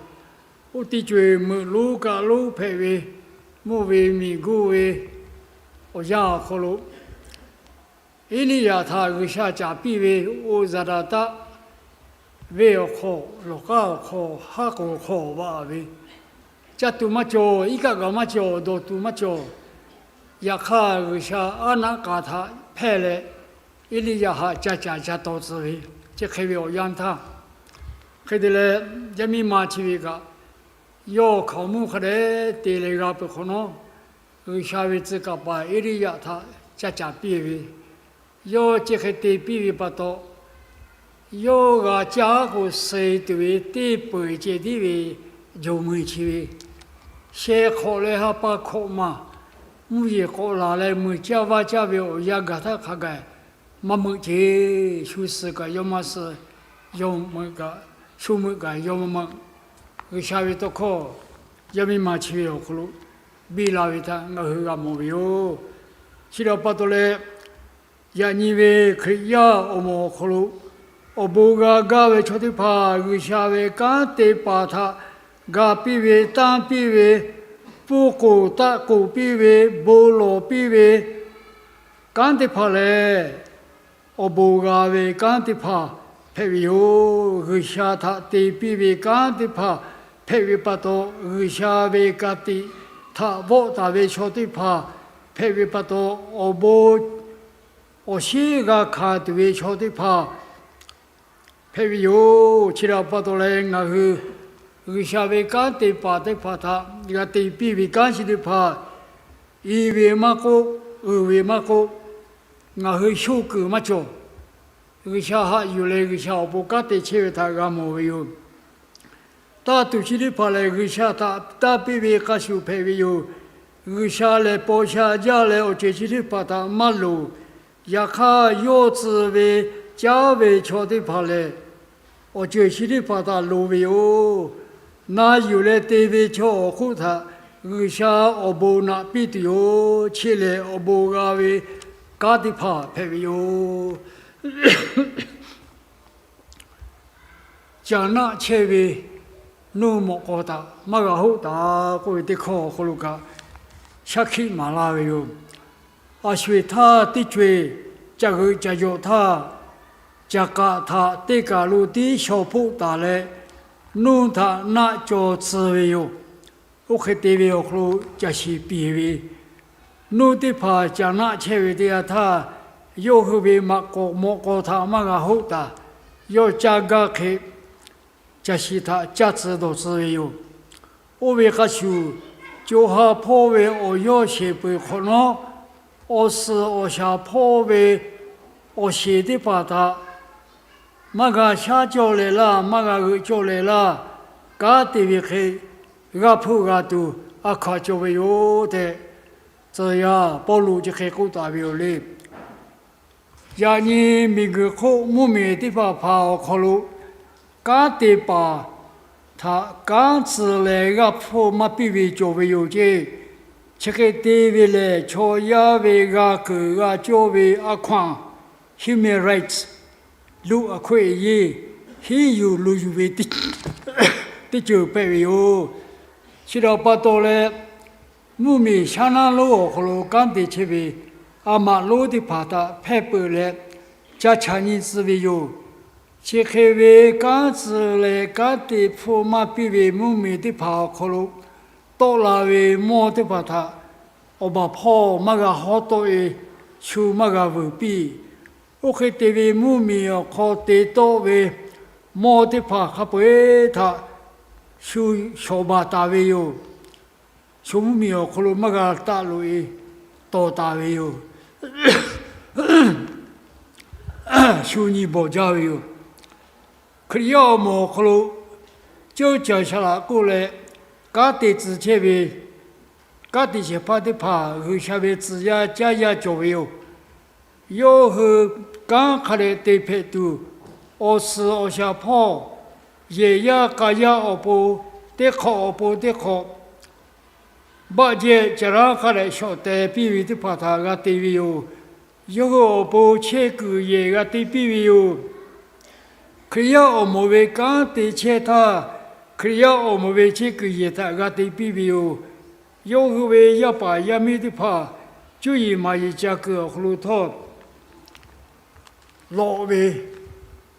Oˇ teˇ co-eˬ meuꞈ lonˉ kaˆ lonˉ hpehꞈ ve mvuhˇ ve miˬ guˇ ve awˬ yanˇ awˬ hk'aw lo, Eˇliˇyaꞈ htaꞈ G'uiˬsha caˍ piˇ ve, oˇ Zaˍdaˍtaˆ venˇ awˬ hk'aw, lawˬ k'aˉ awˬ hk'aw, haˉ k'oˍ awˬ hk'aw vaꞈ ve, caˇ tuˬ maˇ cawˬ, iˉ kaˆ gaˬ maˇ cawˬ, dawˬ tuˬ maˇ cawˬ. Yaꞈ hk'aˇ, G'uiˬsha aˉ naˆ k'a htaꞈ hpehˇ leh, Eˇliˇyaꞈ htaꞈ ca caˍ ca taw tcuh ve, chi hk'e ve awˬ yanˇ htaˇ, hk'e te leh, yaˇ miˇ ma chi ve kaꞈ, yawˇ hkaoˍmonˇ hk'a dehꞈ te leh g'a peuˬ hk'awꞈ nawˉ, G'uiˬsha ve tcuh kaˍ paˍ Eˇliˇyaꞈ htaꞈ ca caˍ piˇ ve, yawˇ chi hk'e te piˇ ve pa taw, yawˇ g'a caˇ k'o, suh tuˬ ve teˇ peu-eˬ ceh tiˉ ve jawˬ meu-e chi ve, sheh hk'awꞈ leh ha pa hkawꞈ maˬ, mvuhˇ yeˬ k'awꞈ laˬ leh mui caˇ vaˇ caˇ ve awˬ yanˇ gaˬ htaˇ hk'a gaˬ maˇ meuꞈ ceˇ. Shu suh kaꞈ yawˇ maˇ suh, yawˇ meuꞈ kaꞈ, shu meuꞈ kaꞈ yawˇ maˇ meuꞈ. G'uiˬsha ve tawˇ hkawˇ yaˇ miˇ ma chi ve awˬ hk'aw lo biˇ la ve htaꞈ ngaˬ hui g'a mawˬ ve yoˬ. Chi htaꞈ pa taw leh, yaꞈ nyi ve Hkriꞈ yaˇ awˬ moˍ awˬ hk'aw lo awˬ bon g'a gaˇ ve chaw teˇ hpaˍ G'uiˬsha ve kanˉ te paˍ htaꞈ ga piˇ ve, tanˇ piˇ ve, pfuhˇ k'oˍ taˆ k'oˍ piˇ ve, bon lawˬ piˇ ve kanˉ teˇ hpaˍ lehˬ, awˬ bon g'a ve kanˉ teˇ hpaˍ hpehꞈ ve yoˬ. G'uiˬsha htaꞈ te piˇ ve kanˉ teˇ hpaˍ hpehꞈ ve pa taw, G'uiˬsha ve ka tiꞈ htaꞈ vawˆ taˍ ve chaw teˇ hpaˍ hpehꞈ ve pa taw, awˬ bon awˬ shinˉ g'a hkanˍ tuˬ ve chaw teˇ hpaˍ hpehꞈ ve yoˬ. Chi htaꞈ pa taw leh, ngaˬ hui G'uiˬsha ve kanˉ te paˍ teˇ hpaˍ htaꞈ g'a te piˇ ve kanˉ chi teˇ hpaˍ, i ve maˇ k'oˆ, uiˍ ve maˇ k'oˆ, ngaˬ hui shoˆ kuiˬ maˇ cawˬ. G'uiˬsha haꞈ yuˬ leh G'uiˬsha awˬ pon kanˉ te chehˇ ve htaꞈ g'a mawˬ ve yoˬ. Tanˇ tuˬ chi teˇ hpaˍ lehˬ, G'uiˬsha htaꞈ tanˇ piˇ ve hk'a shuˍ hpehꞈ ve yoˬ. G'uiˬsha lehˬ paw sha jaˇ leh awˬ ceuˬ chi teˇ hpaˍ htaꞈ maˇ loˍ. Yaꞈ hk'aˇ, yawˇ tcuh ve caˉ ve chaw teˇ hpaˍ lehˬ, awˬ ceuˬ chi teˇ hpaˍ htaꞈ loˍ ve yoˬ. Na yuˬ leh te ve chaw awˬ hk'oˆ htaꞈ G'uiˬsha awˬ bon naꞈ piˇ tuˬ yoˬ. Chi lehˬ, awˬ bon g'a ve kanˉ teˇ hpaˍ hpehꞈ ve yoˬ. Caˍ naˆ chehˇ ve nuˇ mawꞈ k'aw htaꞈ maˇ g'a hoˆ taˍ k'oˆ ve teˇ hkawˇ awˬ hk'aw lo kaꞈ shaˉ hkiˆ maˍ laˇ ve yoˬ. A sho-eˬ htaˇ teˇ co-eˬ caˬ g'euꞈ caˬ jawꞈ htaˇ, caˬ k'aꞈ htaꞈ teˇ kaˬ lo tiˉ shaw hpoˆ taˍ leh, nuˇ htaꞈ naˆ caw tcuh ve yoˬ. Oˇ hk'e te ve awˬ hk'aw lo caˬ shiˍ piˍ ve nuˇ teˇ hpaˍ caˍ naˆ chehˇ ve teˇ yanˇ htaˇ, yawˇ hui ve maꞈ k'awˍ mawꞈ k'aw htaꞈ maˇ g'a hoˆ taˍ. Yawˇ caˇ gaˇ hk'e, caˬ shiˍ htaꞈ caˇ tcuh dawˬ tcuh ve yoˬ. Oˇ ve hk'a shuˍ, co ha hpawˇ ve awˬ yawˇ sheˍ peuˬ hk'awꞈ nawˉ, awˬ suhˍ awˬ shaˍ hpawˇ ve awˬ sheˍ teˇ hpaˍ htaꞈ maˇ g'a shaˉ cawˇ leh laˇ, maˇ g'a g'euꞈ cawˇ leh laˇ, kanˉ te ve hk'e g'a hpfuhˆ g'a tuˬ a hkaꞈ cawˬ ve yoˬ tehꞈ, tcuh yaˇ Pawˇluꞈ chi hk'e k'oˆ taˍ ve yoˬ le. Yaꞈ nyi miˬguiˬ hk'oˆ mvuhˇmiˬ teˇ hpaˍ hpaˍ awˬ hk'aw lo kanˉ te paˍ htaꞈ kanˉ tcuh leh g'aˇ hpfuhˇ maˇ piˇ ve cawˬ ve yoˬ ceˇ. Chi hk'e te ve lehˬ, chaw yaˇ ve g'a keunˍ g'a cawˇ ve a hkaw-anˬ, human rights, လူ့အခွင့်အရေး hiˉ yuˬ loˬ yuˬ ve teˇ ceuˬ hpehꞈ ve yoˬ. Chi htaꞈ pa taw leh, mvuhˇmiˬ shaˉ naˉ lonˉ awˬ hk'aw lo kanˉ te chehˇ ve a maꞈ lonˉ teˇ hpaˍ htaꞈ hpehˇ peuˬ leh, ca chaꞈ nyi tcuh ve yoˬ. Chi hk'e ve kanˉ tcuh leh kanˉ te hpfuhˇ maˇ piˇ ve mvuhˇmiˬ teˇ hpaˍ awˬ hk'aw lo tawˆ la ve mawˇ teˇ hpaˍ htaꞈ awˬ baˬ hpawˇ maˇ g'a hawˉ tawˆ-e, shu maˇ g'a vuiˬ piˇ. Oˇ hk'e te ve mvuhˇmiˬ awˬ hk'aw te tawˆ ve mawˇ teˇ hpaˍ hk'a peu-eˬ htaꞈ shu shawˍ baˬ taˍ ve yoˬ. Shu mvuhˇmiˬ awˬ hk'aw lo maˇ g'a taˆ loꞈ-e, tawˍ taˍ ve yoˬ. Shu nyi bawˬ jaˇ ve yoˬ. Hkriꞈ yaˇ awˬ moˍ awˬ hk'aw lo ceuˇ caˬ shaˍ laꞈ k'oˆ leh kanˉ te tcuh chehˇ ve kanˉ te shehˍ hpaˇ teˇ hpaˍ G'uiˬsha ve tcuh yaˇ caˇ yaˇ cawˬ ve yoˬ. Yawˇ hui kanˉ hk'a dehꞈ te hpehꞈ tuˬ, awˬ suhˍ awˬ shaˍ hpawˇ, yehˬ yaˇ k'a yaˇ awˬ pon teˇ hk'awꞈ awˬ pon teˇ hk'awꞈ, baˆ jehˇ caˬ raˉ hk'a dehꞈ shawˍ teh piˇ ve teˇ hpaˍ htaꞈ g'a te ve yoˬ. Yawˇ hui awˬ pon chehˇ kuiˬ yehˬ g'a te piˇ ve yoˬ. Hkriꞈ yaˇ awˬ moˍ ve kanˉ te chehˇ htaˇ, Hkriꞈ yaˇ awˬ moˍ ve chehˇ kuiˬ yehˬ htaꞈ g'a te piˇ ve yoˬ. Yawˇ hui ve yaˇ paˍ yaˇ miˇ teˇ hpaˍ cuˇ yiˍ maˍ yiˍ ca kuiˬ awˬ hk'aw lo htawˇ, lawꞈ ve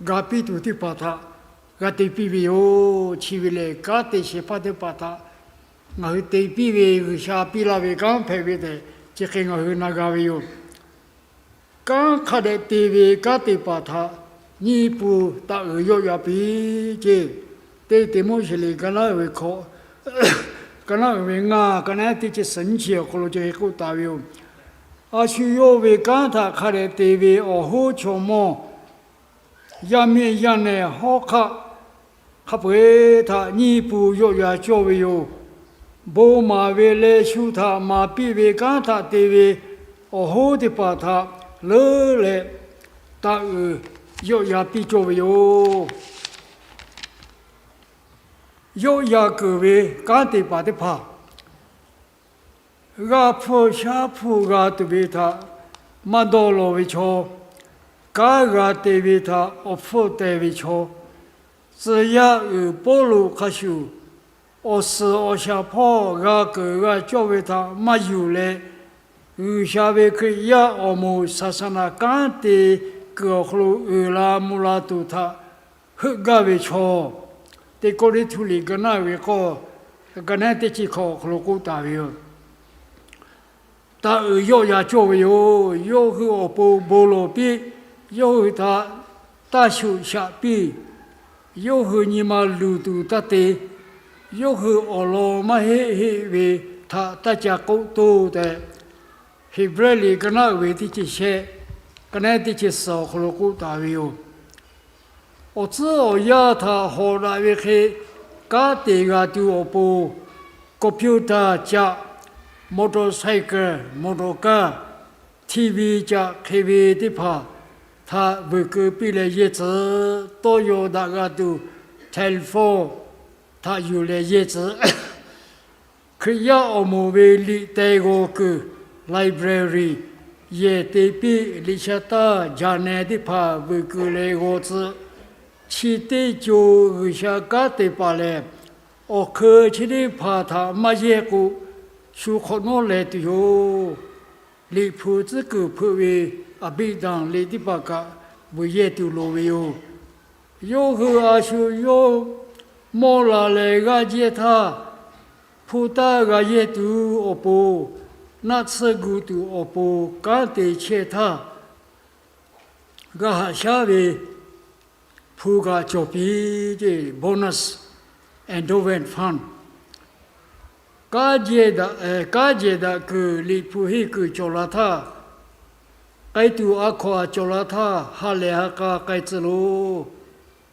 ga piˇ tuˬ teˇ hpaˍ htaꞈ g'a te piˇ ve yoˬ. Chi ve lehˬ, kanˉ te shehˍ hpaˇ teˇ hpaˍ htaꞈ ngaˬ hui te piˇ ve G'uiˬsha piˇ laˇ ve kanˉ hpehꞈ ve tehꞈ, chi hk'e ngaˬ hui na g'a ve yoˬ. Kanˉ hk'a dehꞈ te ve kanˉ te paˍ htaꞈ nyiˇ pun taˍ uiˍ yawˆ ya piˇ ceˇ. Teˇ Tiˆmoˉseˍ liꞈ ka naˉ uiˍ ve hkawꞈ, ka naˉ uiˍ ve ngaˇ, ka naˉ teˇ chi suhˍ nyiˇ chi awˬ hk'aw lo chi hk'e k'oˆ taˍ ve yoˬ. A shu yawˇ ve kanˉ htaꞈ hk'a dehꞈ te ve awˬ hoˉ chaw mawˇ, yaˇ miˇ yaˇ nehˬ hawˉ hk'aˆ hk'a peu-eˬ htaꞈ nyiˇ pun yawˆ ya cawˇ ve yoˬ. Bon maˍ ve leh shu htaꞈ maˍ piˇ ve kanˉ htaꞈ te ve awˬ hoˉ teˇ hpaˍ htaꞈ leuˉ leh taˍ uiˍ yawˆ ya piˇ cawˇ ve yoˬ. Yawˆ ya keunˍ ve kanˉ te paˍ teˇ hpaˍ, g'aˇ hpfuhˇ shaˉ hpfuhˇ g'a tuˬ ve htaꞈ maˇ dawˇ law ve chaw, kanˉ g'a te ve htaꞈ awˬ hpfuhˇ teh ve chaw, tcuh yaˇ uiˍ Pawˇluꞈ hk'a shuˍ, awˬ suhˍ awˬ shaˍ hpawˇ g'a keunˍ g'a cawˇ ve htaꞈ maˇ yuˬ leh, G'uiˬsha ve Hkriꞈ yaˇ awˬ moˍ saˍ saˍ naˍ kanˉ te kuiˬ awˬ hk'aw lo uiˍ la mvuh la tuˬ htaꞈ heuˆ gaˇ ve chaw, Teˇ Kawˇrenˍhtuˆ liꞈ ka naˉ uiˍ ve k'awˇ, ka naˉ teˇ chi hkawꞈ awˬ hk'aw lo k'oˆ taˍ ve yoˬ. Taˍ uiˍ yawˆ ya cawˇ ve yoˬ. Yawˇ hui awˬ pon bon lawˬ piˇ, yawˇ hui htaꞈ taˇ shuꞈ shaꞈ piˇ, yawˇ hui nyi ma luˬ tuˬ taˇ te, yawˇ hui awˬ lawn maˇ heˆ heˆ ve htaꞈ taˇ ca k'oˆ toˇ tehꞈ, Heˍbrehˇ liꞈ ka naˉ uiˍ ve teˇ chi shehˆ, ka naˉ teˇ chi suhˍ awˬ hk'aw lo k'oˆ taˍ ve yoˬ. Awˬ tcuhˉ awˬ yanˇ htaꞈ hawꞈ daꞈ ve hk'e, kanˉ te g'a tuˬ awˬ pon, computer caꞈ, motorcycle, motorcar, TV caꞈ hk'e ve teˇ hpaˍ htaꞈ vuiˬ keu piˇ leh yehˇ tcuh, tawˇ yaw daꞈ g'a tuˬ telephone htaꞈ yuˬ leh yehˇ tcuh. Hkriꞈ yaˇ awˬ moˍ ve liꞈ teh g'aw kuiˬ, library, yehˬ te piˇ liꞈ sha taˇ jaˍ neh teˇ hpaˍ vuiˬ keu leh g'aw tcuh. Chi teˇ co G'uiˬsha kanˉ te paˍ lehˬ, awˬ hkeu chi teˇ hpaˍ htaꞈ maˇ yehˇ k'o, shu hk'awꞈ nawˉ leh tuˬ yoˬ. Liꞈ hpu tcuhˉ kuiˬ hpeuꞈ ve aˍbiˆdanˍ liꞈ teˇ hpaˍ kaꞈ vuiˬ yehˇ tuˬ loˍ ve yoˬ. Yawˇ hui a shu yawˇ mawˇ la leh g'aˇ jehˇ htaˇ, hpu taˇ g'a yehˇ tuˬ awˬ pon, naˆ tsuhˇ gu tuˬ awˬ pon kanˉ te chehˇ htaˇ, G'a haꞈ shaˉ ve hpu kaꞈ cawˬ piˇ ce, bonus endowment fund. Kanˉ jehˬ daꞈ, kanˉ jehˬ daꞈ kuiˬ Liꞈ hpu henˇ kuiˬ cawˬ la htaˇ, k'ai tuˬ a hkaw aˬ cawˬ la htaˇ, ha lehˬ ha k'a k'ai tcuh loˬ.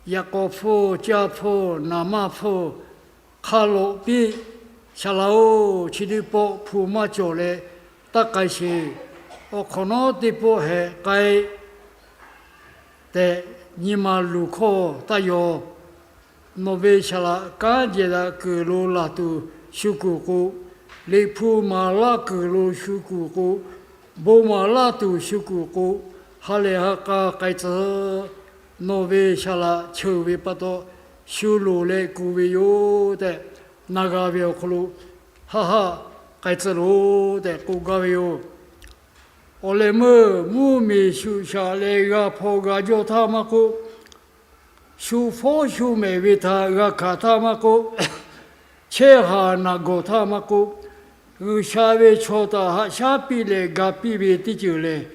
Yaꞈ k'aw hpfuhˇ, caˇ hpfuhˇ, naˍ manˇ hpfuhˇ, hk'a lawꞈ piˇ. Saˍ laꞈ-oˬ, chi teˇ pawˆ hpu maˇ cawˬ leh taˇ k'ai sheˍ. Awˬ hk'awꞈ nawˉ teˇ pawˆ hehꞈ k'ai tehꞈ nyi ma luˬ hkawˇ taˇ yaw. Nawˬ ve saˍ laꞈ kanˉ jehˬ daꞈ kuiˬ lo laˬ tuˬ shu kuˬ k'o, Liꞈ hpu maˍ laˇ kuiˬ lo shu kuˬ k'o, bon maˍ laˇ tuˬ shu kuˬ k'o, ha lehˬ ha k'a k'ai tcuh. Nawˬ ve saˍ laꞈ cheuˬ ve pa taw, shu loˍ leh kuˬ ve yoˬ tehꞈ, na g'a ve awˬ hk'aw lo haˆ haˆ k'ai tcuh loˬ tehꞈ k'oˆ gaˇ ve yoˬ. Awˬ lehˬ meuˇ mvuhˇ miˬ shuꞈ shaꞈ leh g'a hpaw g'a jawˇ htaˇ maˇ k'oˆ, shu fawˉ shu mehˍ ve htaꞈ g'a hkanˍ htaˇ maˇ k'oˆ, chehˇ haˍ naˬ gawˬ htaˇ maˇ k'oˆ, G'uiˬsha ve chaw htaꞈ haꞈ shaˉ piˇ leh ga piˇ ve teˇ ceuˬ lehˬ,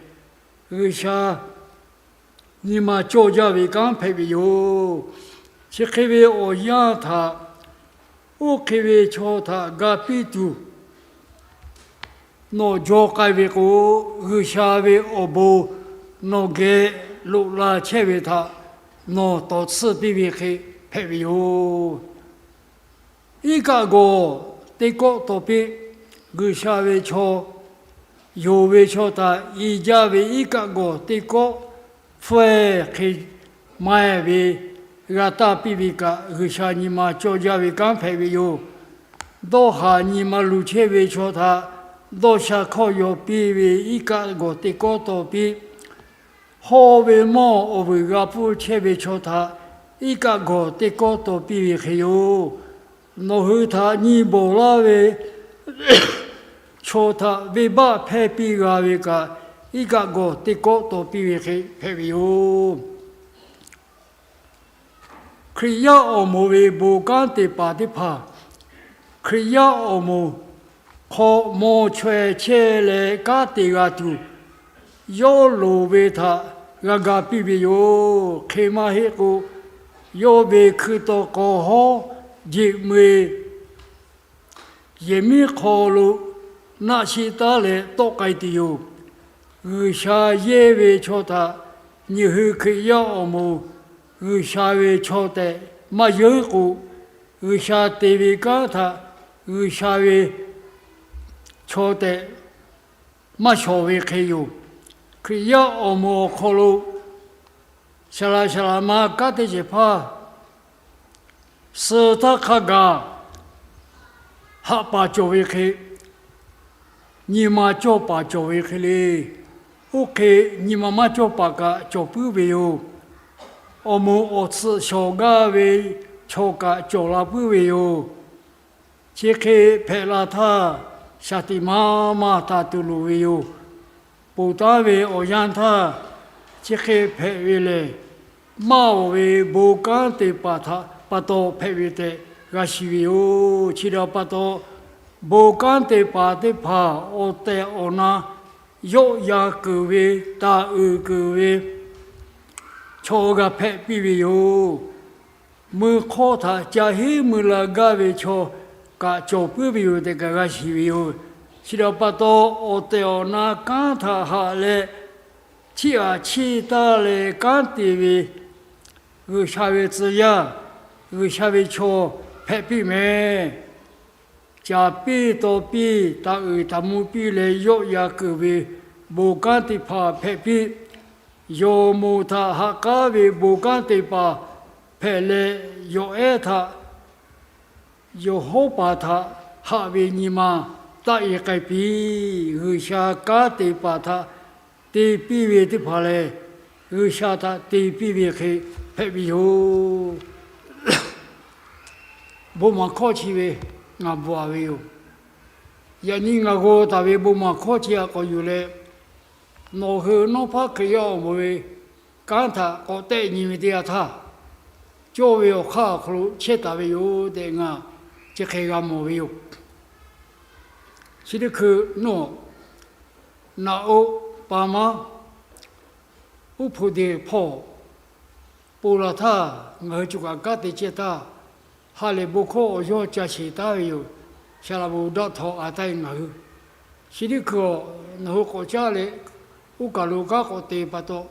G'uiˬsha nyi ma cawˇ jaˇ ve kanˉ hpehꞈ ve yoˬ. Chi hk'e ve awˬ yanˇ htaꞈ oˇ hk'e ve chaw htaꞈ ga piˇ tuˬ nawˬ jaw k'ai ve k'o, G'uiˬsha ve awˬ bon nawˬ geh loꞈ la chehˇ ve htaꞈ nawˬ tawˍ tsuhˇ piˇ ve hk'e hpehꞈ ve yoˬ. Iˉ kaˆ gawˬ teˇ kawˆ taw piˇ. G'uiˬsha ve chaw, yonˍ ve chaw htaꞈ i jaˇ ve iˉ kaˆ gawˬ teˇ kawˆ hpfuhˇ-eˬ hk'e maiˬ ve g'a taˇ piˇ ve kaꞈ, G'uiˬsha nyi ma cawˇ jaˇ ve kanˉ hpehꞈ ve yoˬ. Dawˇ haˍ nyi ma luˬ chehˇ ve chaw htaꞈ dawˇ sha hkawˇ yaw piˇ ve iˉ kaˆ gawˬ teˇ kawˆ taw piˇ. Hawˇ ve mawˇ awˬ vuiˬ g'a pfuhˇ chehˇ ve chaw htaꞈ iˉ kaˆ gawˬ teˇ kawˆ taw piˇ ve hk'e yoˬ. Nawˬ hui htaꞈ nyi bawˬ laˇ ve chaw htaꞈ venˇbaˆ hpehˇ piˇ g'a ve kaꞈ, iˉ kaˆ gawˬ teˇ kawˆ taw piˇ ve hk'e hpehꞈ ve yoˬ. Hkriꞈ yaˇ awˬ moˍ ve bon kanˉ te paˍ teˇ hpaˍ, Hkriꞈ yaˇ awˬ moˍ hk'aw mawˬ chaweh chehˇ leh kanˉ te g'a tuˬ, yawˇ loˍ ve htaꞈ g'a ga piˇ ve yoˬ. Hk'e maˇ heˆ k'o, yawˇ ve hkui taw k'aw hawˉ jeꞈ meuˇ yehˬ miˉ hk'aw lo naˆ shiˆ taˉ leh tawˆ k'ai tuˬ yoˬ. G'uiˬsha yehˇ ve chaw htaꞈ nyi hui Hkriꞈ yaˇ awˬ moˍ G'uiˬsha ve chaw tehꞈ maˇ yeunˉ k'o, G'uiˬsha te ve kanˉ htaꞈ G'uiˬsha ve chaw tehꞈ maˇ shawˍ ve hk'e yoˬ. Hkriꞈ yaˇ awˬ moˍ awˬ hk'aw lo saˍ laꞈ saˍ laꞈ ma kanˉ te shehˍ hpaˇ suh htaˇ hk'a gaˬ haꞈ paˍ cawˬ ve hk'e, nyi ma cawˇ paˍ cawˬ ve hk'e le. Oˇ hk'e nyi ma maˇ cawˇ paˍ kaꞈ cawˬ puiˉ ve yoˬ. Awˬ moˍ awˬ tsuhꞈ shawˍ gaˇ ve chaw kaꞈ cawˬ la puiˉ ve yoˬ. Chi hk'e hpehꞈ la htaˇ, shaˍ tiꞈ maˇ maˇ taˍ tuˬ loˍ ve yoˬ. Ponˬ taˉ ve awˬ yanˇ htaˇ, chi hk'e hpehꞈ ve lehˬ, maˇ oˬ ve bon kanˉ te paˍ htaꞈ pa taw hpehꞈ ve tehꞈ g'a shiˍ ve yoˬ. Chi htaꞈ pa taw, bon kanˉ te paˍ teˇ hpaˍ awˬ tehˬ awˬ na yawˆ yan keunˍ ve, taˍ uiˍ keunˍ ve chaw g'a hpehꞈ piˇ ve yoˬ. Mui hk'awˇ htaꞈ ca henˉ mui la gaˇ ve chaw kaꞈ cawˬ puiˉ ve yoˬ tehꞈ kaꞈ g'a shiˍ ve yoˬ. Chi htaꞈ pa taw, awˬ tehˬ awˬ na kanˉ htaꞈ haꞈ leh, chiˇ aꞈ chiˇ taˇ leh kanˉ te ve G'uiˬsha ve tcuh yaˇ, G'uiˬsha ve chaw hpehꞈ piˇ mehˍ. Caˍ piˇ taw piˇ, taˍ uiˍ taˍ mvuh piˇ leh yawˆ yan keunˍ ve bon kanˉ teˇ hpaˍ hpehꞈ piˇ. Yawˬ moˍ htaꞈ haꞈ k'aˉ ve bon kanˉ te paˍ hpehꞈ leh, yawˬ ehˉ htaꞈ yawˬ hawˉ paˍ htaꞈ haꞈ ve nyi ma taˆ e k'ai piˇ. G'uiˬsha kanˉ te paˍ htaꞈ te piˇ ve teˇ hpaˍ lehˬ, G'uiˬsha htaꞈ te piˇ ve hk'e hpehꞈ ve yoˬ. Bon maˍ hkawˇ chi ve ngaˬ bvuhꞈ ve yoˬ. Yaꞈ nyi ngaˬ g'aw taˍ ve bon maˍ hkawˇ chi htaꞈ k'awꞈ yuˬ leh, nawˬ hui nawˉ hpaˇ Hkriꞈ yaˇ awˬ moˍ ve kanˉ htaꞈ k'awꞈ tehˆ nyi ve teˇ yanˇ htaˇ, cawˇ ve awˬ hk'aˇ awˬ hk'aw lo chehˇ taˍ ve yoˬ tehꞈ ngaˬ chi hk'e g'a mawˬ ve yoˬ. Chi teˇ hkui naw, naꞈ oˆ pa maˉ Uˉ hpu deˬ hpawˇ ponˬ laˬ htaˇ, ngaˬ hui co kaꞈ kanˉ te chehˇ htaˇ, ha lehˬ bon hkawˇ awˬ yawˇ ca sheˍ taˉ ve yoˬ. Saˍ laꞈ bon daꞈ htaw a taˇ e ngaˬ hui. Chi teˇ hkui a, nawˬ hui k'awꞈ caˉ leh, oˇ kaˬ lo kanˉ k'awꞈ te pa taw,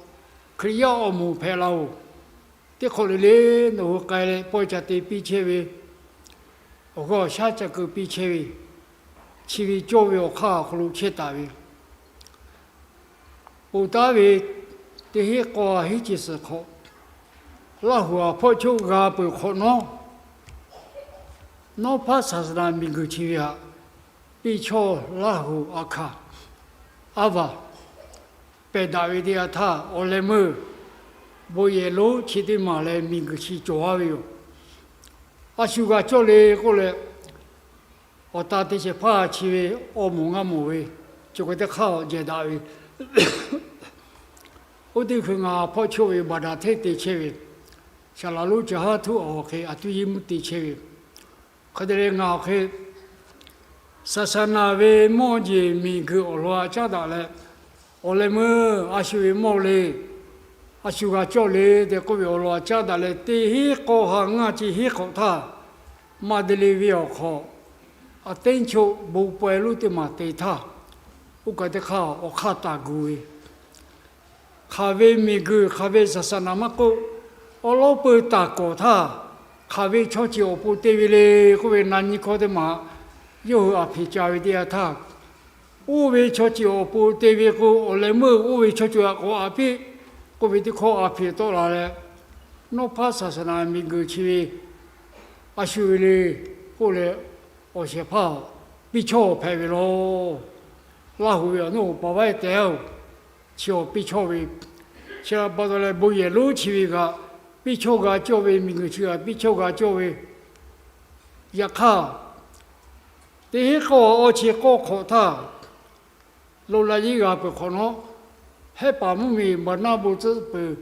Hkriꞈ yaˇ awˬ moˍ hpehꞈ la oˬ. Teˇ hk'awꞈ le le nawˬ hui k'ai leh pawehˇ ca te piˇ chehˇ ve, awˬ g'aˇ awˬ shaˉ ca keu piˇ chehˇ ve, chi ve cawˇ ve awˬ hk'aˇ awˬ hk'aw lo chehˇ taˍ ve, ponˬ taˉ ve teˇ hinˉ k'awˇ ha hinˉ chi suhˍ hk'awꞈ, Laˇ huˍ aˬ hpawˆ choˆ g'a peuˬ hk'awꞈ nawˉ, Nawˉ hpaˇ saˍ saˍ naˍ miˬ guiˬ chi ve htaꞈ piˇ chawˇ Laˇ huˍ aˬ hkaˍ aˉ vaˬ pehˬ daꞈ ve teˇ yanˇ htaˇ, awˬ leh meuˇ bon yehˬ lonˉ chi teˇ maˬ leh miˬ guiˬ chi cawˬ a ve yoˬ. A shu g'a cawˇ le k'oˆ leh, awˬ ta te shehˍ hpaˇ chi ve awˬ moˍ ngaˇ mawˬ ve, co ka teˇ hk'aˇ jehˬ daꞈ ve, oˇ teˇ hkui ngaˬ hpawˆ choˆ ve baˬ daꞈ hteˇ te chehˇ ve, saˍ laꞈ lonˉ ca haˉ htuˉ awˬ hk'e a tuˇ yeˇ mvuhˇ te chehˇ ve, hk'e te leh ngaˬ awˬ hk'e saˍ saˍ naˍ ve mawˇ jeˬ miˬ guiˬ awˬ lawn a caˉ daꞈ leh, awˬ leh meuˇ a shu ve mawˇ le, a shu g'a cawˇ le tehꞈ k'oˆ ve awˬ lawn a caˉ daꞈ leh, teˇ hinˉ k'awˇ ha ngaˇ chi hinˉ hk'awꞈ htaˇ, maˇ de le ve awˬ hk'awꞈ, a teˇ choˆ bon pawehˇ lonˉ teˇ maˬ te htaˇ, oˇ kaˬ teˇ hk'aˇ awˬ hk'aˇ taˍ gu ve, hk'aˬ ve miˬ guiˬ hk'aˬ ve saˍ saˍ naˍ maˇ k'oˆ, awˉ lawˉ peuˇ taˍ kawˍ htaˇ, hk'aˬ ve chaw ceuˬ awˬ pon te ve le k'oˆ ve na nyi hkawˇ teˇ maˬ yawˇ hui a hpeꞈ ca ve teˇ yanˇ htaˇ, oˇ ve chaw ceuˬ awˬ pon te ve k'o, awˬ leh meuˇ oˇ ve chaw ceuˬ aꞈ k'awꞈ aꞈ piˇ k'oˆ ve teˇ hkawˇ a hpeꞈ tawˆ la leh, Nawˉ hpaˇ saˍ saˍ naˍ miˬ guiˬ chi ve a shu ve le k'oˆ leh, awˬ shehˍ hpaˇ piˇ chawˇ hpehꞈ ve law. Laˇ huˍ ve awˬ nuˇ awˬ paˍ vaiˇ tehꞈ-oˬ, chi awˬ piˇ chawˇ ve, chi pa taw leh bon yehˬ lonˉ chi ve kaꞈ piˇ chawˇ g'a cawˇ ve, miˬ guiˬ chi kaꞈ piˇ chawˇ g'a cawˇ ve, yaꞈ hk'aˇ, teˇ hinˉ k'awˇ awˇ chi k'awˇ hk'awꞈ htaˇ, lo la yeˇ g'a peuˬ hk'awꞈ nawˉ, Hehˉ paˍ mvuhˇmiˬ Baˍnaˆ bon tcuhˆ peuˬ,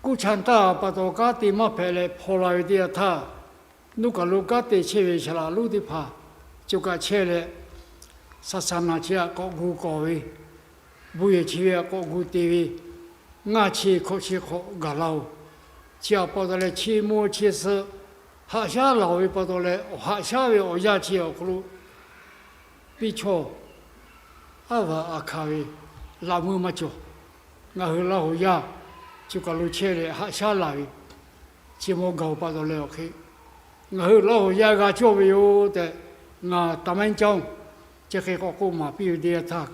kuˇ cha taˇ pa taw kanˉ te maˇ hpehꞈ leh hpaw la ve teˇ yanˇ htaˇ, nuˇ kaˬ lo kanˉ te chehˇ ve saˍ laꞈ lonˉ teˇ hpaˍ co kaꞈ chehˇ leh, saˍ saˍ naˍ chi aꞈ k'awꞈ gu kawˍ ve, bon yehˬ chi ve aꞈ k'awꞈ gu te ve, ngaˇ chi hkawꞈ chi hk'awꞈ gaˬ la oˬ. Chi aꞈ pa taw leh chi mawˇ chi suh haꞈ shaˉ laˬ ve pa taw leh, awˬ haꞈ shaˉ ve awˬ yanˇ chi awˬ hk'aw lo piˇ chawˇ aˉ vaˬ aˬ hkaˍ ve laꞈ meuˇ maˇ cawˬ. Ngaˬ hui Laˇ huˍ yaˇ co kaˬ lo chehˇ leh haꞈ shaˉ laˬ ve, chi mawˇ gaˬ oˬ pa taw leh awˬ hk'e, ngaˬ hui Laˇ huˍ yaˇ g'a cawˇ ve yoˬ tehꞈ, ngaˬ သမိုင်းကြောင်း chi hk'e k'awꞈ k'oˆ maˍ piˇ ve teˇ yanˇ htaˇ,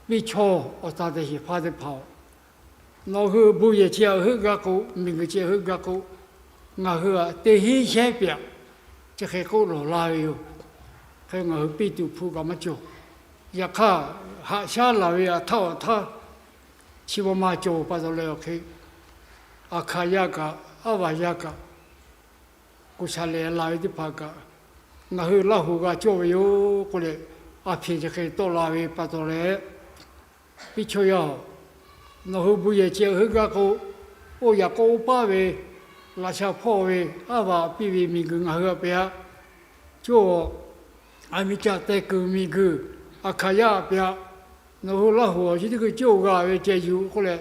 piˇ chawˇ awˬ ta te shehˍ hpaˇ teˇ hpaˍ-oˬ, nawˬ hui bon yehˬ chi aꞈ heuˆ gaˇ k'o, miˬ guiˬ chi aꞈ heuˆ gaˇ k'o, ngaˬ hui aꞈ teˇ hinˉ shehˉ pyaꞈ chi hk'e k'oˆ lawˬ la ve yoˬ. Hk'e ngaˬ hui piˇ tuˬ hpu kaꞈ maˇ cawˬ. Yaꞈ hk'aˇ, haꞈ shaˉ laˬ ve aꞈ htaˇ awˬ htaˇ, chi ma ma cawˬ pa taw leh awˬ hk'e, aˬ hkaˍ yaˇ kaꞈ, aˉ vaˬ yaˇ kaꞈ, kuˬ shaˍ lehˬ laˬ ve teˇ hpaˍ kaꞈ, ngaˬ hui Laˇ huˍ g'a cawˇ ve yoˬ k'oˆ leh, a hpeꞈ chi hk'e tawˆ la ve pa taw leh, piˇ chawˇ yaˇ-oˬ, nawˬ hui bon yehˬ chi aꞈ heuˆ gaˇ k'o, oˇ yaꞈ k'oˆ oˇ paˉ ve, laꞈ sha hpawˇ ve, aˉ vaˬ piˇ ve miˬ guiˬ ngaˬ hui aꞈ pehꞈ a, co, aˬ miˍ caꞈ teh kuiˬ miˬ guiˬ, aˬ hkaˍ yaˇ aꞈ pehꞈ a, nawˬ hui Laˇ huˍ awˬ chi teˇ hkui coˇ g'a ve ceh yuˬ k'oˆ leh,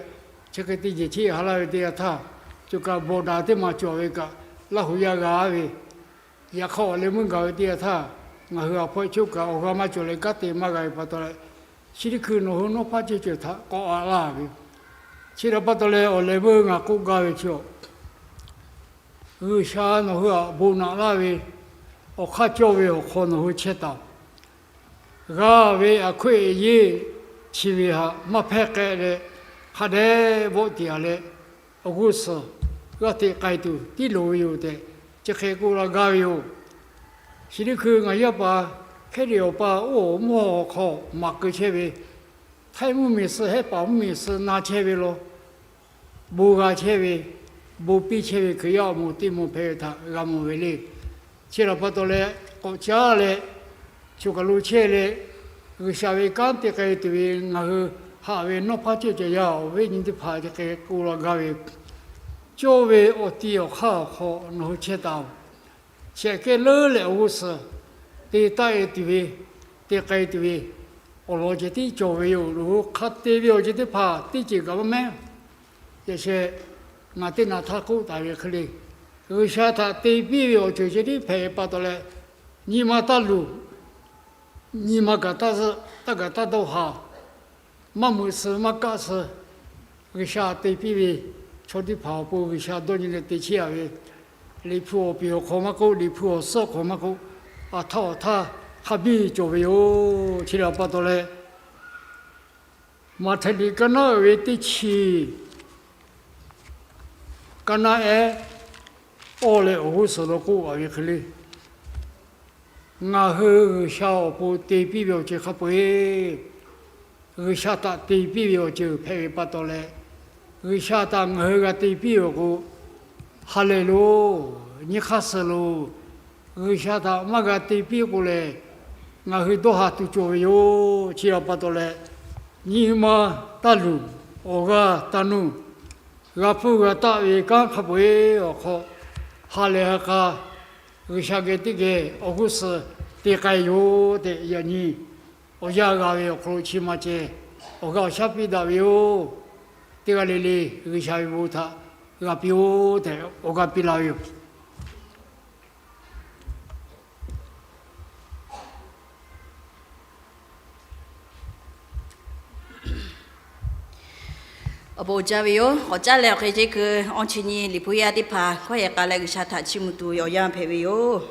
chi hk'e te jehˬ cheˆ ha laˇ ve teˇ yanˇ htaˇ, co kaꞈ bawˬ daꞈ teˇ maˬ cawˬ ve kaꞈ, Laˇ huˍ yaˇ g'a ve, yaꞈ hk'aˇ awˬ leh meuˇ gaˬ ve teˇ yanˇ htaˇ, ngaˬ hui aˬ hpawˇ choˆ kaꞈ awˬ g'a maˇ cawˬ leh kanˉ te maˇ g'a ve pa taw leh, chi teˇ hkui nawˬ hui Nawˉ hpaˇ ceuˇ ceuˬ htaꞈ k'awꞈ aꞈ laˇ ve, chi htaꞈ pa taw leh awˬ leh meuˇ ngaˬ k'oˆ gaˇ ve chi, G'uiˬsha nawˬ hui aꞈ bon naꞈ laˇ ve, awˬ hk'aˇ cawˇ ve awˬ hk'aw nawˬ hui chehˇ taˍ-oˬ. G'a ve aˬ hkoˆ eˬ yeˇ chi ve htaꞈ maˇ hpehˇ k'ehˆ leh, hk'a dehꞈ vawˆ tiꞈ a leh, awˬ g'uˇ suhˍ g'aˇ hteꞈ k'ai tuˬ tiˉ loˍ ve yoˬ tehꞈ, chi hk'e k'oˆ la gaˇ ve yoˬ. Chi teˇ hkui ngaˬ yaˇ paˍ Hkehˉ liꞈ awˬ pa oˇ awˬ mvuhˇ haw awˬ hk'aw maˍ keu chehˇ ve, htaiˇ mvuhˇmiˬ suh Hehˉ paˍ mvuhˇmiˬ suh na chehˇ ve law, bon g'a chehˇ ve, bon piˇ chehˇ ve Hkriꞈ yaˇ awˬ moˍ teˇ moˍ hpehꞈ ve htaꞈ g'a mawˬ ve le. Chi htaꞈ pa taw leh, k'awꞈ caˉ leh, choˬ kaˬ lo chehˇ leh, G'uiˬsha ve kanˉ te k'ai tuˬ ve ngaˬ hui haꞈ ve Nawˉ hpaˇ ceuˇ ceuˬ yaˇ awˬ viˉ nyi teˇ hpaˍ chi hk'e k'oˆ la gaˇ ve, cawˇ ve awˬ ti awˬ hk'aˇ awˬ hk'aw nawˬ hui chehˇ taˍ-oˬ. Shehˍ kehˉ leuˉ leh awˬ g'uˇ suhˍ te taˆ e tuˬ ve, te k'ai tuˬ ve, awˬ lawn ceh tiˉ cawˬ ve yoˬ. Loˬ hk'a te ve awˬ ceuˬ teˇ hpaˍ teˇ ceuˬ kaꞈ maˇ mehˉ. Yaꞈ sheh ngaˬ teˇ naꞈ htaˇ k'oˆ taˍ ve hk'e le, G'uiˬsha htaꞈ te piˇ ve awˬ ceuˬ ceh tiˉ hpehꞈ ve pa taw leh, nyi ma taˇ luˬ, nyi ma kaꞈ taˇ zuhˆ, taˇ gaˬ taˇ dawˇ haˍ, maˇ meuꞈ suh maˇ kaˆ suh, G'uiˬsha te piˇ ve chaw teˇ hpaˍ awˬ pon G'uiˬsha dawˇ nyi leh te chehˇ a ve, Liꞈ hpu awˬ piˍ awˬ hk'aw maˇ k'oˆ, Liꞈ hpu awˬ suhˉ awˬ hk'aw maˇ k'oˆ, a htaˇ awˬ htaˇ hk'a biˇ cawˬ ve yoˬ. Chi htaꞈ pa taw leh, Maꞈhtehˍ liꞈ kaˇ naˉ uiˍ ve teˇ chi, kaˇ naˉ ehˉ awˇ leh awˬ g'uˇ suhˍ lo k'oˆ a ve hk'e le, ngaˬ hui G'uiˬsha awˬ pon te piˇ ve awˬ ceuˬ hk'a peu-eˬ, G'uiˬsha htaꞈ te piˇ ve awˬ ceuˬ hpehꞈ ve pa taw leh, G'uiˬsha htaꞈ ngaˬ hui g'a te piˇ ve k'o, ha lehˬ loˬ, nyi hk'aˇ suh loˬ. G'uiˬsha htaꞈ maˇ g'a te piˇ k'o lehˬ, ngaˬ hui dawˇ haˍ tuˬ cawˬ ve yoˬ. Chi htaꞈ pa taw leh, nyi ma taˇ luˬ, awˬ g'aˇ taˇ nuˇ, g'a hpuˇ g'a taˆ ve kanˉ hk'a peu-eˬ awˬ hk'aw, ha lehˬ ha k'a G'uiˬsha geh teˇ geh awˬ g'uˇ suhˍ te k'ai yoˬ tehꞈ, yaꞈ nyi awˬ yanˇ g'a ve awˬ hk'aw lo chi ma ceh awˬ g'aˇ awˬ shaˉ piˇ daꞈ ve yoˬ. Teˇ g'aˇ le le G'uiˬsha ve bon htaꞈ g'a piˇ-oˆ tehꞈ awˬ g'aˇ piˇ laˇ ve yoˬ. Awˬ bon jaˇ ve yoˬ. K'awꞈ caˉ leh awˬ hk'e jeˇ keu awˇ chi nyi liꞈ hpu yaˇ teˇ hpaˍ hkawˇ yehˬ k'a leh G'uiˬsha htaꞈ chiˇ mvuh tuˬ ve awˬ yanˇ hpehꞈ ve yoˬ.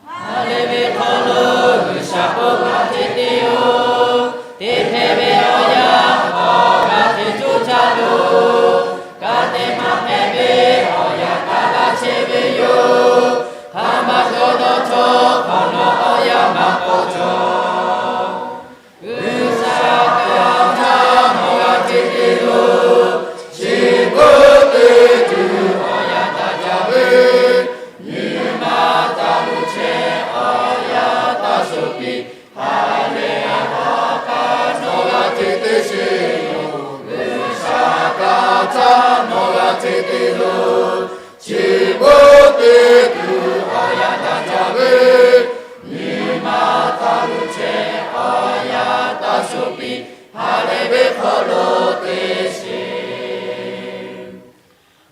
Ha lehˬ ve hk'aw lo G'uiˬsha k'oˆ laˇ te te-oˬ. Teˇ hpehꞈ ve awˬ yanˇ hk'aw g'a te coˇ caˇ loˬ. Ka te maˇ hpehꞈ ve awˬ yanˇ htaꞈ g'a chehˇ ve yoˬ. Hk'a maˇ cawˬ dawˇ cawˬ hk'awꞈ nawˉ awˬ yanˇ maˇ k'awꞈ cawˬ. G'uiˬsha kaꞈ htaˇ nawˬ g'a te te loˬ. Chi beuꞈ teˇ tuˬ awˬ yanˇ taˇ jaˇ ve, nyi ma taˇ luˬ chehˇ awˬ yanˇ taˇ shuˍ piˇ. Ha lehˬ ha k'a nawˬ g'a te te sheˍ yoˬ. G'uiˬsha kaꞈ htaˇ nawˬ g'a te te loˬ. Chi beuꞈ teˇ tuˬ awˬ yanˇ taˇ jaˇ ve, nyi ma taˇ luˬ chehˇ awˬ yanˇ taˇ shuˍ piˇ. Ha lehˬ ve hk'aw lo te sheˍ.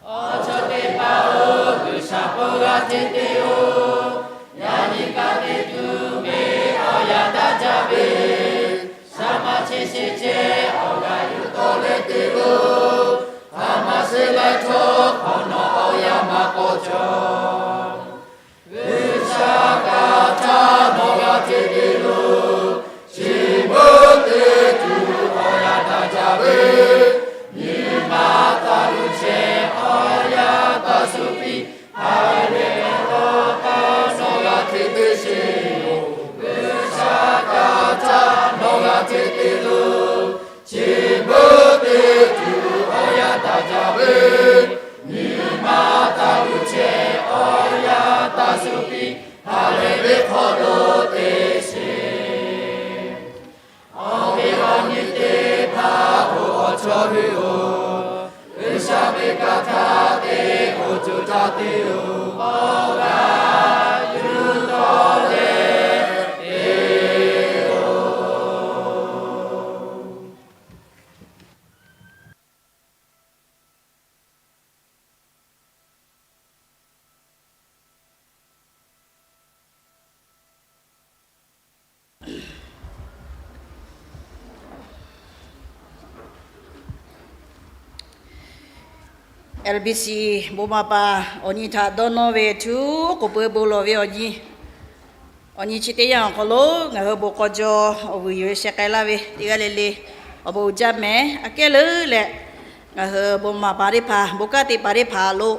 Awˬ chawˇ teˇ hpaˍ-oˬ, G'uiˬsha k'oˆ g'a te te-oˬ. Yaꞈ nyi ka te tuˬ ve awˬ yanˇ taˇ jaˇ ve, shaˉ maˇ chehˇ sheˍ chehˇ awˬ g'aˇ yuˬ tawˆ leh te loˬ. Hk'a maˇ sheˍ leh chaw hk'awꞈ nawˉ awˬ yanˇ maˇ k'awꞈ cawˬ. G'uiˬsha kaꞈ htaˇ nawˬ g'a te te loˬ. Chi beuꞈ teˇ tuˬ awˬ yanˇ taˇ jaˇ ve, nyi ma taˇ luˬ chehˇ awˬ yanˇ taˇ shuˍ piˇ. Ha lehˬ ha k'a nawˬ g'a te te sheˍ yoˬ. G'uiˬsha kaꞈ htaˇ nawˬ g'a te te loˬ. Chi beuꞈ teˇ tuˬ awˬ yanˇ taˇ jaˇ ve, nyi ma taˇ luˬ chehˇ awˬ yanˇ taˇ shuˍ piˇ. Ha lehˬ ve hk'aw lo te sheˍ. Awˬ viˉ awˬ nyi teˇ hpaˍ-oˬ, awˬ chawˇ hui-oˬ, G'uiˬsha ve ka htaˇ te k'oˆ coˬ caˇ te-oˬ. Awˬ g'aˇ yuˬ tawˆ leh te-oˬ. L B C bon maˍ paˍ awˬ nyi htaꞈ dawˇ nawˇ ve htu, oˉ k'oˍ pui bon lawˬ ve awˬ nyi, awˬ nyi chi teˇ yanˇ awˬ hk'aw lo ngaˬ hui bon k'aw jaw awˬ vuiˬ yuˬ ve sheh k'ai laˇ ve teˇ g'aˇ le le awˬ bon uiˍ jaˇ mehˍ. Aꞈ kehˉ leuˉ leh, ngaˬ hui bon maˍ paˍ teˇ hpaˍ, bon kanˉ te paˍ teˇ hpaˍ lo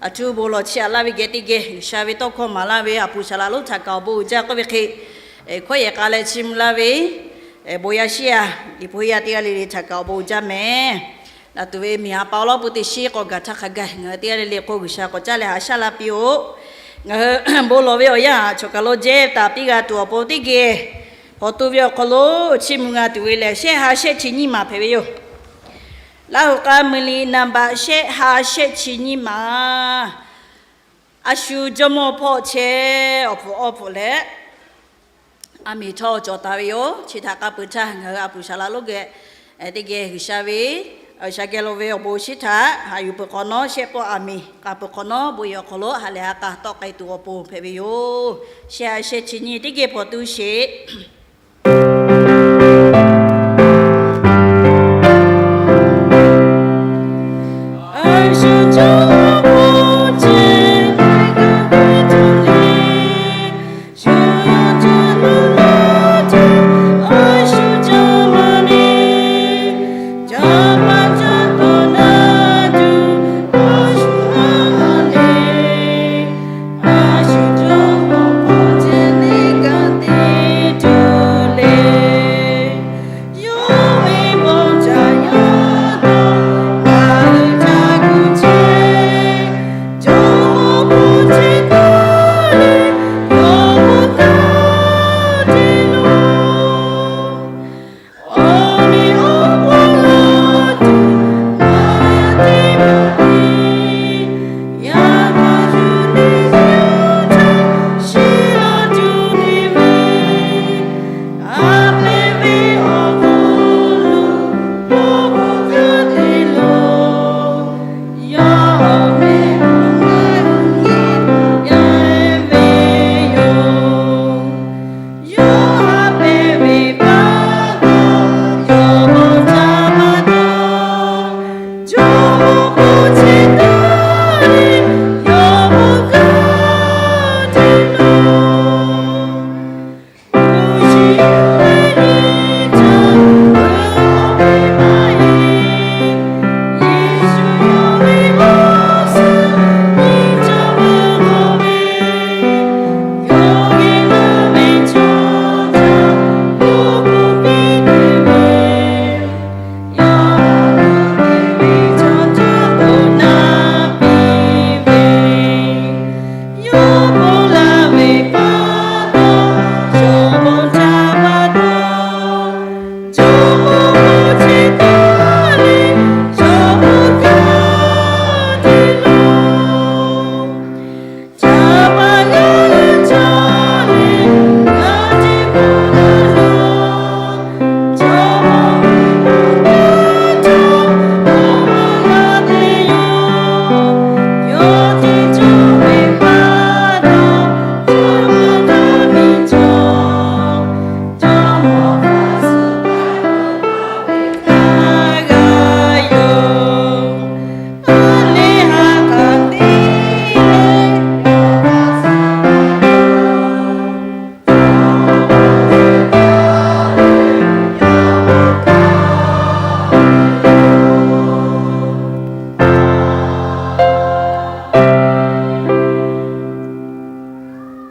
aˬ htu bon lawˬ chiˇ aꞈ laˇ ve geh teˇ geh G'uiˬsha ve tawˇ hkawˇ maˍ laˇ ve a puˍ shaˍ laꞈ lonˉ htaꞈ kaꞈ awˬ bon uiˍ jaˇ k'oˆ ve hk'e, hkawˇ yehˬ k'a leh chiˇ mvuh laˇ ve bon yaˇ shiˉ yaˇ, liꞈ hpu yaˇ teˇ g'aˇ le le htaꞈ kaꞈ awˬ bon uiˍ jaˇ mehˍ. Naˬ tuˬ ve miˬ ha pa awˬ lawn pui teˇ shiˉ k'awꞈ gaˬ htaˇ hk'a gaˬ ngaˬ hui teˇ g'aˇ le le k'o G'uiˬsha k'awꞈ caˇ leh haꞈ shaˉ la piˇ-oˆ. Ngaˬ hui bon lawˬ ve awˬ yanˇ htaꞈ choˬ kaˬ lo jehˇ taˍ piˇ g'a tuˬ awˬ pon teˇ geh hawˬ tu ve awˬ hk'aw lo chiˇ mvuh g'a tuˬ ve lehˬ, shehˆ ha shehˆ chi nyiˇ maˬ hpehꞈ ve yoˬ. Laˇ huˍ k'a mui liꞈ naˍ baꞈ shehˆ ha shehˆ chi nyiˇ maˬ. A shu jawˇmawˇ hpawˆ chehˇ awˬ hpfuhꞈ awˬ hpfuhꞈ leh, a miˬ htawˇ cawˬ taˍ ve yoˬ. Chi htaꞈ k'a peuˬ htaˇ ngaˬ hui a puˍ shaˍ laꞈ lonˉ geh teˇ geh G'uiˬsha ve, G'uiˬsha geh lo ve awˬ bon shiˉ htaꞈ haꞈ yuˬ peuˬ hk'awꞈ nawˉ, shehˆ pawˆ a miˬ k'a peuˬ hk'awꞈ nawˉ, bon yehˬ awˬ hk'aw lo ha lehˬ ha k'a tawˆ k'ai tuˬ awˬ pon hpehꞈ ve yoˬ. Shehˆ ha shehˆ chi nyiˇ teˇ geh hpawˬ tu sheˍ.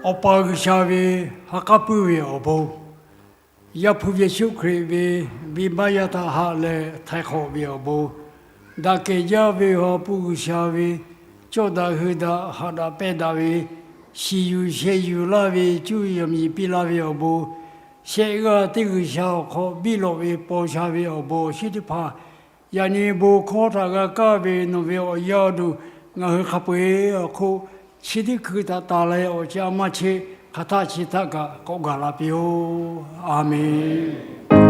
Awˬ pa G'uiˬsha ve ha k'aˉ puiˉ ve awˬ bon, Yaˇ hpu Yeˍsuˆ Hkriꞈ ve venˇbaˆ yaˇ htaꞈ haꞈ leh htaiˍ hk'awꞈ ve awˬ bon, daꞈ kehˬ jaˇ ve awˬ ha hpu G'uiˬsha ve cawˇ daꞈ hui daꞈ haꞈ daꞈ pehnˇ daꞈ ve, shiˍ yuˬ sheh yuˬ laˇ ve cuˇ yiˍ awˬ miˍ piˇ laˇ ve awˬ bon, shehˆ g'aˇ teˇ G'uiˬsha awˬ hk'aw biˇ lawꞈ ve paw sha ve awˬ bon awˬ shinˉ teˇ hpaˍ, yaꞈ nyi bon hkawˇ htaꞈ g'a kaˇ ve nawˬ ve awˬ yaˇ awˬ duˬ ngaˬ hui hk'a peu-eˬ awˬ hk'oˆ chi teˇ hkui htaꞈ tanˬ leh awˬ caˇ maˇ cheˆ hk'aˬ htaˆ chi htaˆ kaꞈ k'awꞈ gaˬ la piˇ-oˆ. A menˬ.